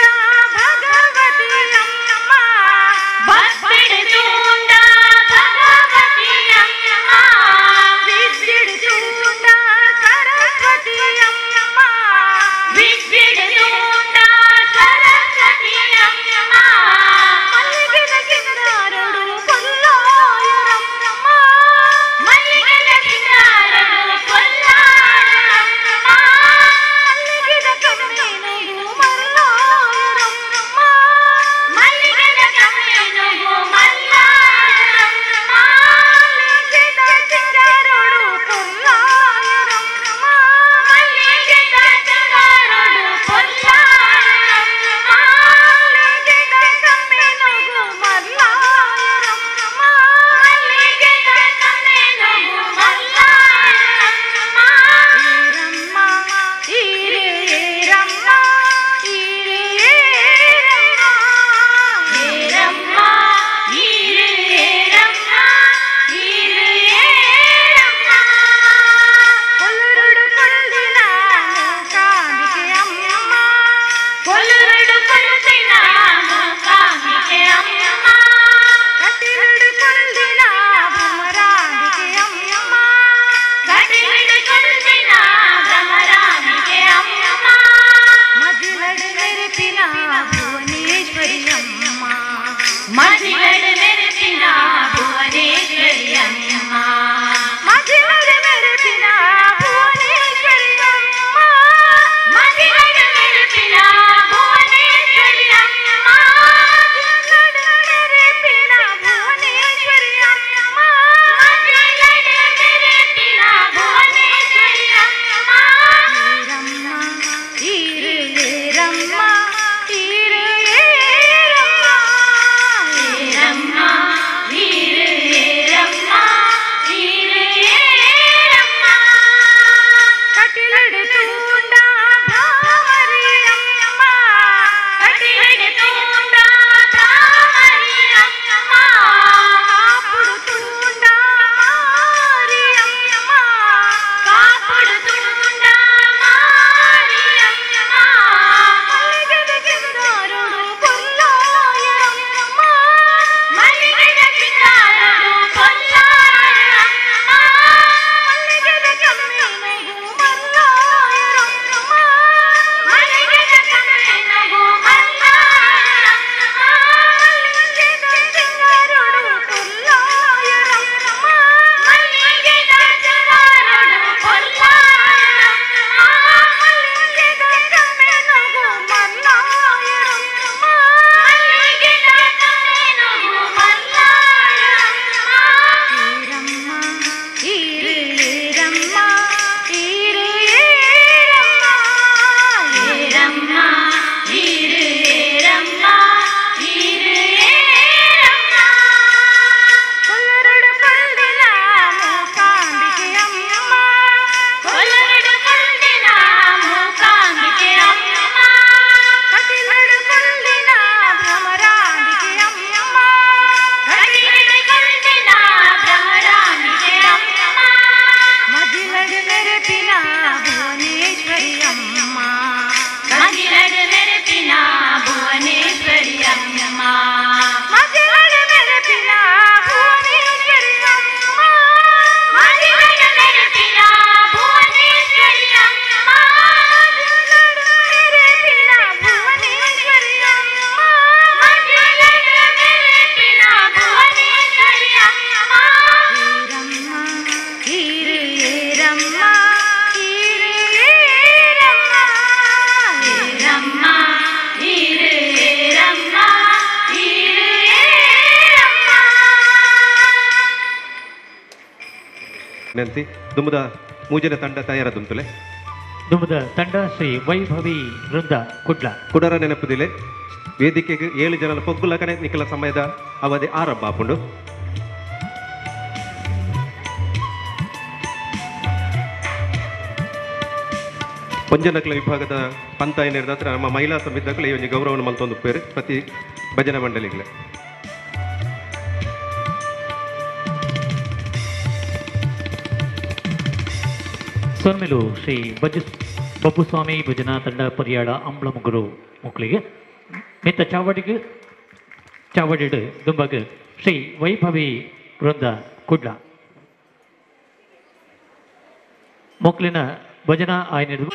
ಭಗವತಿ ಅಮ್ಮ ಭಕ್ತಿಡು ತೂಂಡ ಭಗವತಿ ಅಮ್ಮ ವಿದ್ಯೆಡು ತೂಂಡ ಸರಸ್ವತಿ ಅಮ್ಮ ವಿದ್ಯೆಡು ತೂಂಡ ಸರಸ್ವತಿ ಅಮ್ಮ ಮಲ್ಲಿಗೆದ ಕಿಂಗಾರಡು ಕೊಲ್ಲಾಯರಮ್ಮ ಮಲ್ಲಿಗೆದ ಕಿಂಗಾರಡು ಕೊಲ್ಲಾಯರಮ್ಮ ಮಲ್ಲಿಗೆದ ಕಮ್ಮೇನುಗು ಮಲ್ಲಾಯರಮ್ಮ ಮಲ್ಲಿಗೆದ ಕಮ್ಮೇನುಗು ಮಲ್ಲಾಯರಮ್ಮ ಮಲ್ಲಿಗೆದ ಸಿಂಗಾರಡು ಕೊಲ್ಲಾಯರಮ್ಮ ಮಲ್ಲಿಗೆದ ಸಿಂಗಾರಡು ಕೊಲ್ಲಾಯರಮ್ಮ ಮಲ್ಲಿಗೆದ ಕಮ್ಮೇನುಗು ಮಲ್ಲಾಯರಮ್ಮ ಮಲ್ಲಿಗೆದ ಕಮ್ಮೇನುಗು ಮಲ್ಲಾಯರಮ್ಮ ಈರಮ್ಮ ಈರಮ್ಮ ಈರಮ್ಮ ಈರಮ್ಮ ಈರಮ್ಮ ಈರಮ್ಮ ಕೊಲ್ಲರುಡು ಕೊಲ್ದಿನ ಮೂಕಾಂಬಿಕೆ ಅಮ್ಮ ಕೊಲ್ಲರುಡು ಕೊಲ್ದಿನ ಮೂಕಾಂಬಿಕೆ ಅಮ್ಮ ಕಟಿಲುಡು ಕೊಲ್ದಿನ ಭ್ರಮರಾಂಬಿಕೆ ಅಮ್ಮ ಕಟಿಲುಡು ಕೊಲ್ದಿನ ಭ್ರಮರಾಂಬಿಕೆ ಅಮ್ಮ ಮಜಿಲಡು ನೆರಪಿನ ಭುವನೇಶ್ವರಿ ಅಮ್ಮ ಮಜಿಲಡು ನೆರಪಿನ ಭುವನೇಶ್ವರಿ ಅಮ್ಮ ಮಜಿಲಡು ನೆರಪಿನ ಭುವನೇಶ್ವರಿ ಅಮ್ಮ ಮಜಿಲಡು ನೆರಪಿನ ಭುವನೇಶ್ವರಿ ಅಮ್ಮ ಮಜಿಲಡು ನೆರಪಿನ ಭುವನೇಶ್ವರಿ ಅಮ್ಮ ಮಜಿಲಡು ನೆರಪಿನ ಭುವನೇಶ್ವರಿ ಅಮ್ಮ ಈರಮ್ಮ ಈರಮ್ಮ ಈರಮ್ಮ ಈರಮ್ಮ ಈರಮ್ಮ ಈರಮ್ಮ ಕಟಿಲಡು ತೂಂಡ ಭ್ರಾಮರಿ ಅಮ್ಮ ಕಟಿಲಡು ತೂಂಡ ಭ್ರಾಮರಿ ಅಮ್ಮ ಕಾಪುಡು ತೂಂಡ ಮಾರಿ ಅಮ್ಮ ಕಾಪುಡು ತೂಂಡ ಮಾರಿ ಅಮ್ಮ ಮಲ್ಲಿಗೆದ ಕಿಂಗಾರುಡು ಕೊಲ್ಲಾಯರಮ್ಮ ಮಲ್ಲಿಗೆದ ಕಿಂಗಾರುಡು ಕೊಲ್ಲಾಯರಮ್ಮ ಮಲ್ಲಿಗೆದ ಕಮ್ಮೇನುಗು ಮಲ್ಲಾಯರಮ್ಮ ವಿನಂತಿ. ದುಂಬುದ ಮೂಜನ ತಂಡ ತಯಾರದುಂತುಲೆ. ದುಂಬುದ ತಂಡ ಶ್ರೀ ವೈಭವಿ ವೃಂದ ಕುಡ್ಲ. ಕುಡರ ನೆನಪುದಿಲೆ ವೇದಿಕೆಗೆ 7 ಜನರ ಪೊಗ್ಗುಲಕನೆ ನಿಖಲ ಸಮಯದ ಅವಧಿ ಆರಂಭ ಆಪುಂಡು. ಪಂಜನಕಲ ವಿಭಾಗದ ಪಂತಾಯಿನ ನಮ್ಮ ಮಹಿಳಾ ಸಮಿತಿದಕುಲು ಈ ಒಂಜಿ ಗೌರವವನ್ನು ಮಲ್ತೊಂದು ಪೇರು ಪ್ರತಿ ಭಜನಾ ಮಂಡಳಿಗಳೇ. ಸೊನ್ಮೆಲು ಶ್ರೀ ಬಬ್ಬುಸ್ವಾಮಿ ಭಜನಾ ತಂಡ ಪರಿಯಾಳ ಅಂಬ್ಲಮುಗುರು ಮಕ್ಕಳಿಗೆ ಮಿತ್ತ ಚಾವಡಿಗೆ ಚಾವಡಿಡು ದುಂಬಗ ಶ್ರೀ ವೈಭವಿ ವೃಂದ ಕುಡ್ಲ ಮಕ್ಕಳಿನ ಭಜನಾ ಆಯ್ನಿಡು.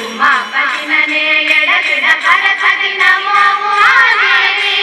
ಉಮಾಪತಿ ಮನೆ ಎಡಗಿಡ ಪರಪತಿ ನಮೋ ಉಮಾದೇವಿ.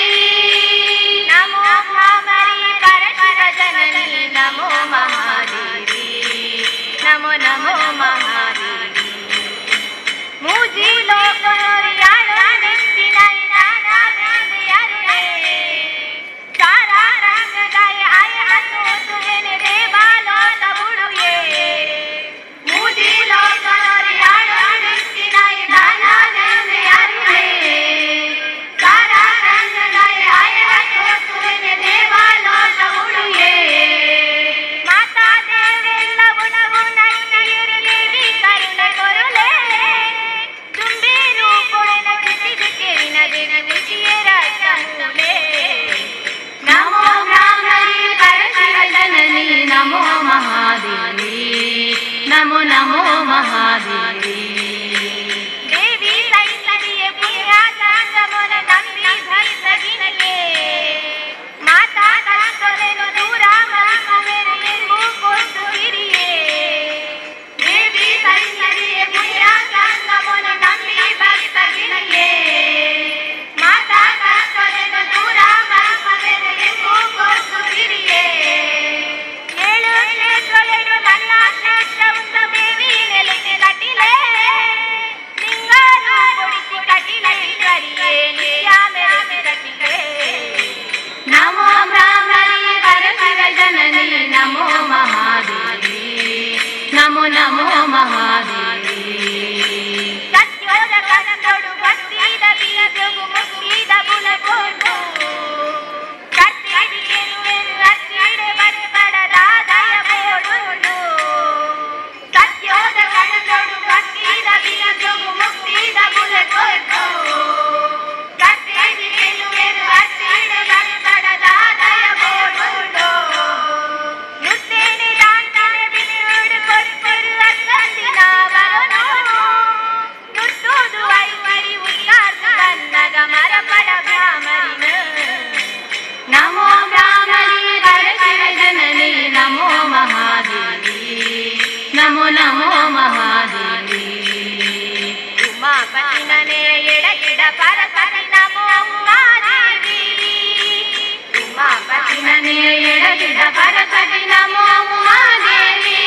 ಸರಸ್ವತಿ ನಮೋ ಉಮಾದೇವಿ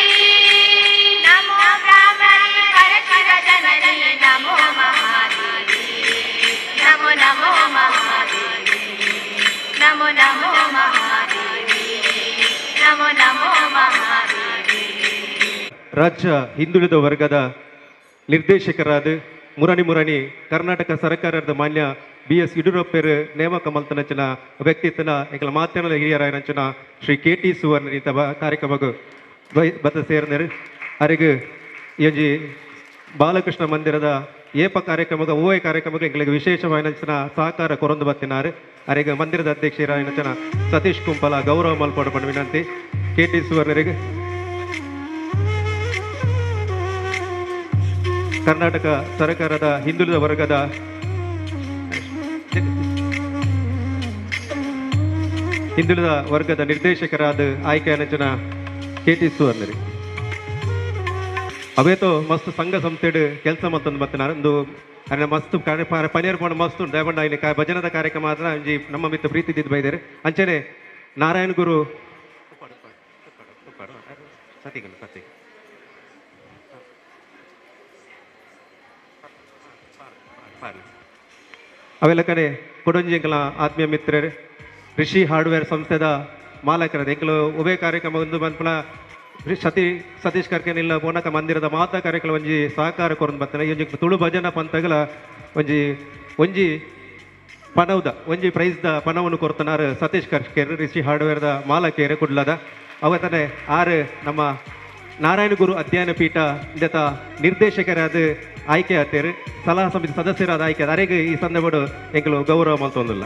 ನಮೋ ಬ್ರಾಹ್ಮಣಿ ಪರಶಿವ ಜನನಿ ನಮೋ ಮಹಾದೇವಿ ನಮೋ ನಮೋ ಮಹಾದೇವಿ ನಮೋ ನಮೋ ಮಹಾದೇವಿ ನಮೋ ನಮೋ ಮಹಾದೇವಿ. ರಾಜ್ಯ ಹಿಂದುಳಿದ ವರ್ಗದ ನಿರ್ದೇಶಕರಾದ ಮುರಣಿ ಮುರಣಿ ಕರ್ನಾಟಕ ಸರ್ಕಾರದ ಮಾನ್ಯ ಬಿ ಎಸ್ ಯಡಿಯೂರಪ್ಪರು ನೇಮಕ ಮಲ್ತನಂಚಿನ ವ್ಯಕ್ತಿತ್ವನ ಎಂಕಲ ಮಾತನಾಡ ಹಿರಿಯರಾಯನಂಚಿನ ಶ್ರೀ ಕೆ ಟಿ ಸುವರ್ಣ ಕಾರ್ಯಕ್ರಮకు ಬತ್ತ ಸೇರ್ನರು. ಅರಿಗು ಈ ಬಾಲಕೃಷ್ಣ ಮಂದಿರದ ಏಪ ಕಾರ್ಯಕ್ರಮಕ್ಕೆ ಓಯ್ ಕಾರ್ಯಕ್ರಮಕ್ಕೆ ಎಂಗಳಿಗೆ ವಿಶೇಷವಾಯಿನಂಚಿನ ಸಹಕಾರ ಕೊರೊಂದು ಬತ್ತಿನಾರು. ಅರೆಗೆ ಮಂದಿರದ ಅಧ್ಯಕ್ಷರಾಯನಂಚಿನ ಸತೀಶ್ ಕುಂಪಲ ಗೌರವ ಮಲ್ಪಡ ವಿನಂತಿ ಕೆ ಟಿ ಸುವರ್ಣರಿಗೆ. ಕರ್ನಾಟಕ ಸರ್ಕಾರದ ಹಿಂದುಳಿದ ವರ್ಗದ ನಿರ್ದೇಶಕರಾದ ಆಯ್ಕೆಯನಂಚಿನ ಕೆ ಟಿ ಸುವರ್ಣರಿ. ಅವೇತೋ ಮಸ್ತ್ ಸಂಘ ಸಂಸ್ಥೆಡ್ ಕೆಲಸ ಮತ್ತೊಂದು ಮತ್ತೆ ಒಂದು ಅರೆ ಮಸ್ತ್ ಪನಿಯರ್ ಪೋಣ ಮಸ್ತ್ ಉಂಟು. ದಯಪಂಡ ಇಲ್ಲಿ ಭಜನದ ಕಾರ್ಯಕ್ರಮ ಆದ್ರೆ ಅಂಜಿ ನಮ್ಮ ಮಿತ್ತ ಪ್ರೀತಿ ಇದ್ದಿದ್ದು ಬೈದಾರೆ. ಅಂಚನೆ ನಾರಾಯಣ ಗುರು ಸತಿ ಅವೆಲ್ಲ ಕಡೆ ಕೊಡೊಂಜಿ ಎಂಕಲ ಆತ್ಮೀಯ ಮಿತ್ರರು ಋಷಿ ಹಾರ್ಡ್ವೇರ್ ಸಂಸ್ಥೆದ ಮಾಲಕರ ಎಂಕಲು ಉಭಯ ಕಾರ್ಯಕ್ರಮ ಒಂದು ಬಂದ್ಪುಲ ಸತೀಶ್ ಕರ್ಕೆನಿಲ್ಲ ಪೋನಕ ಮಂದಿರದ ಮಾತಾ ಕಾರ್ಯಕ್ರಮ ಒಂಜಿ ಸಹಕಾರ ಕೊರೊಂದು ಬತ್ತನ. ಈ ಒಂಜಿ ತುಳು ಭಜನ ಪಂತಗಲ ಒಂಜಿ ಒಂಜಿ ಪನವುದ ಒಂಜಿ ಪ್ರೈಸ್ದ ಪನವನ್ನು ಕೊರ್ತನಾರು ಸತೀಶ್ ಕರ್ಕೇರ್ ಋಷಿ ಹಾರ್ಡ್ವೇರ್ದ ಮಾಲಕೇರು ಕುಡ್ಲದ. ಅವತನೆ ಆರು ನಮ್ಮ ನಾರಾಯಣ ಗುರು ಅಧ್ಯಯನ ಪೀಠ ಇಂದತ ನಿರ್ದೇಶಕರಾದ ಆಯ್ಕೆ ಆತೇರು ಸಲಹಾ ಸಮಿತಿ ಸದಸ್ಯರಾದ ಆಯ್ಕೆ ಅರೆಗೆ ಈ ಸಂದರ್ಭ ಎಂಕಲು ಗೌರವ ಮಲ್ತೊಂದಿಲ್ಲ.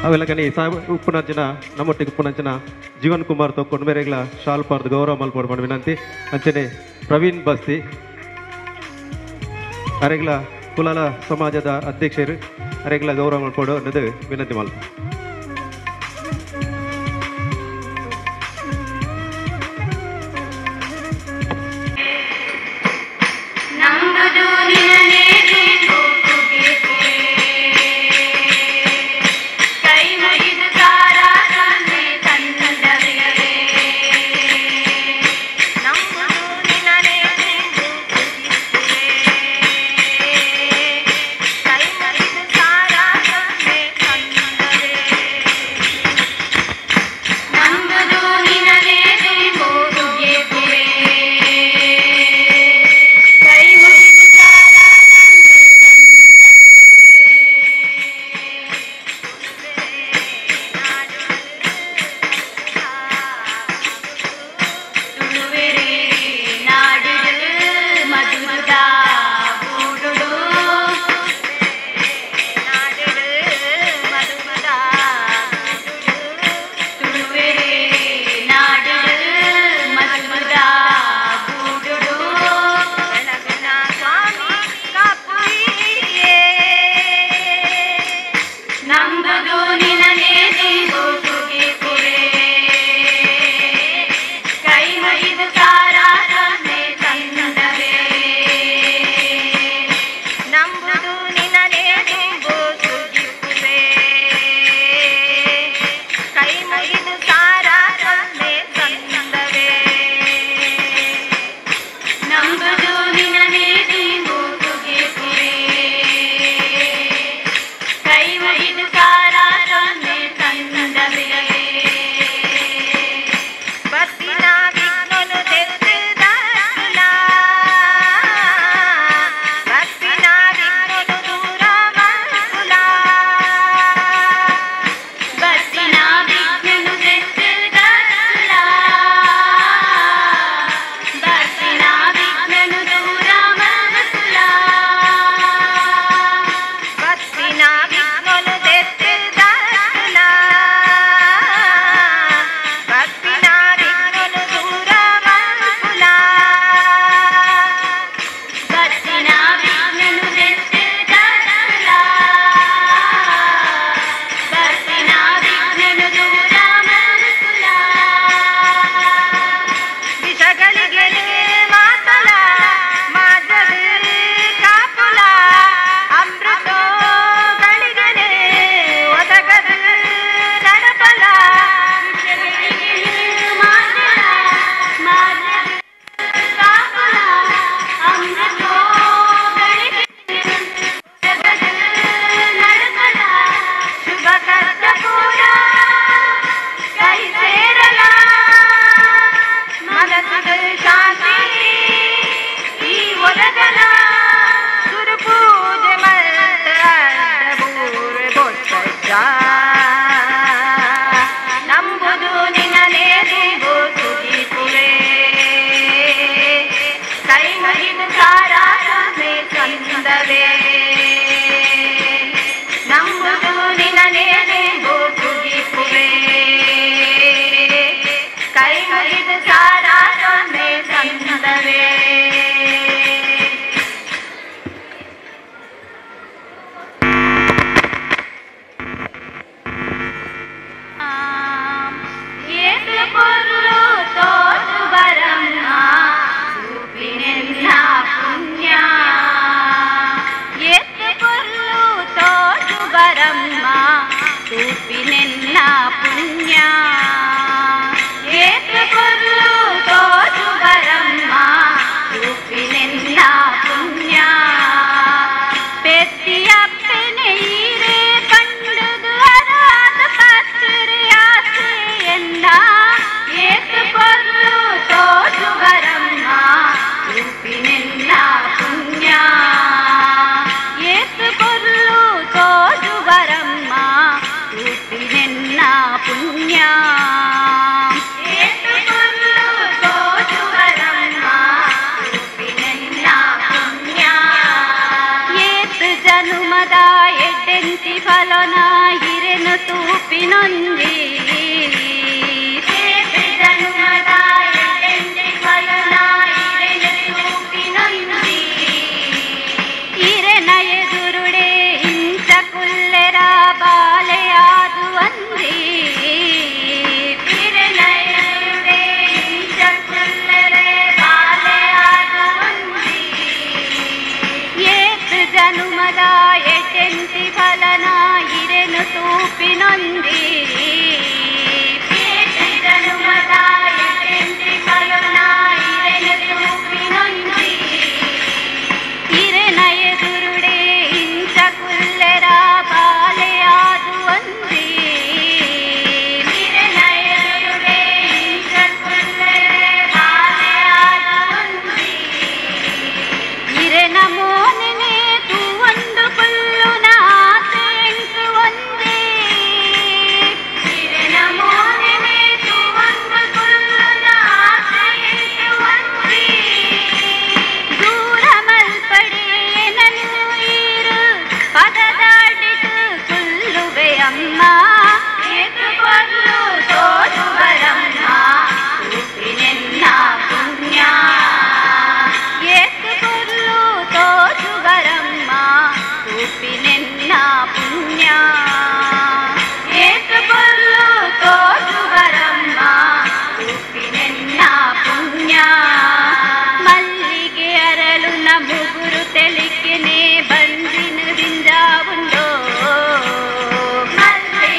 ಅವೆಲ್ಲ ಕಣಿ ಸಾಹೇಬ್ ಉಪ್ಪುನಂಚಿನ ನಮ್ಮೊಟ್ಟಿಗೆ ಉಪ್ಪುನಂಚಿನ ಜೀವನ್ ಕುಮಾರ್ ತೊಕ್ಕೊಂಡು ಮೇರೆಗ್ಲ ಶಾಲ್ ಪಾರ್ದು ಗೌರವ ಮಲ್ಪೋಡು ಪಂಡ ವಿನಂತಿ. ಅಂಚನೆ ಪ್ರವೀಣ್ ಬಸ್ತಿ ಅರೆಗ್ಲ ಕುಲಾಲ ಸಮಾಜದ ಅಧ್ಯಕ್ಷರು ಅರೆಗ್ಲ ಗೌರವ ಮಲ್ಪೋಡು ಅನ್ನೋದು ವಿನಂತಿ ಮಲ್ಪ. Now ಗಣೇಶ ನಂಬುದು ನಿನ್ನನೇ ದಿಂಬು ಸುಗಿಪುವೆ ಕೈ ಮುಗಿದು ಸಾರಾಸೆ ಚಂದವೇ ನಂಬುದು ನಿನ್ನನೇ ದಿಂಬು ಸುಗಿಪುವೆ ಕೈ ಮುಗಿದು ಸಾರಾಸೆ ಚಂದವೇ. ಮುಗುರು ತೆಲಿಕೆನೆ ಬಂದಿನ ದಿಂಜಾವುಂಡೋ. ಮಲ್ಲಿಗೆ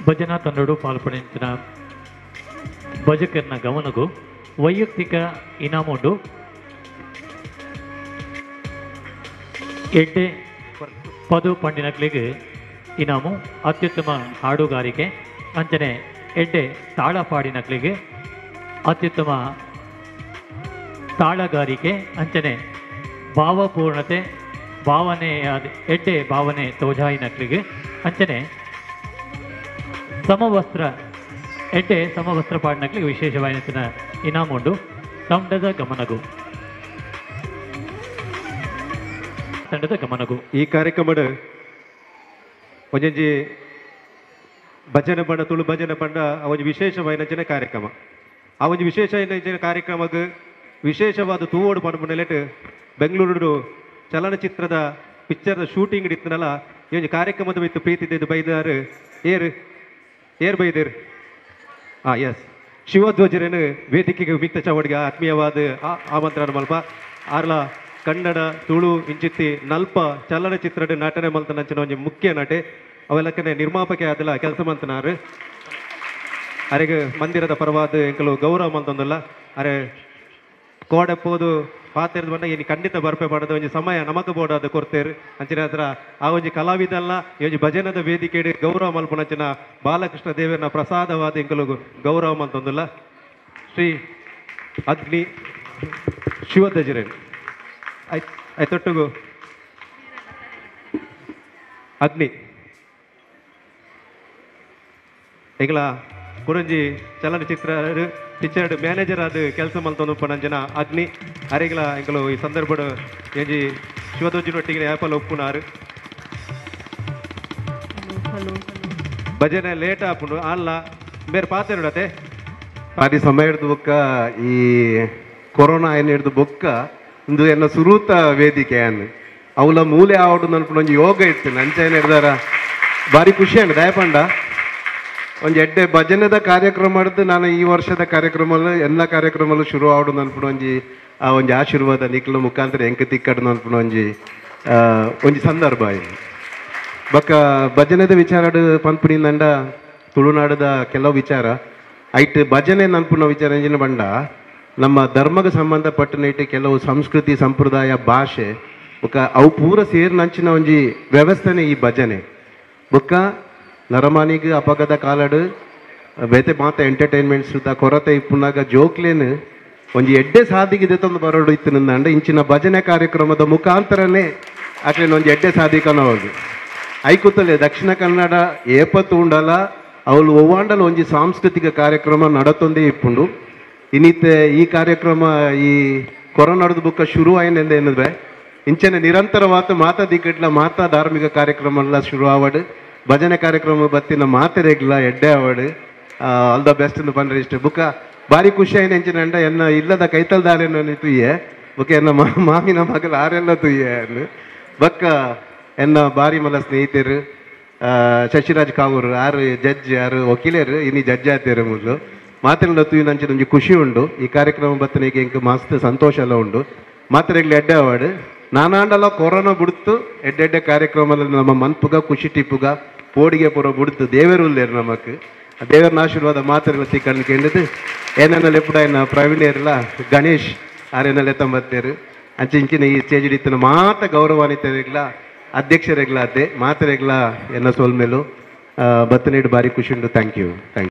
ಭಜನಾ ತಂಡಡು ಪಾಲ್ಪಡೆಂಚಿನ ಭಜಕರ್ನ ಗಮನಗು ವೈಯಕ್ತಿಕ ಇನಾಮುಂಡು ಎಡ್ಡೆ ಪದು ಪಂಡಿನಕ್ಲಿಗೆ ಇನಾಮು ಅತ್ಯುತ್ತಮ ಹಾಡುಗಾರಿಕೆ ಅಂಚನೆ ಎಡ್ಡೆ ತಾಳಪಾಡಿನಕ್ಲಿಗೆ ಅತ್ಯುತ್ತಮ ತಾಳಗಾರಿಕೆ ಅಂಚನೆ ಭಾವಪೂರ್ಣತೆ ಭಾವನೆಯ ಎಡ್ಡೆ ಭಾವನೆ ತೋಜಾಯಿನಕ್ಲಿಗೆ ಅಂಚನೆ ಸಮವಸ್ತ್ರ ಎಡ್ಡೆ ಸಮವಸ್ತ್ರ ಪಾಡಿನಕ್ಲಿಗೆ ವಿಶೇಷವಾದ ಇನಾಮುಂಡು ತಂಡದ ಗಮನಗು ತಂಡದ ಗಮನಗು. ಈ ಕಾರ್ಯಕ್ರಮದ ಒಂಜೊಂಜಿ ಭಜನೆ ಪಂಡ ತುಳು ಭಜನೆ ಪಂಡ ಆ ಒಂಜಿ ವಿಶೇಷವಾಯಿನ ಕಾರ್ಯಕ್ರಮ. ಆ ಒಂಜಿ ವಿಶೇಷ ಕಾರ್ಯಕ್ರಮಕ್ಕೆ ವಿಶೇಷವಾದ ತೂವೋಡು ಪಂಡ ಬೆಂಗಳೂರು ಚಲನಚಿತ್ರದ ಪಿಕ್ಚರ್ದ ಶೂಟಿಂಗ್ ಇತ್ತನಲ್ಲ ಈ ಒಂಜಿ ಕಾರ್ಯಕ್ರಮದ ಮಿತ್ತು ಪ್ರೀತಿ ಇದ್ದು ಬೈದಾರು ಏರ್ ಏರ್ ಬೈದೇರು ಎಸ್ ಶಿವಧ್ವಜರೇನು ವೇದಿಕೆಗೆ ಮಿಕ್ತ ಚವಡಿಗೆ ಆತ್ಮೀಯವಾದ ಆಮಂತ್ರಣ ಮಲ್ಪ ಆರ್ಲ ಕನ್ನಡ ತುಳು ಇಂಚಿತ್ತಿ ನಲ್ಪ ಚಲನಚಿತ್ರದ ನಟನೆ ಮಲ್ತನಂಚಿನ ಒಂಜಿ ಮುಖ್ಯ ನಟೆ ಅವೆಲ್ಲಕ್ಕನೆ ನಿರ್ಮಾಪಕ ಆದಲ್ಲ ಕೆಲಸ ಮಂತನಾರು ಅರೆಗೆ ಮಂದಿರದ ಪರವಾದ ಎಂಕಲು ಗೌರವ ಮಂತಂದಲ್ಲ ಅರೆ ಕೋಡೆ ಪೋದು ಪಾತೆರ್ದು ಬಂದ ಇನ್ನು ಖಂಡಿತ ಬರ್ಪೆ ಪಡೆದ ಒಂಜಿ ಸಮಯ ನಮಕ ಬೋಡಾದ ಕೊರ್ತೇರು ಅಂಚಿನ ಹತ್ರ ಆ ಒಂಜಿ ಕಲಾವಿದಲ್ಲ ಈ ಒಂಜಿ ಭಜನದ ವೇದಿಕೆ ಗೌರವ ಮಲ್ಪುನಂಚಿನ ಬಾಲಕೃಷ್ಣ ದೇವರನ ಪ್ರಸಾದವಾದ ಎಂಕಲು ಗೌರವ ಮಂತಂದಲ್ಲ ಶ್ರೀ ಅಗ್ನಿ ಶಿವಧ್ವಜರೇನು ಐತೊಟ್ಟಿಗೂ ಅಗ್ನಿ ಎಂಗ್ಲ ಕುರಂಜಿ ಚಲನಚಿತ್ರ ಪಿಕ್ಚರ್ ಮ್ಯಾನೇಜರ್ ಆದ ಕೆಲಸ ಮಲ್ತೊಂದು ಪಣಂಜನ ಅಗ್ನಿ ಅರೆಗ್ಲ ಎಂಕಲು ಈ ಸಂದರ್ಭದ ಎಂಜಿ ಶಿವಧ್ವಜನೊಟ್ಟಿಗೆ ಆ್ಯಪಲ್ ಒಪ್ಪುನಾರು ಭಜನೆ ಲೇಟ್ ಆಪುಂಡು ಅಲ್ಲ ಬೇರೆ ಪಾತ್ರ ನೋಡತ್ತೆ ಬಾರಿ ಸಮಯ ಹಿಡ್ದು ಬೊಕ್ಕ ಈ ಕೊರೋನಾ ಏನು ಹಿಡ್ದು ಬೊಕ್ಕ ಇಂದು ಎನ್ನ ಸುರೂತ ವೇದಿಕೆ ಅನ್ನು ಅವಲ ಮೂಲೆ ಆವಡು ನನ್ಪುಂಡು ಒಂಜಿ ಯೋಗ ಇತ್ತು ನಂಚ ಏನು ಹಿಡ್ದಾರ ಭಾರಿ ಖುಷಿ ಅಂಡ್ ದಯಪಂಡ ಒಂಜಿ ಎಡ್ಡೆ ಭಜನೆದ ಕಾರ್ಯಕ್ರಮ ಹಿಡ್ದು ನಾನು ಈ ವರ್ಷದ ಕಾರ್ಯಕ್ರಮ ಎಲ್ಲ ಕಾರ್ಯಕ್ರಮಲು ಶುರು ಆವಡು ನನ್ಪುಂಡು ಒಂಜಿ ಆ ಒಂಜಿ ಆಶೀರ್ವಾದ ನಿಕ್ಲ ಮುಖಾಂತರ ಎಂಕ ತಿಕ್ಕಡು ನನ್ಪುಂಡು ಒಂಜಿ ಒಂಜಿ ಸಂದರ್ಭ ಇದು. ಬೊಕ್ಕ ಭಜನೆದ ವಿಚಾರ ಪನ್ಪುನಿಂದಂಡ ತುಳುನಾಡದ ಕೆಲವು ವಿಚಾರ ಐಟ್ ಭಜನೆ ನನ್ಪುನ ವಿಚಾರ ಎಂಜಿನ ಬಂಡ ನಮ್ಮ ಧರ್ಮಕ್ಕೆ ಸಂಬಂಧಪಟ್ಟನೈಟ್ ಕೆಲವು ಸಂಸ್ಕೃತಿ ಸಂಪ್ರದಾಯ ಭಾಷೆ ಬೊಕ್ಕ ಅವು ಪೂರ ಸೇರಿನಂಚಿನ ಒಂಜಿ ವ್ಯವಸ್ಥೆನೆ ಈ ಭಜನೆ. ಬೊಕ್ಕ ನರಮಾನಿಗೆ ಅಪಗದ ಕಾಲಡು ಬೇತೆ ಮಾತ ಎಂಟರ್ಟೈನ್ಮೆಂಟ್ಸ್ ಕೊರತೆ ಇಪ್ಪುನಾಗ ಜೋಕ್ಲೇನು ಒಂಜಿ ಎಡ್ಡೆ ಸಾದಿಗೆ ದೆತ್ತೊಂದು ಬರೋಡು ಇತ್ತು ನಂದ ಇಂಚಿನ ಭಜನೆ ಕಾರ್ಯಕ್ರಮದ ಮುಖಾಂತರನೇ ಅಟ್ಲೇನು ಒಂಜಿ ಎಡ್ಡೆ ಸಾಧಿಕನೋದು ಐಕುತ್ತಲೆ ದಕ್ಷಿಣ ಕನ್ನಡ ಏಪತ್ತು ಉಂಡಲ ಅವಳು ಒವ್ವಾಂಡಲ ಒಂಜಿ ಸಾಂಸ್ಕೃತಿಕ ಕಾರ್ಯಕ್ರಮ ನಡತೊಂದೇ ಇಪ್ಪುಂಡು. ಇನ್ನಿತ್ತೆ ಈ ಕಾರ್ಯಕ್ರಮ ಈ ಕೊರೋನಾದ ಬುಕ್ಕ ಶುರು ಆಯ್ನೆಂದ ಏನಂದ್ರೆ ಇಂಚನೆ ನಿರಂತರವಾದ ಮಾತಾ ದಿಕ್ಕಟ್ಲ ಮಾತಾ ಧಾರ್ಮಿಕ ಕಾರ್ಯಕ್ರಮ ಎಲ್ಲ ಶುರು ಆವಡು ಭಜನೆ ಕಾರ್ಯಕ್ರಮ ಬತ್ತಿನ ಮಾತೆರೆಗ್ಲ ಎಡ್ಡೆ ಆವಡು all the best ಇಂದ ಪಂಡ್ರೆ ಇಷ್ಟ. ಬುಕ್ಕ ಭಾರಿ ಖುಷಿ ಆಯ್ನ ಎಂಚಿನ ಅಂಡ ಎನ್ನ ಇಲ್ಲದ ಕೈತಲ್ದಾರೇನೋ ತುಯ್ಯೆ ಬುಕ್ಕ ಎನ್ನ ಮಾಮಿನ ಮಗಲು ಆರೆಲ್ಲ ತುಯ್ಯೆ ಬಕ್ಕ ಎನ್ನ ಭಾರಿ ಮಲ ಸ್ನೇಹಿತರು ಶಶಿರಾಜ್ ಕಾವೂರು ಆರು ಜಡ್ಜ್ ಆರು ವಕೀಲರು ಇನ್ನು ಜಡ್ಜ್ ಆತೇರು ಮೊದಲು ಮಾತೆಲ್ಲ ತೂಯಿನಂಚಿನ ಒಂಜಿ ಖುಷಿ ಉಂಡು. ಈ ಕಾರ್ಯಕ್ರಮ ಬತ್ತನಿಗೆ ಇಂಕ್ ಮಸ್ತ್ ಸಂತೋಷ ಎಲ್ಲ ಉಂಡು. ಮಾತ್ರೆಗ್ಲ ಎಡ್ಡೆ ಅವಾರ್ಡ್ ನಾನಾಂಡಲ ಕೊರೋನಾ ಬಿಡ್ತು ಎಡ್ಡೆ ಕಾರ್ಯಕ್ರಮದಲ್ಲಿ ನಮ್ಮ ಮನ್ಪುಗ ಖುಷಿ ಟಿಪ್ಪುಗ ಪೋಡಿಗೆ ಪೂರ ಬಿಡ್ತು ದೇವರು ಉಲ್ಲೇರು ನಮಕ್ ದೇವರನ ಆಶೀರ್ವಾದ ಮಾತ್ರೆಗಳ ತಿಕ್ಕಣ್ಣು ಕೇಳಿದ್ದು ಏನೇನೆಲ್ಲ ಎಪ್ಪುಡಾಯಿನ ಪ್ರವೀಣೇರ್ಲ ಗಣೇಶ್ ಆರೇನೆಲ್ಲ ಎತ್ತಂಬತ್ತೇರು ಅಂಚೆ ಇಂಚಿನ ಈ ಸ್ಟೇಜ್ ಇತ್ತಿನ ಮಾತ ಗೌರವಾನ್ವಿತರಿಗ್ಲ ಅಧ್ಯಕ್ಷರೆಗ್ಲ ಅದೇ ಮಾತ್ರೆಗ್ಲ ಎನ್ನ ಸೋಲ್ಮೇಲು ಬತ್ತನೇಡು ಭಾರಿ ಖುಷಿ ಉಂಡು. Thank you thank you.